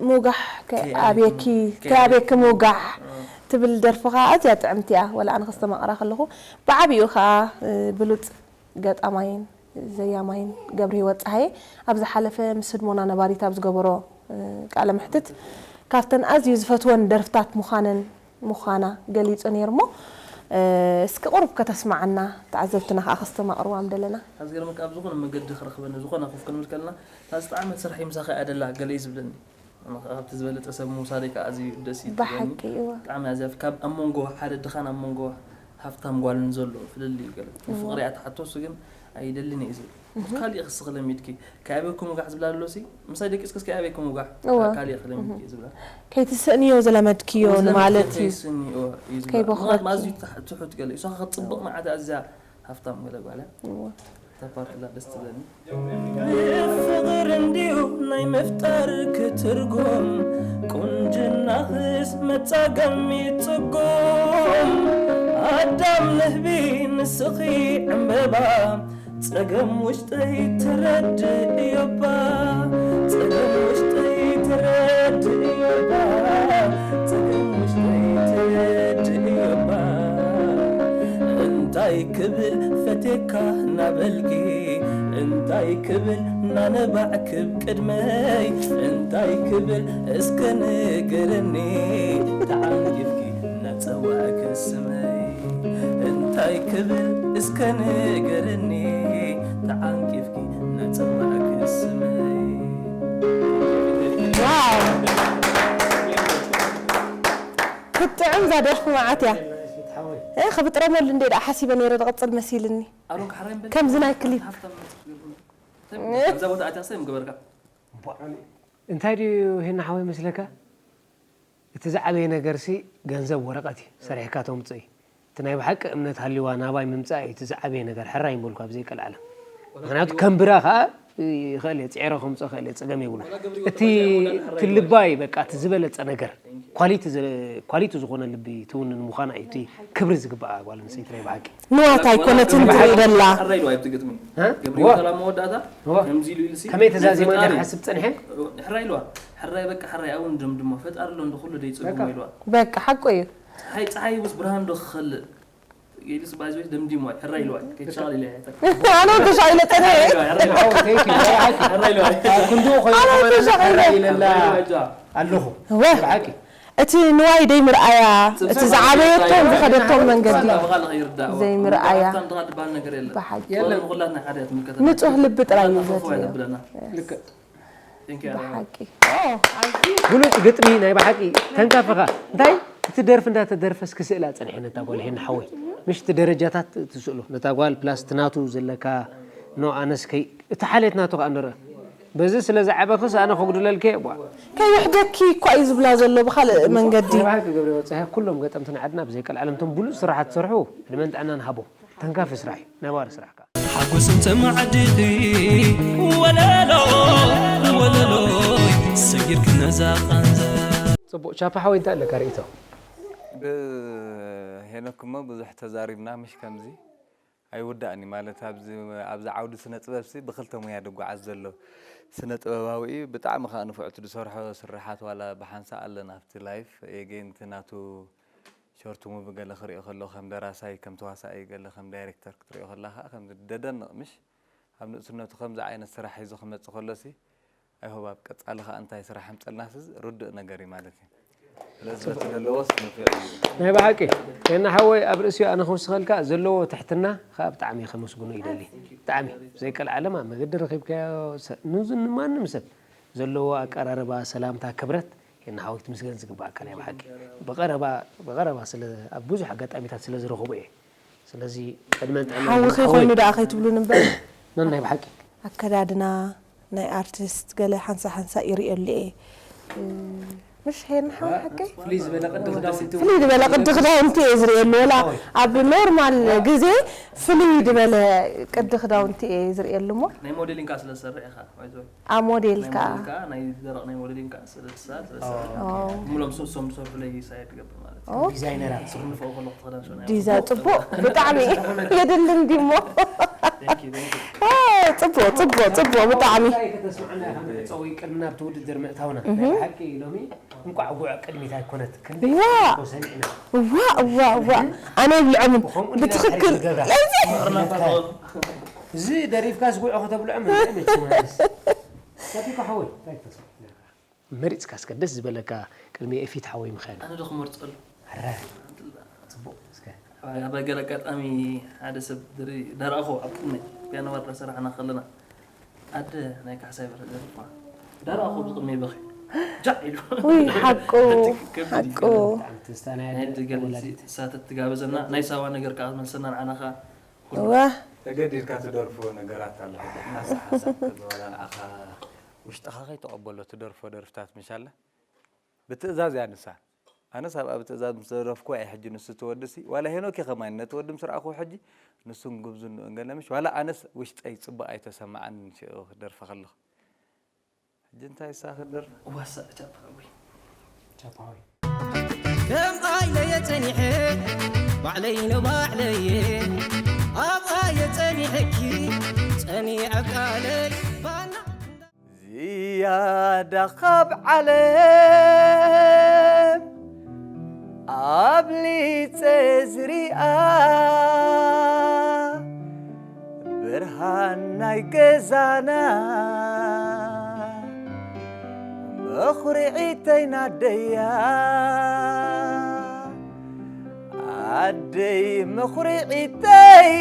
ምውጋሕ ከኣብየኪ ከኣብየኪ ምውጋሕ ትብል ደርፍኻ ኣዝያ ጥዕምቲ እያ። ወላ ኣነ ከስተማቕራ ከለኹ ብዓብኡ ከዓ ብሉፅ ገጣማይን ዘያማይን ገብረ ህይወት ፀሃየ ኣብ ዝሓለፈ ምስ ህድሞና ነባሪት ኣብ ዝገበሮ ቃለ መሕትት ካብተን ኣዝዩ ዝፈትወን ደርፍታት ምዃነን ምዃና ገሊጹ ነይሩ እሞ እስኪ ቁሩብ ከተስምዓና ተዓዘብትና ከዓ ከስተማቕርዋ ምደለና። ካብ ዝገርመካ ኣብ ዝኾነ መገዲ ክረኽበኒ ዝኾነ ኮፍ ክንብል ከለና እታ ዝጠዓመት ስራሕ እዩ ምሳኻ እያ ደላ ገለ እዩ ዝብለኒ። ኣነ ካብቲ ዝበለጸ ሰብ ምውሳደይ ከዓ ኣዝዩ ደስ እዩ ዝብለኒ። ብሓቂ እወ። ብጣዕሚ ኣዝያ ካብ ኣብ መንጎ ሓደ ድኻን ኣብ መንጎ ሃፍታም ጓልን ዘሎ ፍልልይ እዩ ገለ። ብፍቕሪ እያ ትሓቶ እሱ ግን ኣይደልን እየ ዝብል። ካሊእ ክስኺ ለሚድኪ ከኣበይኩም ውጋሕ ዝብላ ኣሎ ሲ ምሳይ ደቂስኪ እስኪ ኣበይኩም ውጋሕ እወ። ካሊእ ክለሚድኪ እየ ዝብላ። ከይትስእንዮ ዝለመድክዮ ንማለት እዩ። ከይስኒ እወ እዩ ዝብላ። ከይበኽረኪ። ምኽንያቱ ኣዝዩ ትሕ- ትሑት ገለ እዩ። እሷ ከ ክትጽብቕ ንዓቲ ኣዝያ ሃፍታም ገለ ጓል እያ። እወ። እታ ፓርት ላ ደስ ትብለኒ። ፍቕር እንድዩ ናይ ምፍጣር ክትርጉም ቁንጅናኽስ መጻገሚ ጽጉም ኣዳም ንህቢ ንስኺ ዕምበባ ጸገም ውሽጠይ ትረድእዮባ ጸገም ውሽጠይ ትረድእዮባ ጸገም ውሽጠይ ትረድእዮባ እንታይ ክብል ፈቴካ ናበልኪ እንታይ ክብል ናነባዕክብ ቅድመይ እንታይ ክብል እስከ ንገረኒ ተዓንጊፍኪ ናጸዋዕኪ ስመይ እንታይ ክብል እስከ ንገረኒ ተዓንጊፍኪ ናጸዋዕኪ ስመይ ዋው ክትጥዕም እዛ ደርፊ መዓት እያ እ ክብጥረመሉ እንደ ደኣ ሓሲበ ነይረ ዝቕፅል መሲልኒ ኣሮን ካሕራይ እምበል ከምዚ ናይ ክሊፕ ሃፍታም እዛ ቦታ ኣትያ ሰም ገበርካ እንታይ ድዩ ሄና ሓወይ መስለካ? እቲ ዝዓበየ ነገርሲ ገንዘብ ወረቐት እዩ ሰሪሕካ ተምፅእ እዩ። እቲ ናይ ብሓቂ እምነት ሃልዩዋ ናባይ ምምፃእ እዩ እቲ ዝዓበየ ነገር ሕራይ ይበልኩ ኣብ ዘይቀልዓለም። ምክንያቱ ከም ብራ ከዓ ይኽእል እየ ፅዒረ ከምፅኦ ይኽእል እየ ፀገም የብሉን። እቲ እቲ ልባይ በቃ እቲ ዝበለፀ ነገር ኳሊቲ ዝ- ኳሊቲ ዝኾነ ልቢ ትውንን ምዃና እዩ እቲ ክብሪ ዝግባኣ ጓል ኣንስተይቲ ናይ ብሓቂ። ንዋት ኣይኮነትን ትርኢ ደላ ሕራይ ኢሉ ኣብቲ ግጥሚ እ? ገብሪኤል ተላ መወዳእታ እወ። ከምዚ ኢሉ ኢልሲ ከመይ ተዛዚመ ፈጣሪ- ክሓስብ ፀኒሐ? ሕራይ ኢልዋ ሕራይ በቃ ሕራይ እውን ድምድሞ ፈጣሪ ኣሎ እንዶ ኩሉ ደይፅጉሞ ኢልዋ በቃ ሓቆ እዩ። ፀሓይ ፀሓይ ውስ ብርሃን ዶ ክኸልእ ኢሉስ ባይዞ ደምዲሞ ሕራይ ኢልዋ ከይትሻል ኢለ ኣነ ተሻኢለ ፀኒሐ ሕራይ ኢልዋ ሓው፣ thank you። ናይ ብሓቂ ሕራይ ኢልዋ ኣብ ክንድኡ ኮይኑ ኣነ ክመረና ተሻኢለ። ሕራይ ኢለላ ኣለኹ። እወ። ብሓቂ እቲ ንዋይ ደይምርኣያ እቲ ዝዓበየቶም ዝኸደቶም መንገዲ ዘይምርኣያ ድባል ነገር የለን ብሓቂ የለን። ንኹላትና ሓደ ትምልከተ ንፁህ ልቢ ጥራይ እዩ ዘድልዮ ልክዕ ልክዕ ብሓቂ ብሉፅ ግጥሚ ናይ ብሓቂ ተንካፍኻ እንታይ እቲ ደርፊ እንዳተደርፈስ ክስእላ ፀኒሐ ነታ ጓል ሄና ሓወይ ምሽ እቲ ደረጃታት ትስእሎ ነታ ጓል ፕላስ እቲ ናቱ ዘለካ ኖ ኣነስ ከይ እቲ ሓሌት ናቱ ከዓ ንርአ በዚ ስለ ዝዓበኽስ ኣነ ከጉድለልከ ቧ ከይውሕደኪ እኳ እዩ ዝብላ ዘሎ ብካልእ መንገዲ ናይ ብሓቂ ገብረ ወፀሀ ኩሎም ገጠምትን ዓድና ብዘይቀልዓለም እቶም ብሉፅ ስራሓት ዝሰርሑ ዕድመን ጥዕናን ሃቦም ተንካፊ ስራሕ እዩ ነባሪ ስራሕ ከዓ ሓጎስ እንተማዕድኺ ወለሎ ወለሎ ሰጊርኪ ነዛ ቃንዛ ፅቡቅ ቻፓ ሓወይ እንታይ ኣለካ ርእቶ ብሄኖክ እሞ ብዙሕ ተዛሪብና ምሽ ከምዚ ኣይውዳእን እዩ ማለት ኣብዚ ኣብዚ ዓውዲ ስነ ጥበብ ሲ ብክልተ ሙያ ድጓዓዝ ዘሎ ስነ ጥበባዊ እዩ ብጣዕሚ ከዓ ንፉዕቲ ዝሰርሖ ስርሓት ዋላ ብሓንሳእ ኣለና ኣብቲ ላይፍ ኤጌን እቲ ናቱ ሾርት ሙቪ ገለ ክሪኦ ከሎ ከም ደራሳይ ከም ተዋሳኢ ገለ ከም ዳይሬክተር ክትሪኦ ከላ ከዓ ከም ደደንቕ ምሽ ኣብ ንእስነቱ ከምዚ ዓይነት ስራሕ ሒዙ ክመጽእ ከሎ ሲ I hope ኣብ ቀጻሊ ከዓ እንታይ ስራሕ ኣምጸልናስ ርዱእ ነገር እዩ ማለት እዩ ስለዚ በቲ ዘለዎ ስንፍዕ እዩ ናይ ብሓቂ ና ሓወይ ኣብ ርእሲኡ ኣነ ክውስኸልካ ዘለዎ ትሕትና ከዓ ብጣዕሚ ከመስግኖ ይደሊ ብጣዕሚ ዘይቀልዓለም ኣብ መገዲ ረኺብካዮ ንማንም ሰብ ዘለዎ ኣቀራርባ ሰላምታ ክብረት ና ሓወይ ክትምስገን ዝግባኣካ ናይ ብሓቂ ብቐረባ ብቐረባ ስለ ኣብ ብዙሕ ኣጋጣሚታት ስለ ዝረኽቦ እየ ስለዚ ዕድመን ጥዕናን ሓውኺ ይሃብካ። ኮይኑ ደኣ ከይትብሉኒ እምበር። ነናይ ብሓቂ። ኣከዳድና ናይ ኣርቲስት ገለ ሓንሳ ሓንሳ ይርእየሉ እየ። እ፣ ምሽ ሄን ሓው ሓቀይ ፍሉይ ዝበለ ቅዲ ክዳውንቲ ፍሉይ ዝበለ ቅዲ ክዳውንቲ እየ ዝርእየሉ። ወላ ኣብ ኖርማል ግዜ ፍሉይ ዝበለ ቅዲ ክዳውንቲ እየ ዝርእየሉ። እሞ ናይ ሞዴሊንግ ከዓ ስለ ዝሰርሕ ኢኻ። ኣብ ሞዴል ከዓ ናይ ደረቕ ናይ ሞዴሊንግ ከዓ ስለ ዝሰርሕ ኦ፣ ሙሎም ሶሶም ዝሰርሑለይ ሳይድ ትገብር ማለት እዩ። ኦ፣ ዲዛይነራት ስርንፈው ከለኹ ተኸዳን ሸው ናይ ዲዛ ጽቡቅ ብጣዕሚ የድልን ዲሞ። Thank you, thank you. ኦ፣ ጽቡቅ ጽቡቅ ጽቡቅ ብጣዕሚ እንታይ ከተስምዓና ኢኻ መዕጸዊ ቅድሚ ናብቲ ውድድር ምእታውና? ናይ ብሓቂ ሎሚ እንቋዕ ጉዕ ቅድሚት ኣይኮነት ክንደይ ዋ! እኮ ሰሚዕና። ዋ ዋ ዋ ኣነ ይብልዖምን ብኸምኡ እንዲና ብትኽክል ድሕሪት ንገብራ። ለዚ እዚ ደሪፍካስ ጉዕ ከተብልዖም እንታይ መቸም ሃይስ? ሰፊካ ሓወይ እንታይ ተስምዕ? መሪጽካ እስከ ደስ ዝበለካ ቅድሚ ኤፊት ሓወይ ምኸን። ኣነ ዶ ክመርጸሉ? ኣረ ጽቡቅ እስከ ኣብ ገለ ኣጋጣሚ ሓደ ሰብ ድሪ ደራእኹ ኣብ ቅድመይ ፒያኖ ባር ዳሰራሕና ከለና ኣደ ናይ ካሕሳይ በርሀ ደርፋ ደራእኹ ብቅድመይ በኺ ጃዕ ኢሉ ውይ ሓቁ ከብድ ሓቁ እዩ። ብጣዕሚ ትዝታ ናይ ናይ ኣደ ድገል ወላዲት። ሳተት ትጋበዘና ናይ ሳዋ ነገር ከዓ መልሰና ንዓናኻ እወ ተገዲድካ ትደርፎ ነገራት ኣሎ ናሳ ሓሳብ ተበላ ንዓኻ ውሽጥኻ ከይተቐበሎ ትደርፎ ደርፍታት ምሻለ ብትእዛዝ እያ ንሳ ኣነስ ኣብኣ ብትእዛዝ ምስ ደረፍኩ እየ ሕጂ ንሱ ትወድሲ ዋላ ሄኖክ ከማን ነቲ ወዲ ምስ ረኣኹ ሕጂ ንሱን ጉብዙን ንእንገለምሽ ዋላ ኣነስ ውሽጠይ ጽቡቕ ኣይተሰማዓን ሽዑ ክደርፈ ከለኹ ሕጂ እንታይ እሳ ክደርፍ ዋሳ ቻፓ ወይ ቻፓዊ ከም ኣይለየ ጸኒሐ ባዕለይ ንባዕለየ ኣብኣየ ጸኒሐኪ ጸኒዐ ቃለይ ባና ዝያዳ ካብ ዓለም ኣብሊፀ ዝሪኣ ብርሃን ናይ ገዛና መኹርዒተይ ናደያ ኣደይ መኹርዒተይ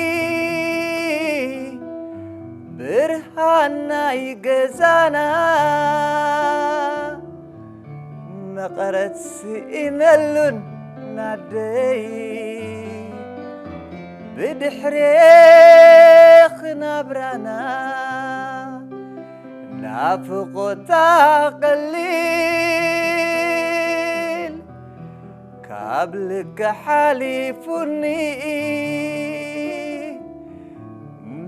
ብርሃን ናይ ገዛና መቐረት ስኢነሉን ናደይ ብድሕሬ ክናብራና ናፍቖታ ቀሊል ካብ ልክ ሓሊፉኒ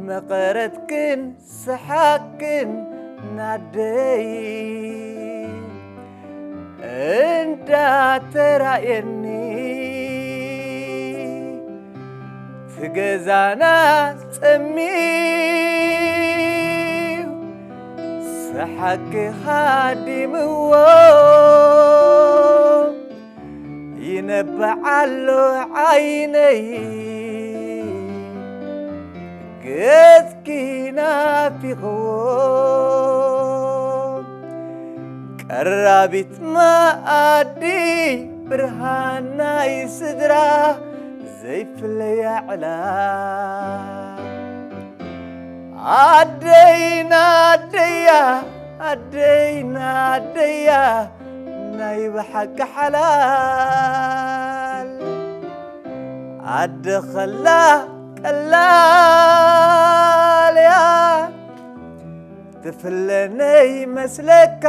መቐረትክን ሰሓቅክን ናደይ እንዳተራየኒ ትገዛና ጸሚው ሰሓቂ ሃዲምዎ ይነብዓሎ ዓይነይ ገጽኪ ናፊቕዎ ቀራቢት መኣዲ ብርሃን ናይ ስድራ ዘይፍለያ ዕላ ኣደይና ኣደያ ኣደይና ኣደያ ናይ ብሓቂ ሓላል ኣደ ኸላ ቀላል እያ ትፍለነይ መስለካ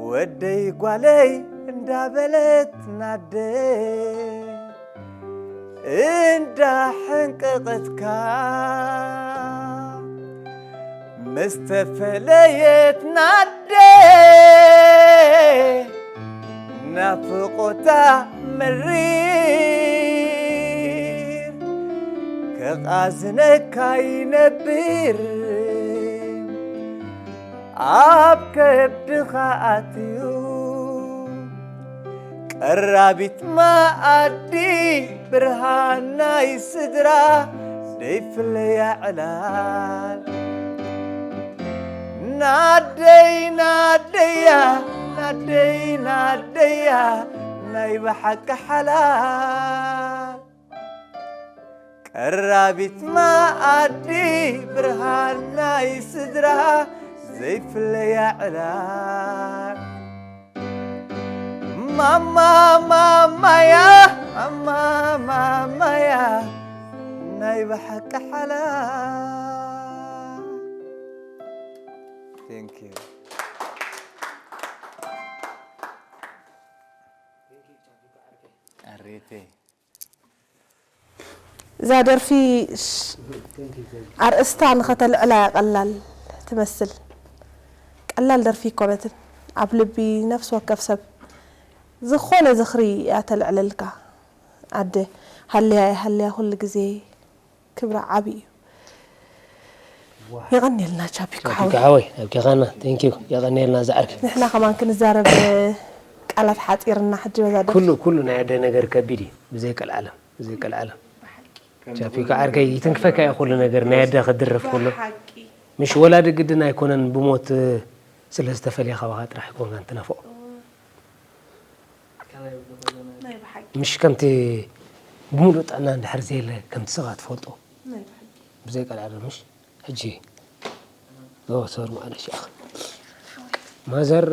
ወደይ ጓለይ እንዳበለት ናደ እንዳሕንቀቐትካ ምስ ተፈለየት ናደ ናፍቖታ መሪር ከቓዝነካ ይነብር ኣብ ከብድኻ ኣትዩ ቀራቢት መኣዲ ብርሃን ናይ ስድራ ዘይፍለያ ዕላል ናደይ ናደያ ናደይ ናደያ ናይ ብሓቂ ሓላል ቀራቢት መኣዲ ብርሃን ናይ ስድራ ዘይፍለያ ዕላል ማማ ማማያ ማማ ማማያ ናይ ብሓቂ ሓላል Thank you. እዛ ደርፊ ሽ- ኣርእስታ ንኸተልዕላ እያ ቀላል ትመስል። ቀላል ደርፊ ኣይኮነትን። ኣብ ልቢ ነፍሲ ወከፍ ሰብ ዝኾነ ዝኽሪ እያ ተልዕለልካ። ኣደ ሃልያ እያ ሃልያ ኩሉ ግዜ ክብራ ዓቢ እዩ። የቐንየልና ቻፒኮ ሓወይ። ቻፒኮ ሓወይ ኣብኪኻና። Thank you። የቐንየልና ዝዓርኪ። ንሕና ከማን ክንዛረብ ቃላት ሓፂርና ሕጂ በዛ ደርፊ። ኩሉ ኩሉ ናይ ኣደ ነገር ከቢድ እዩ። ብዘይ ቀልዓለም ብዘይ ቀልዓለም ቻፒኮ ዓርከይ ይትንክፈካ እዩ ኩሉ ነገር ናይ ኣደ ክድርፍ ኩሉ። ምሽ ወላዲ ግድን ኣይኮነን ብሞት ስለ ዝተፈልየ ካባኻ ጥራሕ ኣይኮንካን ትናፍቆ። ምሽ ከምቲ ብምሉእ ጥዕና እንድሕር ዘየለ ከምቲ ስኻ ትፈልጦ ብዘይ ቀልዓለም ምሽ ሕጂ ኦ ሶር ማለሽ ማዘር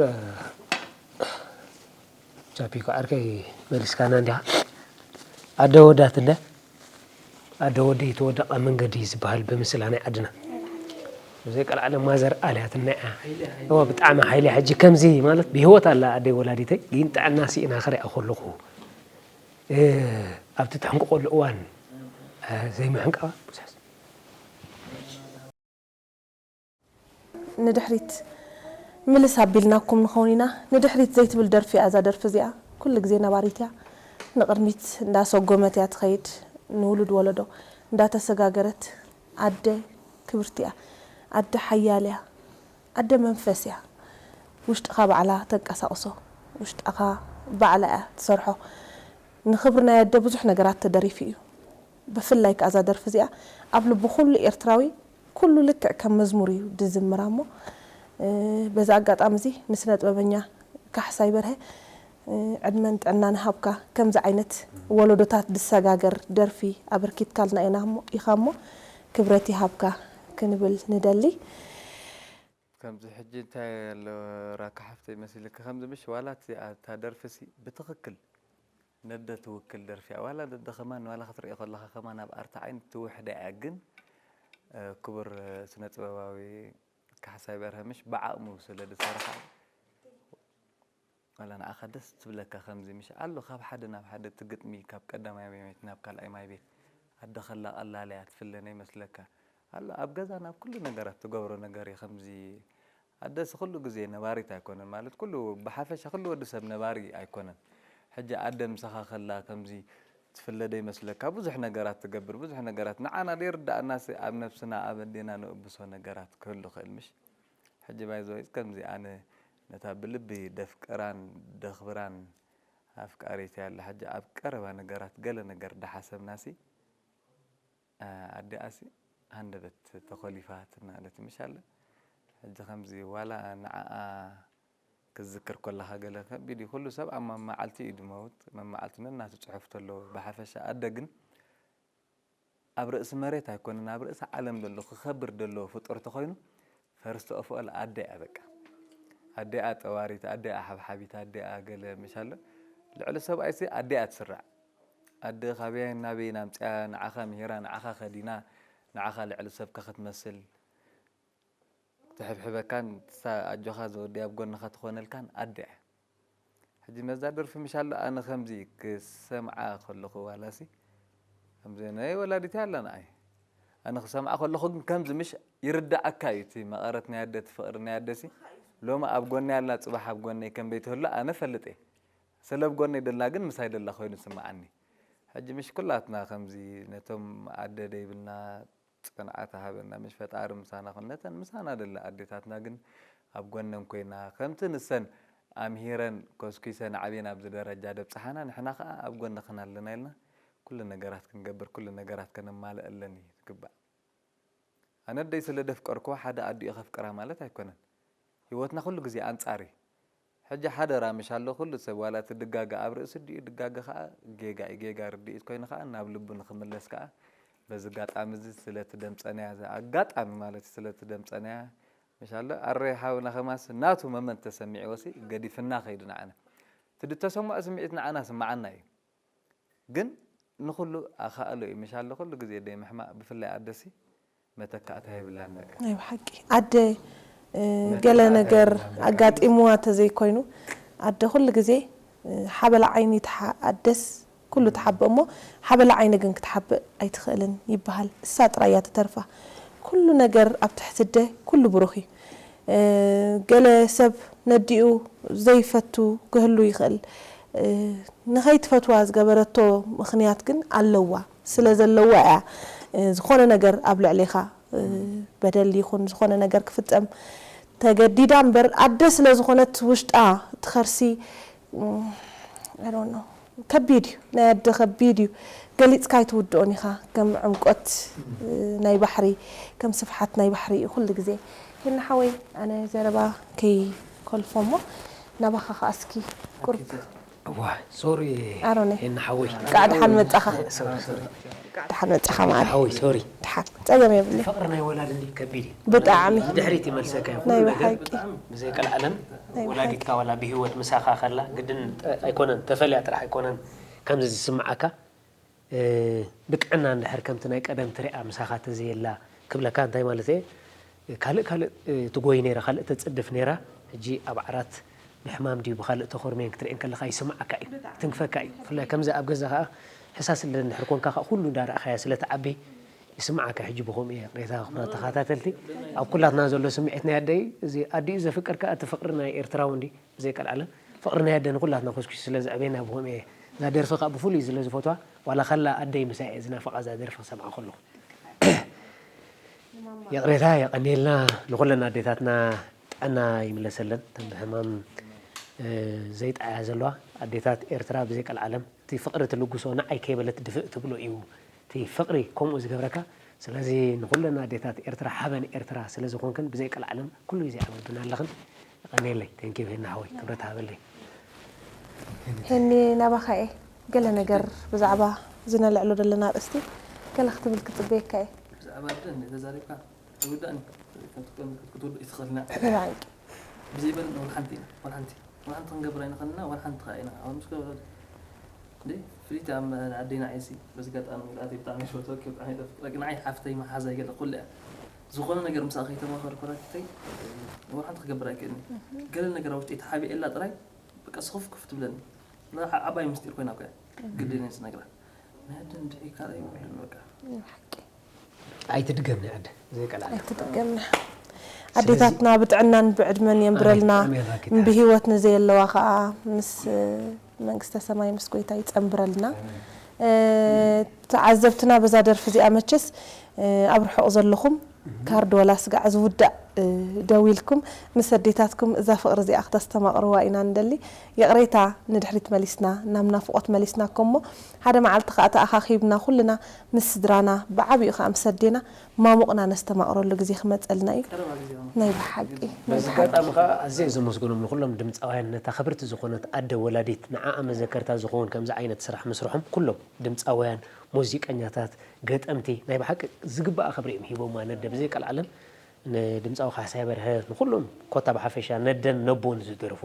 ቻፒኮ ዓርከይ መሊስካና እንዲኻ ኣደ ወዳት እንደ ኣደ ወዲ ተወደቐ መንገዲ ዝበሃል ብምስላ ናይ ዓድና ብዘይ ቀልዓለ ማዘር ኣልያትና እያ። እወ ብጣዕሚ ሓይሊ ሕጂ ከምዚ ማለት ብህይወት ኣላ ኣደይ ወላዲተይ ግን ጥዕና ስኢና ክሪኣ ከለኹ ኣብቲ ትሕንቅቐሉ እዋን ዘይምሕንቃዋ ብዙሕ ንድሕሪት ምልስ ኣቢልናኩም ንኸውን ኢና። ንድሕሪት ዘይትብል ደርፊ እያ እዛ ደርፊ እዚኣ። ኩሉ ግዜ ነባሪት እያ። ንቕድሚት እንዳሰጎመት እያ ትኸይድ። ንውሉድ ወለዶ እንዳተሰጋገረት። ኣደ ክብርቲ እያ። ኣደ ሓያል እያ። ኣደ መንፈስ እያ። ውሽጥኻ ባዕላ ተንቀሳቕሶ። ውሽጥኻ ባዕላ እያ ትሰርሖ። ንኽብሪ ናይ ኣደ ብዙሕ ነገራት ተደሪፉ እዩ። ብፍላይ ከኣ እዛ ደርፊ እዚኣ ኣብ ልቢ ኩሉ ኤርትራዊ ኩሉ ልክዕ ከም መዝሙር እዩ ዝዝምራ እሞ በዚ ኣጋጣሚ እዚ ንስነ ጥበበኛ ካሕሳይ በርሀ ዕድመን ጥዕናን ይሃብካ። ከምዚ ዓይነት ወለዶታት ዝሰጋገር ደርፊ ኣበርኪትካልና ኢና እሞ ኢኻ እሞ ክብረት ይሃብካ ክንብል ንደሊ። ከምዚ ሕጂ እንታይ ኣሎ ራካ ሓፍተይ መሲልኪ ከምዚ ምሽ ዋላ እቲ ኣታ ደርፊ ሲ ብትኽክል ነደ ትውክል ደርፊ እያ ዋላ ነደ ከማን ዋላ ክትርኢ ከለኻ ከማን ኣብ ኣርታ ዓይኒ ትውሕዳ እያ ግን ክቡር ስነ ጥበባዊ ካሕሳይ በርሀ ምሽ ብዓቕሙ ስለ ዝሰርሓ ዋላ ንዓኻ ደስ ትብለካ ከምዚ ምሽ ኣሎ ካብ ሓደ ናብ ሓደ እቲ ግጥሚ ካብ ቀዳማይ ማይ ቤት ናብ ካልኣይ ማይ ቤት ኣደ ከላ ቀላል እያ ትፍለነ ይመስለካ ኣሎ ኣብ ገዛ ናብ ኩሉ ነገራት ትገብሮ ነገር እዩ ከምዚ ኣደስ ኩሉ ግዜ ነባሪት ኣይኮነን ማለት ኩሉ ብሓፈሻ ኩሉ ወዲ ሰብ ነባሪ ኣይኮነን ሕጂ ኣደ ምሳኻ ከላ ከምዚ ትፍለደ ይመስለካ ብዙሕ ነገራት ትገብር ብዙሕ ነገራት ንዓና ዘይርዳኣናስ ኣብ ነብስና ኣብ ኣዴና ንእብሶ ነገራት ክህሉ ክእል ምሽ ሕጂ ባይዘወይ ከምዚ ኣነ ነታ ብልቢ ደፍቅራን ደኽብራን ኣፍቃሪት እያ ኣላ ሕጂ ኣብ ቀረባ ነገራት ገለ ነገር ዳሓሰብናሲ ኣዲኣሲ ሃንደበት ተኾሊፋ ትናለት ምሽ ኣለ ሕጂ ከምዚ ዋላ ንዓኣ ክዝክር ኮላኻ ገለ ከቢድ እዩ ኩሉ ሰብ ኣብ መመዓልቲ እዩ ድመውት መመዓልቲ ነናቱ ፅሑፍ ተለዎ ብሓፈሻ ኣደ ግን ኣብ ርእሲ መሬት ኣይኮነን ኣብ ርእሲ ዓለም ዘሎ ክኸብር ደለዎ ፍጡር ተኾይኑ ፈርስቲ ኦፍ ኦል ኣደ እያ በቃ ኣዲኣ ጠዋሪት ኣዲኣ ሓብሓቢት ኣዲኣ ገለ ምሽ ኣሎ ልዕሊ ሰብኣይሲ ኣዲኣ ትስራዕ ኣደ ካበይ ናበይ ናምፅያ ንዓኻ ምሂራ ንዓኻ ከዲና ንዓኻ ልዕሊ ሰብካ ክትመስል ትሕብሕበካን ትሳ ኣጆኻ ዝወዲ ኣብ ጎንኻ ትኾነልካን ኣደ እያ ሕጂ ነዛ ደርፊ ምሽ ኣሎ ኣነ ከምዚ ክሰምዓ ከለኹ ዋላሲ ከምዚ ናይ ወላዲተይ ኣላ ንዓይ ኣነ ክሰምዓ ከለኹ ግን ከምዚ ምሽ ይርዳኣካ እዩ እቲ መቐረት ናይ ኣደ እቲ ፍቕሪ ናይ ኣደሲ ሎሚ ኣብ ጎነይ ኣላ ፅባሕ ኣብ ጎነይ ከም ዘይትህሉ ኣነ ፈልጥ እየ ሰለ ኣብ ጎነይ ደላ ግን ምሳይ ደላ ኮይኑ ስምዓኒ ሕጂ ምሽ ኩላትና ከምዚ ነቶም ኣደ ደይብልና ፅንዓት ሃበና ምሽ ፈጣሪ ምሳና ኩን ነተን ምሳና ደላ ኣዴታትና ግን ኣብ ጎነን ኮይና ከምቲ ንሰን ኣምሂረን ኮስኪሰን ዓብየን ኣብዚ ደረጃ ደብፅሓና ንሕና ከዓ ኣብ ጎንኽን ኣለና ኢልና ኩሉ ነገራት ክንገብር ኩሉ ነገራት ከነማልአለን እዩ ዝግባእ ኣነ ኣደይ ስለ ደፍቀርክዋ ሓደ ኣዲኡ ከፍቅራ ማለት ኣይኮነን ሂወትና ኩሉ ግዜ ኣንፃር እዩ ሕጂ ሓደራ ምሽ ኣሎ ኩሉ ሰብ ዋላ እቲ ድጋገ ኣብ ርእሲ ድዩ ድጋገ ከዓ ጌጋ እዩ ጌጋ ርድኢት ኮይኑ ከዓ ናብ ልቡ ንክምለስ ከዓ በዚ ኣጋጣሚ እዚ ስለቲ ደምፀናያ ኣጋጣሚ ማለት እዩ ስለቲ ደምፀናያ ምሽ ኣሎ ኣረ ሓውና ከማስ ናቱ መመን ተሰሚዕዎ ሲ ገዲፍና ከይዱ ንዓና እቲ ድተሰምዖ ስምዒት ንዓና ስምዓና እዩ ግን ንኹሉ ኣኻእሎ እዩ ምሽ ኣሎ ኩሉ ግዜ ደይ ምሕማቕ ብፍላይ ኣደሲ መተካእታ የብላን በቃ። ናይ ብሓቂ ኣደ ገለ ነገር ኣጋጢምዋ ተዘይኮይኑ ኣደ ኩሉ ግዜ ሓበላ ዓይኒ ኣደስ ኩሉ ትሓብእ እሞ ሓበላ ዓይኒ ግን ክትሓብእ ኣይትኽእልን ይበሃል። እሳ ጥራይ እያ ትተርፋ። ኩሉ ነገር ኣብ ትሕቲ ኣደ ኩሉ ብሩኽ እዩ። እ፣ ገለ ሰብ ነዲኡ ዘይፈቱ ክህሉ ይኽእል። እ፣ ንኸይትፈትዋ ዝገበረቶ ምኽንያት ግን ኣለዋ። ስለ ዘለዋ እያ፣ እ፣ ዝኾነ ነገር ኣብ ልዕሌኻ፣ እ፣ በደል ይኹን ዝኾነ ነገር ክፍጸም ተገዲዳ እምበር፣ ኣደ ስለ ዝኾነት ውሽጣ ትኸርሲ፣ እ፣ I don't know። ከቢድ እዩ፣ ናይ ኣደ ከቢድ እዩ። ገሊጽካ ኣይትውድኦን ኢኻ። ከም ዕምቆት፣ እ፣ ናይ ባሕሪ፣ ከም ስፍሓት ናይ ባሕሪ እዩ ኩሉ ግዜ። ሄና ሓወይ፣ ኣነ ዘረባ ከይኮልፎ እሞ፣ ናባኻ ኸኣ እስኪ ቁርብ። እዋ፣ ሶሪ፣ ኣሮነ። ሄና ሓወይ። ከዓ ደሓን መጻኻ። ሶሪ፣ ሶሪ። ደሓን መጻኻ ማለት። ሓወይ፣ ሶሪ። ደሓን። ጸገም የብለይ። ፍቕሪ ናይ ወላዲ እንዲ ከቢድ እዩ። ብጣዕሚ። ድሕሪት ይመልሰካ እዩ። ናይ ኩሉ ነገር ብሓቂ። ብዘይ ቀልዓለም ናይ ወላዲትካ ብሓቂ። ዋላ ብህይወት ምሳኻ ከላ ግድን ጥ-፣ ኣይኮነን፣ ተፈልያ ጥራሕ ኣይኮነን ከምዚ ዝስምዓካ። እ፣ ብጥዕና እንድሕር ከምቲ ናይ ቀደም ትሪኣ ምሳኻ ተዘየላ ክብለካ እንታይ ማለት እየ? ካልእ ካልእ፣ እ፣ ትጎይ ነይራ፣ ካልእ ተጽድፍ ነይራ። ሕጂ ኣብ ዓራት ብሕማም ድዩ ብኻልእ ተኾርምየን ክትርእየን ከለኻ ይስምዓካ እዩ፣ ትንክፈካ እዩ። ብፍላይ ከምዚ ኣብ ገዛ ኸኣ ሕሳስ እንድሕር ኮንካ ኸኣ ኩሉ እንዳረኣኻያ ስለ ትዓቢ ይስምዓካ። ሕጂ ብኸምኡ እየ ቅሬታ ክብራ ተኸታተልቲ። ኣብ ኩላትና ዘሎ ስምዒት ናይ ኣደይ፣ እዚ ኣዲኡ ዘፍቅር ከኣ እቲ ፍቕሪ ናይ ኤርትራዊ እንዲ ብዘይ ቀልዓለም። ፍቕሪ ናይ ኣደ ንኹላትና ኮስኪሱ ስለ ዘዕበየና ብኸምኡ እየ። እዛ ደርፊ ከኣ ብፍሉይ ስለ ዝፈትዋ፣ ዋላ ከላ ኣደይ ምሳይ እየ ዝናፍቓ እዛ ደርፊ ክሰምዓ ከለኹ። ይቕሬታ የቐንየልና፣ ንኹለን ኣዴታትና ጥዕና ይምለሰለን። እተን ብሕማም፣ እ፣ ዘይጠዓያ ዘለዋ ኣዴታት ኤርትራ ብዘይ ቀልዓለም እቲ ፍቕሪ ትልግሶ ንዓይ ከይበለት ድፍእ ትብሎ እዩ። እቲ ፍቕሪ ከምኡ ዝገብረካ። ስለዚ ንኹለን ኣዴታት ኤርትራ ሓበን ኤርትራ ስለ ዝኾንክን ብዘይ ቀልዓለም ኩሉ ግዜ ዓብብና ኣለኽን። የቐንየለይ። Thank you ሄና ሓወይ፣ ክብረት ሃበለይ። ሄኒ ናባኻ እየ። ገለ ነገር ብዛዕባ እዚ ነልዕሎ ዘለና ኣርእስቲ ገለ ክትብል ክጽበየካ እየ። ብዛዕባ ኣደ እንደ ተዛሪብካ ኣይውዳእን እዩ። ከም ትጥቀም ክትውድእ ይትኽእል ኢና። ብሓቂ። ብዘይ በደል ወላ ሓንቲ ኢና፣ ወላ ሓንቲ። ወላ ሓንቲ ክንገብር ኣይንኽእልን ኢና፣ ወላ ሓንቲ ከኣ ኢና። ኣብ ምስ ገበረ እንዴ፣ ፍሊት ኣብ ኣደይና ዓይሲ፣ በዚ ኣጋጣሚ ኣደይ ብጣዕሚ ይፈትወኪ፣ ብጣዕሚ የፍቅረኪ። ንዓይ ሓፍተይ መሓዛይ ገለ ኩሉ እያ። ዝኾነ ነገር ምሳኣ ከይተማኸርኩ ራኪተይ፣ ወላ ሓንቲ ክገብር ኣይክእልን። ገለ ነገር ኣብ ውሽጠይ ተሓቢኤላ ጥራይ፣ በቃ ስኽፍ ክፍ ትብለኒ። እና ዓ-፣ ዓባይ ምስጢር ኮይና እኮ እያ። ግድን እየ ዝነግራ። ናይ ኣደ እንድዒ ካልኣይ የብሉን በቃ። ሓቂ። ኣይትድገም ናይ ኣደ፣ ዘይቀልዓ። ኣይትድገምና። ስለዚ ኣዴታትና ብጥዕናን ብዕድመን የንብረልና፣ ኣሜን፣ ኣሜን፣ ራኪታ። ብህይወት ንዘየለዋ ኸኣ ምስ መንግስተ ሰማይ ምስ ጎይታ ይጸንብረልና። ኣሜን። እ፣ ተዓዘብትና በዛ ደርፊ እዚኣ መቸስ፣ እ፣ ኣብ ርሑቕ ዘለኹም ካርድ ወላ ስጋዕ ዝውዳእ፣ እ፣ ደዊልኩም ምስ ኣዴታትኩም እዛ ፍቕሪ እዚኣ ክተስተማቕርዋ ኢና ንደሊ። ይቕሬታ ንድሕሪት መሊስና፣ ናብ ናፍቖት መሊስናኩም እሞ፣ ሓደ መዓልቲ ከኣ ተኣኻኺብና ኩልና ምስ ስድራና፣ ብዓቢኡ ከኣ ምስ ኣዴና ማሙቕና ነስተማቕረሉ ግዜ ክመጸልና እዩ። ቀረባ ግዜ እዩ። ናይ ብሓቂ፣ ናይ በዚ ብሓቂ። ኣጋጣሚ ከኣ ኣዝየ ዘመስግኖም ንኹሎም ድምጻውያን ነታ ክብርቲ ዝኾነት ኣደ ወላዲት ንዓኣ መዘከርታ ዝኸውን ከምዚ ዓይነት ስራሕ ምስርሖም ኩሎም ድምጻውያን፣ ሙዚቀኛታት፣ ገጠምቲ ናይ ብሓቂ ዝግባኣ ክብሪ እዮም ሂቦማ ነደ ብዘይ ቀልዓለም። ንድምጻዊ ካሕሳይ በርሀ፣ ንኹሎም ኮታ ብሓፈሻ ነደን ነቦን ዝደርፉ፣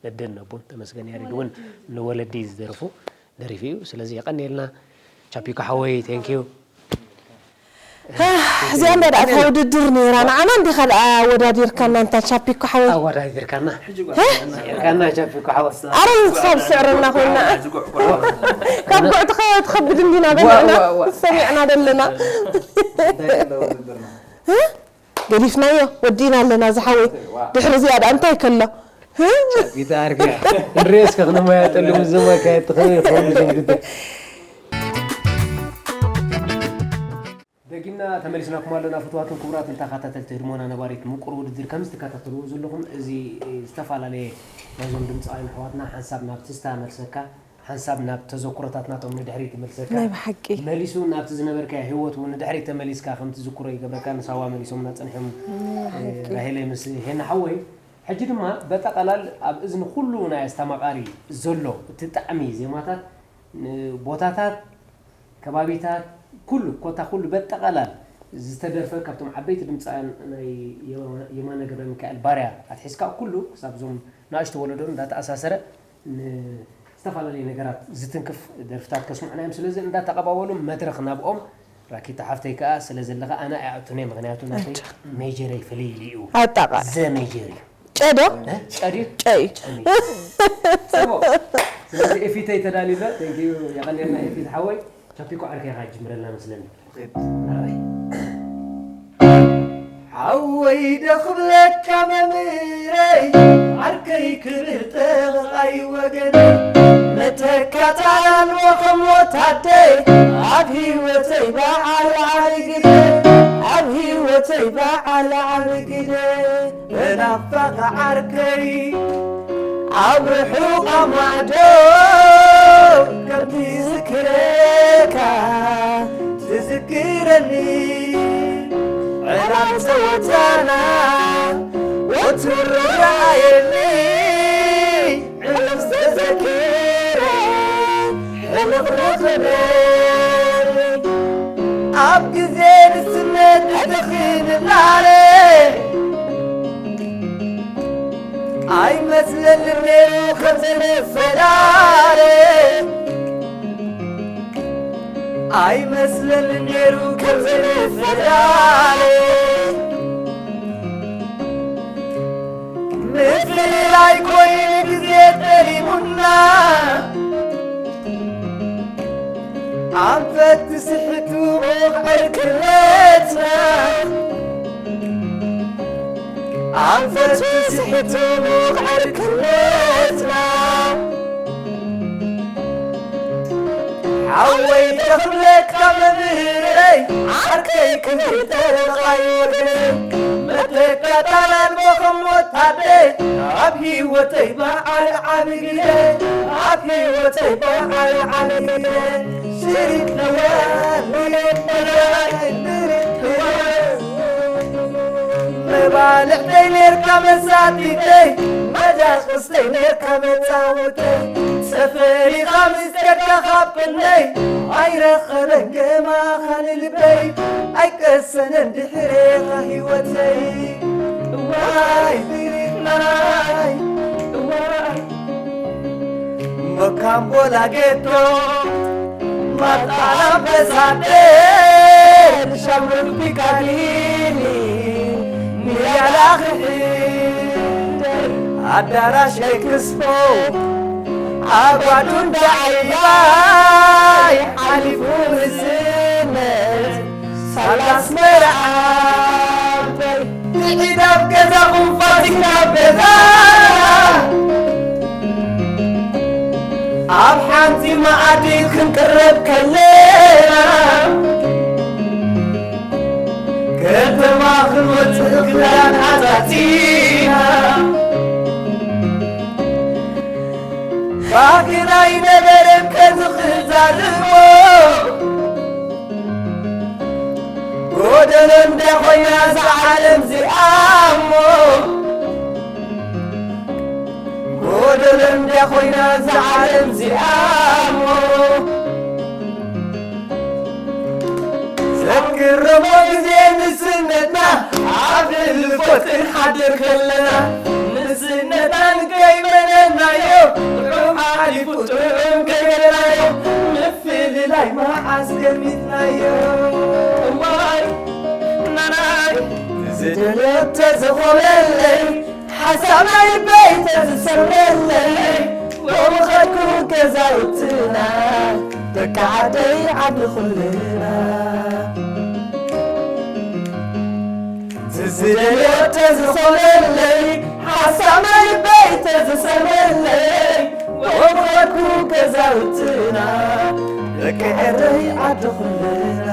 ነደን ነቦን ተመስገን ያሬድ እውን ንወለዲ ዝደርፉ ደሪፉ እዩ። ስለዚ የቐንየልና ቻፒኮ ሓወይ፣ thank you። እዚኣ እንዳ ደኣ እታ ውድድር ነይራ፣ ንዓና እንዲኻ ደኣ ኣወዳዲርካና፣ እንታ ቻፒኮ ሓወይ። ኣወዳዲርካና። ሄ? ርካና ቻፒኮ ሓወይ። ኣረ ንስኻ ብስዕረና ኮይና። ካብ ጉዕ ትኸ-፣ ትኸብድ እንዲና በልዕና ዋ፣ ዋ፣ ዋ። ሰሚዕና ደለና። እንታይ ኣለዎ ውድድርና? ሄ? ገዲፍናዮ፣ ወዲእና ኣለና ዝሓወይ። ዋ። ድሕሪ እዚኣ ደኣ እንታይ ከሎ? ቻፒታ ኣርኪያ። እንድሬስ ከኽነ ማያ ጠልሙ ዘማካየት ትኽእል ይኸውን ዝምግደ። ደጊምና ተመሊስናኩም ኣለና ፍትዋትን ክቡራትን ተኸታተልቲ ህድሞና ነባሪት ምቁር ውድድር። ከም ዝትከታተልዎ ዘለኹም እዚ ዝተፈላለየ ናይዞም ድምፃውያን ኣሕዋትና ሓንሳብ ናብ ትዝታ መልሰካ፣ ሓንሳብ ናብ ተዘክሮታት ናቶም ንድሕሪት ይመልሰካ። ናይ ብሓቂ። መሊሱ ናብቲ ዝነበርካዮ ህይወት እውን ንድሕሪት ተመሊስካ ከም ትዝክሮ ይገብረካ። ንሳዋ መሊሶምና ጸኒሖም፣ ናይ ብሓቂ። ራሄለይ ምስ ሄና ሓወይ። ሕጂ ድማ በጠቓላል ኣብ እዝኒ ኩሉ ናይ ኣስተማቓሪ ዘሎ እቲ ጣዕሚ ዜማታት፣ ን-፣ ቦታታት፣ ከባቢታት፣ ኩሉ፣ ኮታ ኩሉ በጠቓላል ዝተደርፈ ካብቶም ዓበይቲ ድምፃውያን ናይ የማ-፣ የማነ ገብረ ሚካኤል ባርያ ኣትሒዝካ ኩሉ ክሳብ እዞም ንኣሽቱ ወለዶ እንዳተኣሳሰረ ንዝተፈላለዩ ነገራት ዝትንክፍ ደርፍታት ከስምዑና እዮም። ስለዚ እንዳተቐባበሉ መድረኽ ናብኦም። ራኪታ ሓፍተይ ከኣ ስለ ዘለኻ ኣነ ኣይኣቱን እየ፣ ምኽንያቱ ናተይ ኣንታ። ሜጀረይ ፍልይ ኢሉ እዩ። ኣጣቓ። ዘ ሜጀር እዩ። ጨ ዶ? እ? ጨ ድዩ? ጨ እዩ። ጨ እዩ። ጽቡቕ። ስለዚ ኤፊተይ ተዳልዩ ኣሎ። Thank you፣ የቐንየልና ኤፊት ሓወይ። ቻፒኮ ዓርከይ ኢኻ ጅምረልና መስለኒ። ኣራይ። ሓወይ ዶ ክብለካ መምህረይ፣ ዓርከይ ክብር ጠበቓይ ወገነይ፣ መተካእታ ኣልቦ ከም ወታደይ፣ ኣብ ህይወተይ በዓል ዓቢ ግደ፣ ኣብ ህይወተይ በዓል ዓቢ ግደ። ተናፋቒ ዓርከይ ኣብ ርሑቕ ማዕዶ፣ ከም ትዝክረካ ትዝክረኒ። ዕላል ጸወታና ወትሩ ረኣየኒ፣ ሕሉፍ ተዘኪረ ሕልኽልኽ በል። ኣብ ግዜ ንስነት ዕጥኺ ንላለ ኣይመስለንን ነይሩ ከምዚ ንፈላለ፣ ኣይመስለንን ነይሩ ከምዚ ንፈላለ። ምፍልላይ ኮይኑ ግዜ ጠሊሙና፣ ኣንፈት ትስሕቱ ምውቕ ዕርክነትና፣ ኣንፈት ትስሕቱ ምውቕ ዕርክነትና። ሓወይ ተኽብለካ መምህረይ፣ ዓርከይ ክብሪ ጠበቓይ ወገነይ፣ መተካእታን ኣልቦ ከም ወታደይ፣ ኣብ ህይወተይ በዓል ዓቢ ግደ፣ ኣብ ህይወተይ በዓል ዓቢ ግደ። ሽሪት ነዋ፣ ሽሪት ነዋ፣ ሽሪት ነዋ። መባልዕተይ ኔርካ መሳጢተይ፣ መዳቕስተይ ኔርካ መጻወተይ፣ ሰፈሪኻ ምስ ከድካ ካብ ክንደይ፣ ኣይረኸበን ከማኻ ንልበይ፣ ኣይቀሰነን ድሕሬኻ ህይወተይ። እዋይ፣ እዋይ፣ እዋይ። ሞካምቦላ ጌቶ፣ ማርታ ኣምባሳደር፣ ሻምበል ፒካዲኒ፣ ንያላ ክሕደር፣ ኣዳራሽ ኤክስፖ፣ ኣጓዱ እንዳ ዕባይ፣ ሓሊፉ ንስነት፣ ሳላ ኣስመራ ዓባይ። ንዒድ ኣብ ገዛኹም ፋሲካ ኣብ ገዛና፣ ኣብ ሓንቲ መኣዲ ክንቅረብ ከለና፣ ከተማ ክንወጽእ ክዳን ዓጻጺና፣ ባህግና ኣይነበረን ከዚ ክዛርቦ። ጎደሎ እንዳ ኮይና እዛ ዓለም እዚኣ እሞ፣ ጎደሎ እንዳ ኮይና እዛ ዓለም እዚኣ እሞ፣ ዘክርሞ ግዜ ንስነትና ኣብ ልፎት ክንሓድር ከለና፣ ንስነትና ንከይመነናዮ፣ ጥዑም ሓሊፉ ጥዑም ከይበልናዮ፣ ምፍልላይ መዓስ ገሚትናዮ? እዋይ ናናይ፣ ዝደልዮ ተዝኾነለይ፣ ሓሳብ ናይ ልበይ ተዝሰምረለይ፣ ሎሚ ኸድኩ ገዛውትና፣ ደቂ ዓደይ ዓዲ ኹልና። ዝደልዮ ተዝኾነለይ፣ ሓሳብ ናይ ልበይ ተዝሰምረለይ፣ ወረድኩ ገዛውትና፣ ደቂ ኤረይ ዓዲ ኩልና።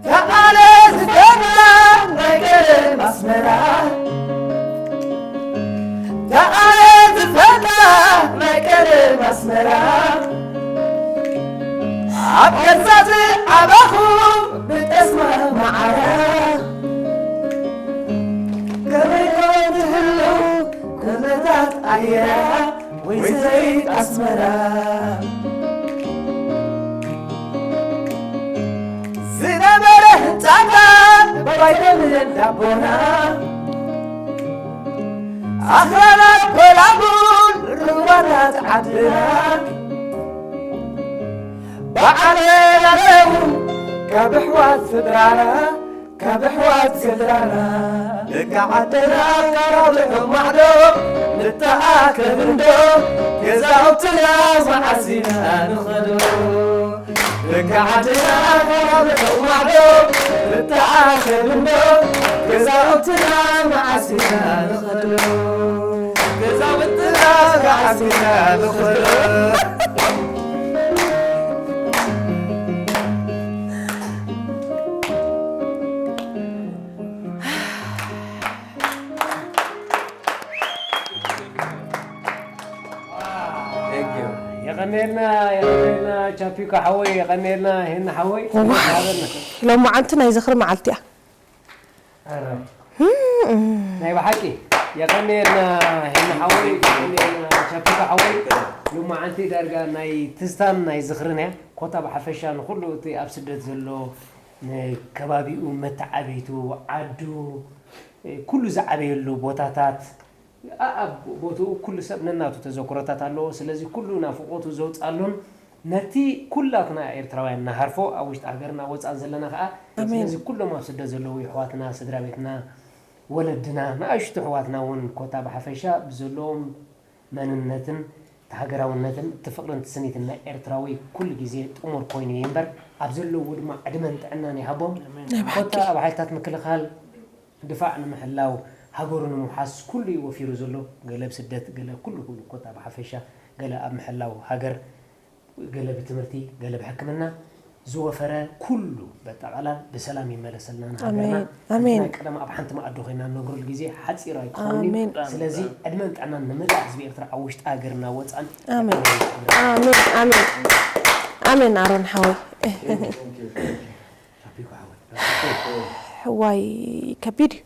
ተቓለ ዝፈትዋ ናይ ቀደም ኣስመራ፣ ተቓለ ዝፈትዋ ናይ ቀደም ኣስመራ፣ ኣብ ቅርሳ ዝዓበኹ ብጠስማ መዓራ፣ ከመይ ኮን ትህሉ ኩነታት ኣየራ? ወይዘሪት ኣስመራ ዝነበረ ህንጻታት ባይቶምን ዳቦና፣ ኣኽራናት ጎላጉል ሩባታት ዓድና፣ ባዕልና ኣለዉ ካብ ኣሕዋት ስድራና ካብ ኣሕዋት ስድራና ልክዕ ዓድና ካብ ርሑቕ ማዕዶ ንተኣከብ እንዶ ገዛውትና መዓስ ኢና ንኸዶ። ልክዕ ዓድና ካብ ርሑቕ ማዕዶ ንተኣከብ እንዶ ገዛውትና መዓስ ኢና ንኸዶ። ገዛውትና መዓስ ኢና ንኸዶ። የቐንየልና የቐንየልና ቻፒካ ሓወይ የቐንየልና ሄና ሓወይ። ሎማዓንቲ ናይ ዝኽሪ መዓልቲ እያ። ናይ ብሓቂ የቐንየልና ሄና ሓወይ የቐንየልና ቻፒካ ሓወይ። ሎማዓንቲ ዳርጋ ናይ ትዝታን ናይ ዝኽርን እያ። ኮታ ብሓፈሻ ንኹሉ እቲ ኣብ ስደት ዘሎ ንከባቢኡ መተዓብይቱ ዓዱ ኩሉ ዝዓበየሉ ቦታታት ኣብ ቦትኡ ኩሉ ሰብ ነናቱ ተዘክሮታት ኣለዎ። ስለዚ ኩሉ ናፍቆቱ ዘውፃሉን ነቲ ኩላትና ኤርትራውያን ንሃርፎ ኣብ ውሽጢ ሃገርና ወፃን ዘለና ከዓ ስለዚ ኩሎም ኣብ ስደት ዘለዉ ይሕዋትና ስድራ ቤትና ወለድና ንኣሽቱ ኣሕዋትና እውን ኮታ ብሓፈሻ ብዘለዎም መንነትን እቲ ሃገራውነትን እቲ ፍቅርን እቲ ስኒትን ናይ ኤርትራዊ ኩሉ ግዜ ጥሙር ኮይኑ እዩ እምበር ኣብ ዘለዉ ድማ ዕድመን ጥዕናን ይሃቦም። ኮታ ኣብ ሓይልታት ምክልኻል ድፋዕ ንምሕላው ሃገሩ ንምውሓስ ኩሉ እዩ ወፊሩ ዘሎ። ገለ ብስደት ገለ ኩሉ ኩሉ ኮታ ብሓፈሻ ገለ ኣብ ምሕላው ሃገር ገለ ብትምህርቲ ገለ ብሕክምና ዝወፈረ ኩሉ በጠቓላል ብሰላም ይመለሰልና ንሃገርና። ኣሜን። ናይ ቀደም ኣብ ሓንቲ መኣዲ ኮይና ንነብረሉ ግዜ ሓፂር ኣይክኸውን እዩ። ኣሜን። ስለዚ ዕድመን ጥዕናን ንመላእ ህዝቢ ኤርትራ ኣብ ውሽጢ ሃገርና ወፃን ኣሜን። ኣሜን ኣሜን ኣሜን ኣሮን ሓወይ። ዋይ ከቢድ እዩ።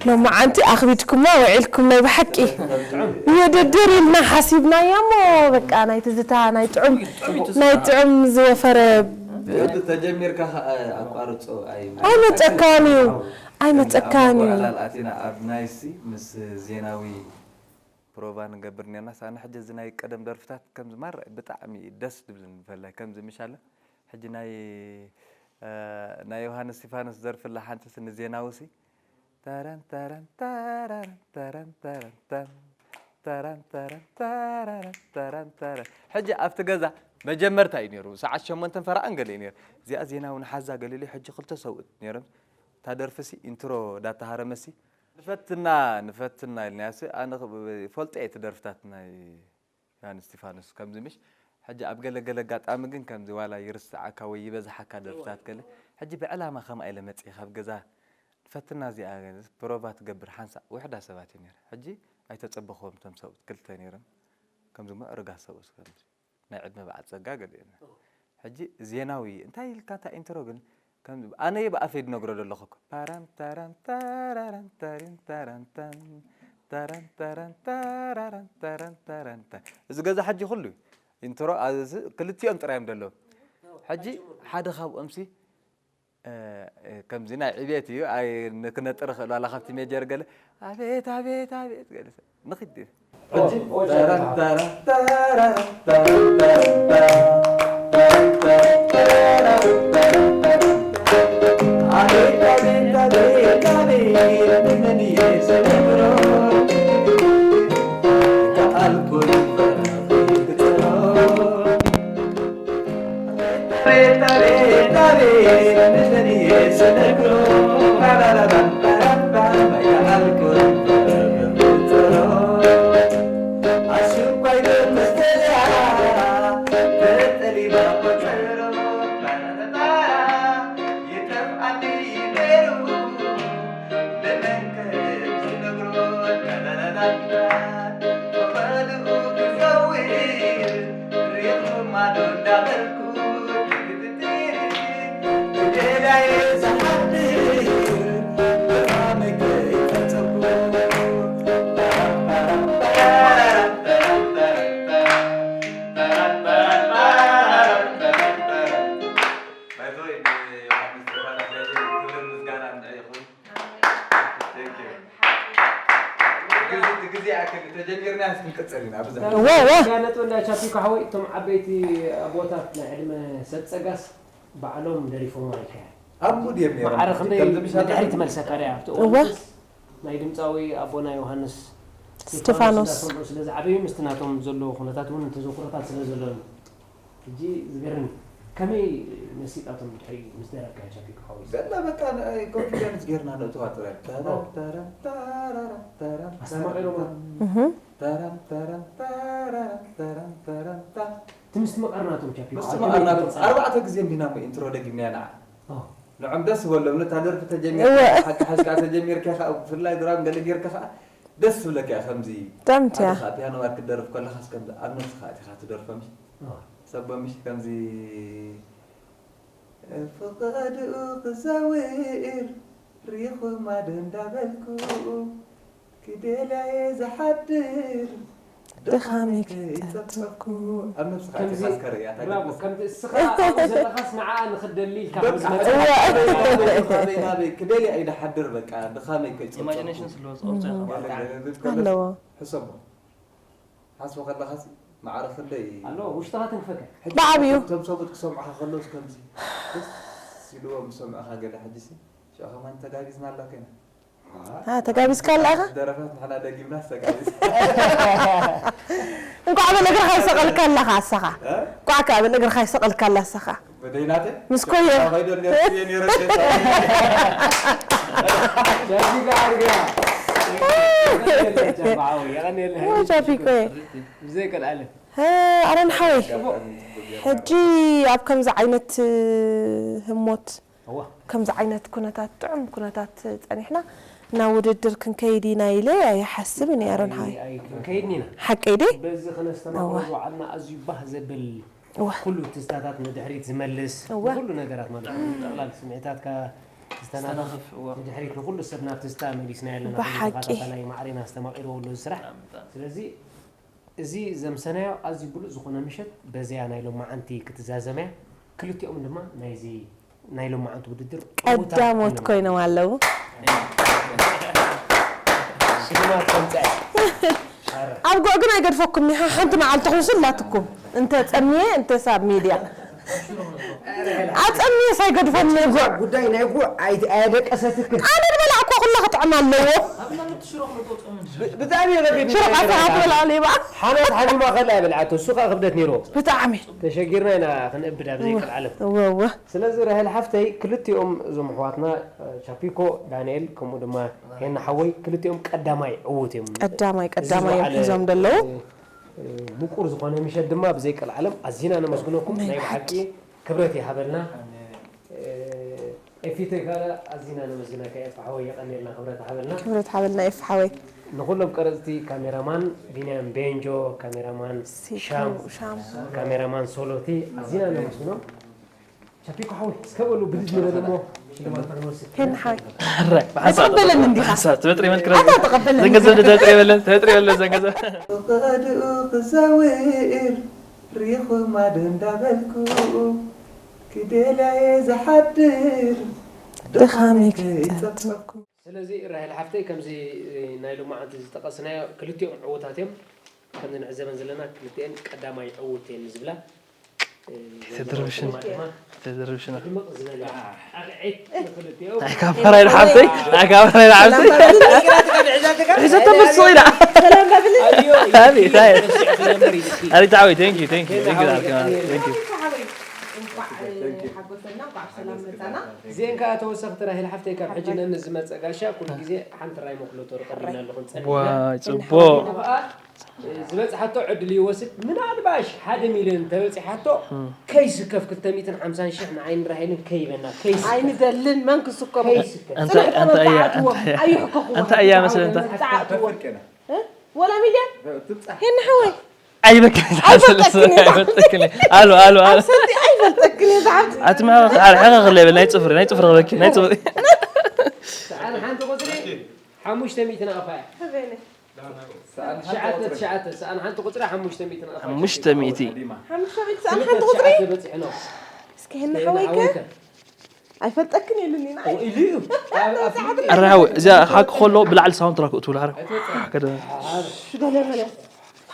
ሎማዓንቲ ኣኽቢድኩማ ውዒልኩም ናይ ብሓቂ የደድር ኢልና ሓሲብናያ እሞ በቃ ናይ ትዝታ ናይ ጥዑም ናይ ጥዑም ዝወፈረ ተጀሚርካ ኣቋርፆ ኣይመፀካን እዩ ኣይመፀካን እዩ። ኣቲና ኣብ ናይሲ ምስ ዜናዊ ፕሮቫ ንገብር ነርና ሳና ሕጂ እዚ ናይ ቀደም ደርፍታት ከምዚ ማራ ብጣዕሚ ደስ ድብል ንፈላይ ከምዚ ምሻለ ሕጂ ናይ ናይ ዮሃንስ እስቲፋኖስ ደርፊ ኣላ ሓንቲ ሲ ንዜናዊ ሲ ተረን ተረን ተረረን ተረን ተረን ተን ተረን ተረን ተረረን ተረን ተረን ሕጂ ኣብቲ ገዛ መጀመርታ እዩ ነይሩ ሰዓት ሸሞንተን ፈረቓን ገለ እዩ ነይሩ እዚኣ ዜናዊ ንሓዛ ገሊሉ ሕጂ ክልተ ሰብኡት ነይሮም እታ ደርፊ ሲ ኢንትሮ ዳተሃረመ ሲ ንፈትና ንፈትና ኢልናያ ሲ ኣነ ፈልጦ እየ እቲ ደርፍታት ናይ ዮሃንስ እስቲፋኖስ ከምዚ ምሽ ሕጂ ኣብ ገለ ገለ ኣጋጣሚ ግን ከምዚ ዋላ ይርስዓካ ወይ ይበዝሓካ ደርፍታት ገለ ሕጂ ብዕላማ ከምኣ ኢለ መፅየ ካብ ገዛ ፈትና እዚኣ ፕሮቫ ትገብር ሓንሳእ ውሕዳ ሰባት እዩ ነይረ ሕጂ ኣይተፀበኽዎም እቶም ሰብኡት ክልተ ነይሮም ከምዚ ምዕሩጋት ሰብኡት ከምዚ ናይ ዕድመ በዓል ፀጋ ገሊኦም ሕጂ ዜናዊ እንታይ ኢልካ እታ ኢንትሮ ግን ኣነ እየ ብኣፈይ ዝነግሮ ዘለኹ እኮ ታራን ታራን ታራራን ታሪን ታራን ታን ታራን ታራን ታራራን ታራን ታራን ታን እዚ ገዛ ሕጂ ኩሉ እዩ ኢንትሮ ክልቲኦም ጥራይ እዮም ዘለዉ ሕጂ ሓደ ካብኦም ሲ ከምዚ ናይ ዕቤት እዩ ክነጥር ክእል ዋላ ካብቲ ሜጀር ገለ ኣቤት ኣቤት ኣቤት ገለ ንኽድ ግዜ ይኣክል፣ ተጀሚርና ክንቅጽል ኢና ብዛ። እወ፣ እወ። ነጥብ እንዳ ቻፒኮ ሓወይ፣ እቶም ዓበይቲ ኣቦታት ናይ ዕድመ ሰብ ጸጋስ ባዕሎም ደሪፎም ማለት እያ። ኣብ ሙድ እዮም ነይሮም። ማዕረ ክንደይ ከምዚ ምሻ ንድሕሪት ትመልሰካ ድያ? ኣብቲ እወ። እዋንስ ናይ ድምፃዊ ኣቦና ዮሃንስ ስቴፋኖስ። ስለ ዝዓበዩ፣ ምስቲ ናቶም ዘሎ ኩነታት እውን ተዘክሮታት ስለ ዘለኒ፣ ሕጂ ዝገርም እዩ። ከመይ መሲጣቶም ድሕሪ ምስ ደረፍካዮ ቻፒኮ ሓወይ? ገና በቃ ንኣይ ኮንፊደንስ ጌርና ነእትዋ ጥራይ። ተራ፣ ኦ። ተራ፣ ተራ፣ ተራ፣ ኣስተማቒሮማ። እህ። ተራ፣ ተራ፣ ተራ፣ ተራ፣ ተራ፣ ተራ። እቲ ምስቲ መቐርናቶም ቻፒኮ ምስ ኣብ መቐርናቶም ከመይ ኣርባዕተ ግዜ እንዲና እሞ ኢንትሮ ደጊምና ንዓ። ኦ። ንዖም ደስ በሎም። ነታ ደርፊ ተጀሚርካ እወ። ሓቂ ሓዝካ ተጀሚርካ ከኣ ብፍላይ ድራም ገለ ጌርካ ከኣ ደስ ትብለካ እያ። ከምዚ ጥዕምቲ እያ። ሓደ ከኣ ፒያኖ ባር ክትደርፍ ከለኻስ ከምዚ ኣብ ነብስኻ ኣቲኻ ትደርፎ ምሽ? ኦ። ሰቦ ምሽ ከምዚ ፍቓድኡ ክዛውር ሪኹማ ዶ እንዳበልኩ ክደልያ እየ ዝሓድር ድኻመይ ከይጸብጸብኩ ኣብ ነብስኻ ከምዚ ኣቲኻ እስከ ርእያ ብራቮ፣ ተገድስ ከምዚ እስኻ ኣብኡ ዘለኻስ ንዓኣ ንኽትደሊ ኢልካ ከም በቃ ዝመጽእ ናበይ ናበይ ክደልያ እዩ ድሓድር በቃ ድኻመይ ከይጸብጸብኩ ኢማጂኔሽን ስለ ዝወፅኦ ብቻ ኢኻ ማለት እዩ። ገለ ዝብል ከሎ ኣለዎ። ሕሰቦ ሓስቦ ከለኻሲ ማዕረ ክንደይ ኣሎ ውሽጥኻ ትንክፈካ። ሕጂ ብዓብዩ። እቶም ሰብኡት ክሰምዑኻ ከለውስ ከምዚ ደስ ኢልዎም ዝሰምዑኻ ገለ ሕጂሲ ሽዑ ከማን ተጋጊዝና ኣላ ኮይና አ፣ ተጋቢዝካ ኣላ ኢኻ? ደረፋት ንሕና ደጊምና ተጋጊዝ እንኳዕ ብእግርኻ ይሰቐልካ ኣለኻ ኣሳኻ። እ? እንኳዕ ከኣ ብእግርኻ ይሰቐልካ ኣላ ኣሳኻ። በደይናተይ ምስ ኮዮ። ከይዶ ነርየ ነረ ጃፒ ጋር ገና። ጃፒ ሓወይ፣ የቐንየለይ። ወይ ጃፒ ኮየ። ብዘይ ቀልዓለ። ሀ፣ ኣረን ሓወይ። ሕጂ ኣብ ከምዚ ዓይነት ህሞት እዋ። ከምዚ ዓይነት ኩነታት ጥዑም ኩነታት ጸኒሕና ናብ ውድድር ክንከይድ ኢና ኢለ ኣይሓስብን እየ ኣረን ሓወይ። ኣይ- ኣይ- ክንከይድን ኢና። ሓቀይ ድየ? በዚ ከነስተማቕሮ እዋ። ዝወዓልና ኣዝዩ ባህ ዘብል እዋ። ኩሉ ትዝታታት ንድሕሪት ዝመልስ እዋ። ኩሉ ነገራት ማለት እዩ። ጠቕላል ስምዒታትካ ዝተናኽፍ ዝተናኽፍ፣ እዋ። ንድሕሪት ንኩሉ ሰብ ናብ ትዝታ መሊስና ኣለና። ብሓቂ። ተኸታታላይ ማዕሬና ኣስተማቒርዎ ኣሎ እዚ ስራሕ። ስለዚ እዚ ዘምሰናዮ ኣዝዩ ብሉጽ ዝኾነ ምሸት በዚያ ናይ ሎማዓንቲ ክትዛዘምያ፣ ክልቲኦም ድማ ናይዚ ናይ ሎማዓንቲ ውድድር ዕዉታት ቀዳሞት ኮይኖም ኣለዉ። ሽልማት ከምፅአ። ኣረ። ኣብ ጉዕ ግን ኣይገድፈኩም እኒኻ ሓንቲ መዓልቲ ኩንሱ ኣላትኩም እንተ ጸምየ እንተ ሳብ ሚድያ ኣጸምየ ሳይገድፎም እየ ጉዕ ጉዳይ ናይ ጉዕ ኣይ- ኣየደቀሰትክን ኣነ ዝበላዕኩ ኩላ ክጥዕም ኣለዎ ብጣዕሚ የበግድ ሽርቃ ሰዓት በላዕሉ ይበዓ ሓመድ ሓሚማ ከላ ይበልዓቶ እሱ ከዓ ክብደት ነይርዎ። ብጣዕሚ ተሸጊርና ኢና ክንእብድ ኣብ ዘይክእል ዓለም። እወ እወ ስለዚ ራሄል ሓፍተይ ክልቲኦም እዞም ኣሕዋትና ቻፒኮ ዳንኤል ከምኡ ድማ ሄና ሓወይ ክልቲኦም ቀዳማይ ዕዉት እዮም። ቀዳማይ እዚ ቀዳማይ እዮም ዝበዓለ፣ ሒዞም ዘለዉ እ፣ ምቁር ዝኾነ ምሸት ድማ ብዘይ ቀልዓለም ኣዚና ነመስግነኩም። ናይ ናይ ብሓቂ። ብሓቂ ክብረት ይሃበልና። እ፣ ኤፊተ ካለ ኣዚና ነመስግነካ ኤፍ ሓወይ የቐንየልና ክብረት ይሃበልና። ክብረት ሓበልና ኤፍ ሓወይ ንኩሎም ቀረፅቲ ካሜራማን ቢንያም ቤንጆ፣ ካሜራማን ሲኮ ሻም፣ ሻም ካሜራማን ሶሎቲ ኣዚና ነመስግኖም። ቻፒኮ ሓወይ እስከ በሉ ብድድ ንበል እሞ ሽልማትና ንወስድ። ሄና ሓወይ ብሓንሳብ ተቐበለኒ እንዲኻ። ብሓንሳብ ትበጥሪ መልክ ኣታ ተቐበለኒ። ዘንገዘብ ተበጥሪ የለን ተበጥሪ የለን ዘንገዘብ ፍቓድኡ ክዛውር ሪኹማ ዶ እንዳበልኩ ክደልያ እየ ዝሓድር ድኻመይ ከይጸብጸብኩ ስለዚ ራሄል ሓፍተይ ከምዚ ናይ ሎማዓንቲ ዝጠቐስናዮ ክልቲኦም ዕዉታት እዮም። ከምዚ ንዕዘበን ዘለና ክልቲኤን ቀዳማይ ዕዉት እየን ዝብላ። ተድርብሽን ድማ ተድርብሽን ድምቕ ዝበለ ኣቕዒት ንክልቲኦም ናይ ካፈራይ ሓብተይ ናይ ካፈራይ ሓብተይ ሒዘቶ ፍጹም ኢና ኣዮ ኣቤት፣ ኣይ። ነበር ኢልኪ ኣሪ ታዊ thank you thank you thank you thank you እንኳዕ ሓጎሰና እንኳዕ ብሰላም መጣና። እዚአን ከዓ ተወሰኽቲ ራሄል ሓፍተይ ካብ ሕጂ ነን ዝመፀ ጋሻ ኩሉ ግዜ ሓንቲ ራይ መክሎ ተርቀልና ኣለኹም ዋ ፀኒሕና ጽቡቅ ከዓ ዝበፅሓቶ ዕድል ይወስድ ምናልባሽ ሓደ ሚልዮን ተበፂሓቶ ከይስከፍ ክልተ ሚእትን ሓምሳን ሽሕ ንዓይን ራሄልን ከይበና ከይስከፍ ኣይንደልን መን ክስከሞ ከይስከፍ እንታይ እንታይ እያ ኣይሕከኹ እንታይ እያ መስለ እንታይ ፃዕትዎ ወላ ሚልዮን ሄና ሓወይ ኣይበክል ኣይፈልጠክን እየ። ኣይፈልጠክን እየ። ኣሉ ኣሉ ኣሉ ሰቲ ኣይፈልጠክን እየ ዝሓብቲ ኣቲ መሓ ሓደ ሕኸ ክለ ይብል ናይ ጽፍሪ ናይ ጽፍሪ ክበኪ ናይ ጽፍሪ ሰኣን ሓንቲ ቁፅሪ ሓሙሽተ ሚእቲ ናቕፋ እያ ትሽዓተ ትሽዓተ ሰኣን ሓንቲ ቁፅሪ ሓሙሽተ ሚእቲ ናቕፋ ሓሙሽተ ሚእቲ ሓሙሽተ ሚእቲ ሰኣን ሓንቲ ቁፅሪ በፂሕኖ እስኪ ሄና ሓወይከ ኣይፈልጠክን የሉኒ ንዓይ። ኢሉ እዩ። ኣብ ኣፍልጥ እዩ። ኣረ ሓወይ እዚኣ ሓቂ ከሎ ብላዕሊ ሳውንድ ትራክ እትብል ሓረ ከደ ሽገለ መለ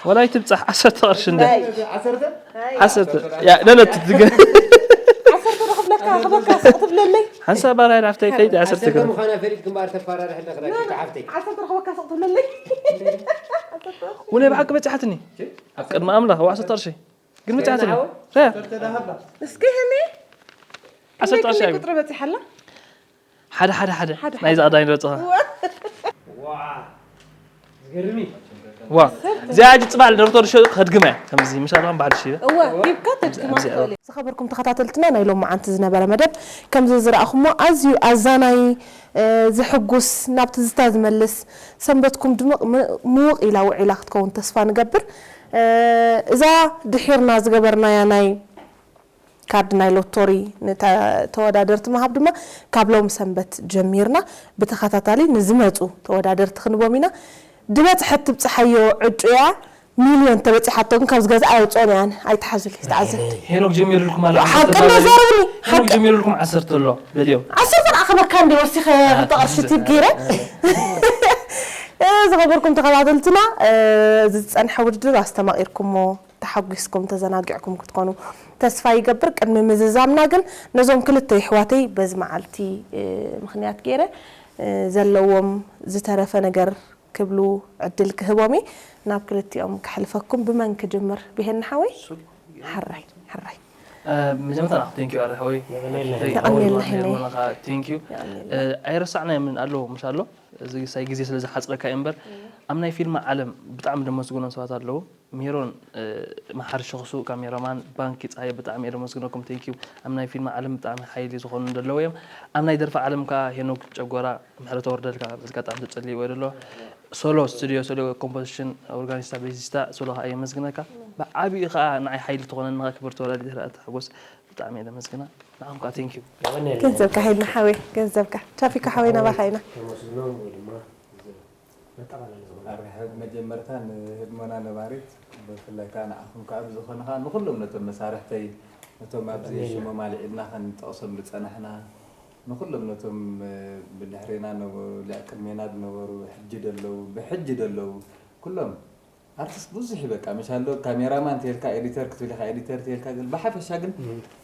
ወላ ይትብጻሕ ዓሰርተ ቅርሺ እንደ ዓሰርተ ዓሰርተ ያ ነነት ትገ ዓሰርተ ረኽብለካ ክበካ ስቕ ትብለለይ። ሓንሳብ ባራይ ናፍታይ ከይድ ዓሰርተ ዓሰርተ ገረ ምዃና ፈሊጥክ እምበኣር ተፋራርሒ ኣለኽ ዳኪ ሓፍተይ። ዓሰርተ ረኽበካ ስቕ ትብለለይ። ወለ ብሓቂ በጻሓትኒ ኣብ ቅድሚ ኣምላኽ ወ ዓሰርተ ቅርሺ ግን በጻሓትኒ ሓወይ? ረ እስኪ ህኒ ዓሰርተ ቅርሺ ክንደይ ኣብ ቁፅሪ በፂሓላ? ሓደ ሓደ ሓደ ሓደ ናይ ዝቕዳይ ንረጽኻ ዋ ዝገርም እዩ። ዋ እዚኣ ሕጂ ጽባሕ ደርቶ ርሾ ከድግመ ከምዚ ምሻ ዳን ባሕሪ ሽበ እወ ሂብካ ተድግማ ኣብዚ ትኽእል እየ። ዝኸበርኩም ተኸታተልትና ናይ ሎሚ ዓንቲ ዝነበረ መደብ ከምዚ ዝረእኹሞ ኣዝዩ ኣዛናይ፣ እ፣ ዝሕጉስ፣ ናብ ትዝታ ዝመልስ፣ ሰንበትኩም ድምቕ ም- ምውቕ ኢላ ውዒላ ክትከውን ተስፋ ንገብር። እ፣ እዛ ድሒርና ዝገበርናያ ናይ ካርድ ናይ ሎቶሪ ንተወዳደርቲ ምሃብ ድማ ካብ ሎም ሰንበት ጀሚርና ብተኸታታሊ ንዝመፁ ተወዳደርቲ ክንቦም ኢና። ድበፅሐት ትብፅሓዮ ዕጩያ ሚልዮን ተበፂሓቶ ግን ካብዚ ገዛ ኣይወፅኦን እያን። ኣይትሓዙለይ ዝተዓዘብቲ ሄኖክ ጀሚሩልኩም ኣሎ ሓቂ እንዳዛረብኒ ሄኖክ ጀሚሩልኩም ዓሰርተ ኣሎ በልዮም ዓሰርተ ንኣኸበካ እንደ ወሲኸ ክልተ ቅርሺ ቲብ ገይረ ዝኸበርኩም ተኸታተልትና፣ እዚ ዝፀንሐ ውድድር ኣስተማቒርኩሞ ተሓጒስኩም ተዘናጊዕኩም ክትኮኑ ተስፋ ይገብር። ቅድሚ ምዝዛምና ግን ነዞም ክልተ ይሕዋተይ በዚ መዓልቲ ምኽንያት ገይረ ዘለዎም ዝተረፈ ነገር ክብሉ ዕድል ክህቦም እየ። ናብ ክልቲኦም ከሕልፈኩም። ብመን ክጅምር? ብሄኒ ሓወይ? ሕራይ ሕራይ። መጀመርታ ንዓኹም ቴንኪዩ ኣረ ሓወይ የቐንየልና፣ ሄኖይ። ቴንኪዩ። ኣይረሳዕናዮምን ኣለዉ ምሽ ኣሎ እዚ ሳይ ግዜ ስለ ዝሓፅረካ እዩ እምበር ኣብ ናይ ፊልም ዓለም ብጣዕሚ ደመስግኖም ሰባት ኣለዉ። ሜሮን መሓሪ ሸኽሱ ካሜራማን ባንኪ ፀሃየ ብጣዕሚ እየ ደመስግነኩም። ቴንኪዩ። ኣብ ናይ ፊልም ዓለም ብጣዕሚ ሓይሊ ዝኾኑ ዘለዉ እዮም። ኣብ ናይ ደርፊ ዓለም ከዓ ሄኖክ ጨጎራ ምሕረት ወርደልካ በዚ ኣጋጣሚ ተፀሊእዎ ዘሎ ሶሎ ስቱዲዮ ሶሎ ኮምፖዚሽን ኦርጋኒስታ ቤዚስታ ሶሎ ከዓ የመስግነካ። ብዓብዩ ከዓ ንዓይ ሓይሊ ትኾነኒ ከዓ ክብርቲ ወላዲት ርኣቲ ሓጎስ ብጣዕሚ እየ ደመስግና። ንዓኹም ከዓ ቴንኪዩ። ገንዘብካ ሓይልና ሓወይ ገንዘብካ ቻፊካ ሓወይ ናባኻ ኢና። ተመስግኖ ወይ ድማ መጠቓለሊ ዝኾነ ኣብ ርሕብ መጀመርታ ንህድሞና ነባሪት ብፍላይ ከዓ ንዓኹም ከዓ ብዝኾነ ከዓ ንኩሎም ነቶም መሳርሕተይ ነቶም ኣብዚ ሽሞም ኣልዒልና ከንጠቕሶም ዝፀናሕና ንኩሎም ነቶም ብድሕሬና ነበሩ ልዕ ቅድሜና ዝነበሩ ሕጂ ደለዉ ብሕጂ ደለዉ ኩሎም ኣርቲስት ብዙሕ እዩ በቃ ምሽ ኣሎ ካሜራማን ተልካ ኤዲተር ክትብል ኢኻ ኤዲተር ተልካ ግን ብሓፈሻ ግን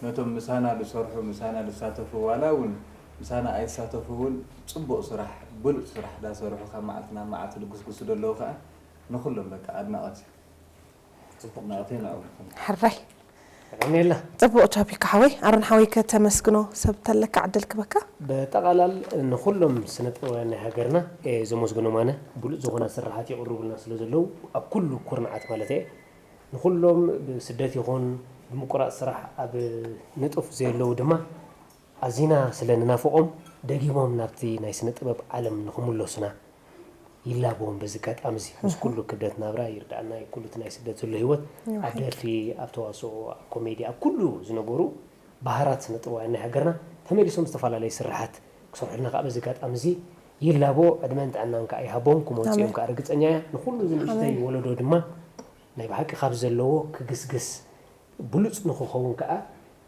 ነቶም ምሳና ዝሰርሑ ምሳና ዝሳተፉ ዋላ እውን ምሳና ኣይሳተፉ እውን ፅቡቕ ስራሕ ብሉፅ ስራሕ ዳሰርሑ ካብ መዓልቲ ናብ መዓልቲ ዝጉስጉሱ ዘለዉ ከዓ ንኩሎም በቃ ኣድናቐት እዩ ኣድናቐተይ ንዕኹም ሕራይ የቐንየልና ፅቡቕ ቻፒካ ሓወይ። ኣሮን ሓወይ ከተመስግኖ ሰብ ተለካ ዕድል ክበካ። ብጠቓላል ንኹሎም ስነ ጥበባውያን ናይ ሃገርና እየ ዘመስግኖም ኣነ ብሉፅ ዝኾነ ስራሓት የቕርቡልና ስለ ዘለዉ ኣብ ኩሉ ኩርናዓት ማለት እየ ንኹሎም ብስደት ይኹን ብምቁራፅ ስራሕ ኣብ ንጡፍ ዘየለዉ ድማ ኣዚና ስለ ንናፍቖም ደጊሞም ናብቲ ናይ ስነ ጥበብ ዓለም ንኽምለሱና ይላበዎም በዚ ኣጋጣሚ እዚ ምስ ኩሉ ክብደት ናብራ ይርድኣና እዩ ኩሉ እቲ ናይ ስደት ዘሎ ህይወት ኣብ ደርፊ ኣብ ተዋስኦ ኣብ ኮሜዲ ኣብ ኩሉ ዝነበሩ ባህራት ስነ ጥበባውያን ናይ ሃገርና ተመሊሶም ዝተፈላለየ ስርሓት ክሰርሑልና ከዓ በዚ ኣጋጣሚ እዚ ይላቦ ዕድመን ጥዕናን ከዓ ይሃቦም ክመፅኡ እዮም ከዓ ርግፀኛ እያ ንኩሉ እዚ ንእሽተይ ወለዶ ድማ ናይ ብሓቂ ካብ ዘለዎ ክግስግስ ብሉፅ ንክኸውን ከዓ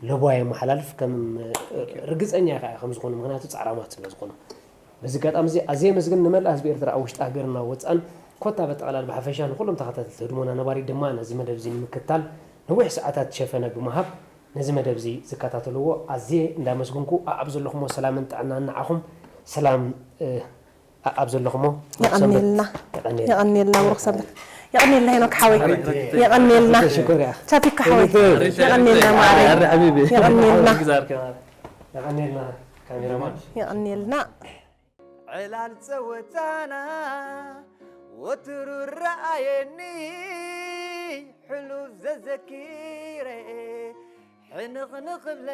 ለቦዋ የመሓላልፍ ከም ርግፀኛ ከዓ ከም ዝኾኑ ምክንያቱ ፃዕራማት ስለ ዝኾኑ በዚ ኣጋጣሚ እዚ ኣዝየ የመስግን ንመላእ ህዝቢ ኤርትራ ኣብ ውሽጢ ሃገርና ወፃን ኮታ በጠቕላል ብሓፈሻ ንኩሎም ተኸታተልቲ ህድሞና ነባሪት ድማ ነዚ መደብ እዚ ንምክታል ነዊሕ ሰዓታት ሸፈነ ብምሃብ ነዚ መደብ እዚ ዝከታተልዎ ኣዝየ እንዳመስግንኩ ኣኣብ ዘለኹሞ ሰላምን ጥዕናን ንዓኹም ሰላም ኣብ ዘለኹሞ የቐንየልና የቐንየልና ብሩክ ሰንበት የቐንየልና ሄኖክ ሓወይ የቐንየልና ቻፒካ ሓወይ የቐንየልና ማዕረ የቐንየልና የቐንየልና ካሜራማን የቐንየልና ዕላል ጸወታና ወትሩ ረኣየኒ ሕሉፍ ዘዘኪረ ሕንኽንኽብለ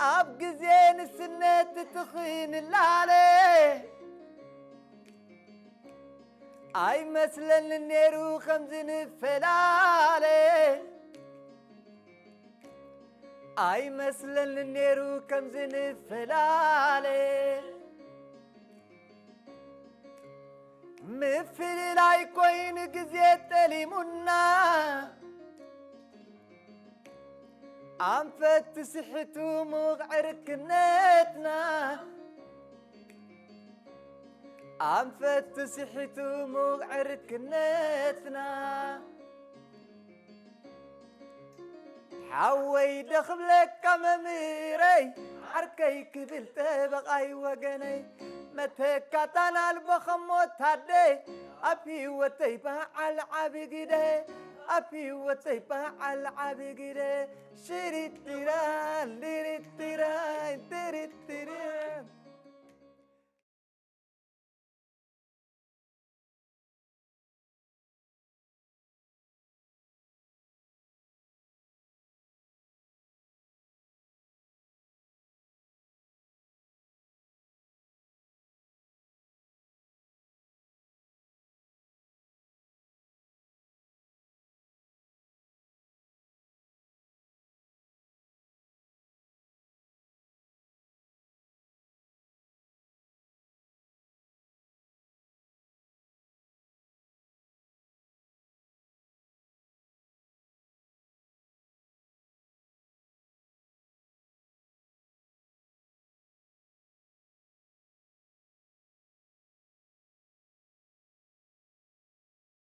ኣብ ግዜ ንስነት ትኽንላለ ኣይመስለኒ ነይሩ ከምዚ ንፈላለ ኣይመስለኒ ነይሩ ከምዚ ንፈላለ ምፍልላይ ኮይኑ ግዜ ጠሊሙና ኣንፈት ትስሕቱ ሙቕ ዕርክነትና፣ ኣንፈት ትስሕቱ ሙቕ ዕርክነትና። ሓወይ ደኽብለካ መምህረይ፣ ዓርከይ ክብል ጠበቓይ ወገነይ፣ መተካታን ኣልቦ ኸሞ ታደ፣ ኣብ ህይወተይ በዓል ዓቢ ግደ፣ ኣብ ህይወተይ በዓል ዓቢ ግደ። ሽሪትራን፣ ዲሪትራን፣ ዲሪትራን።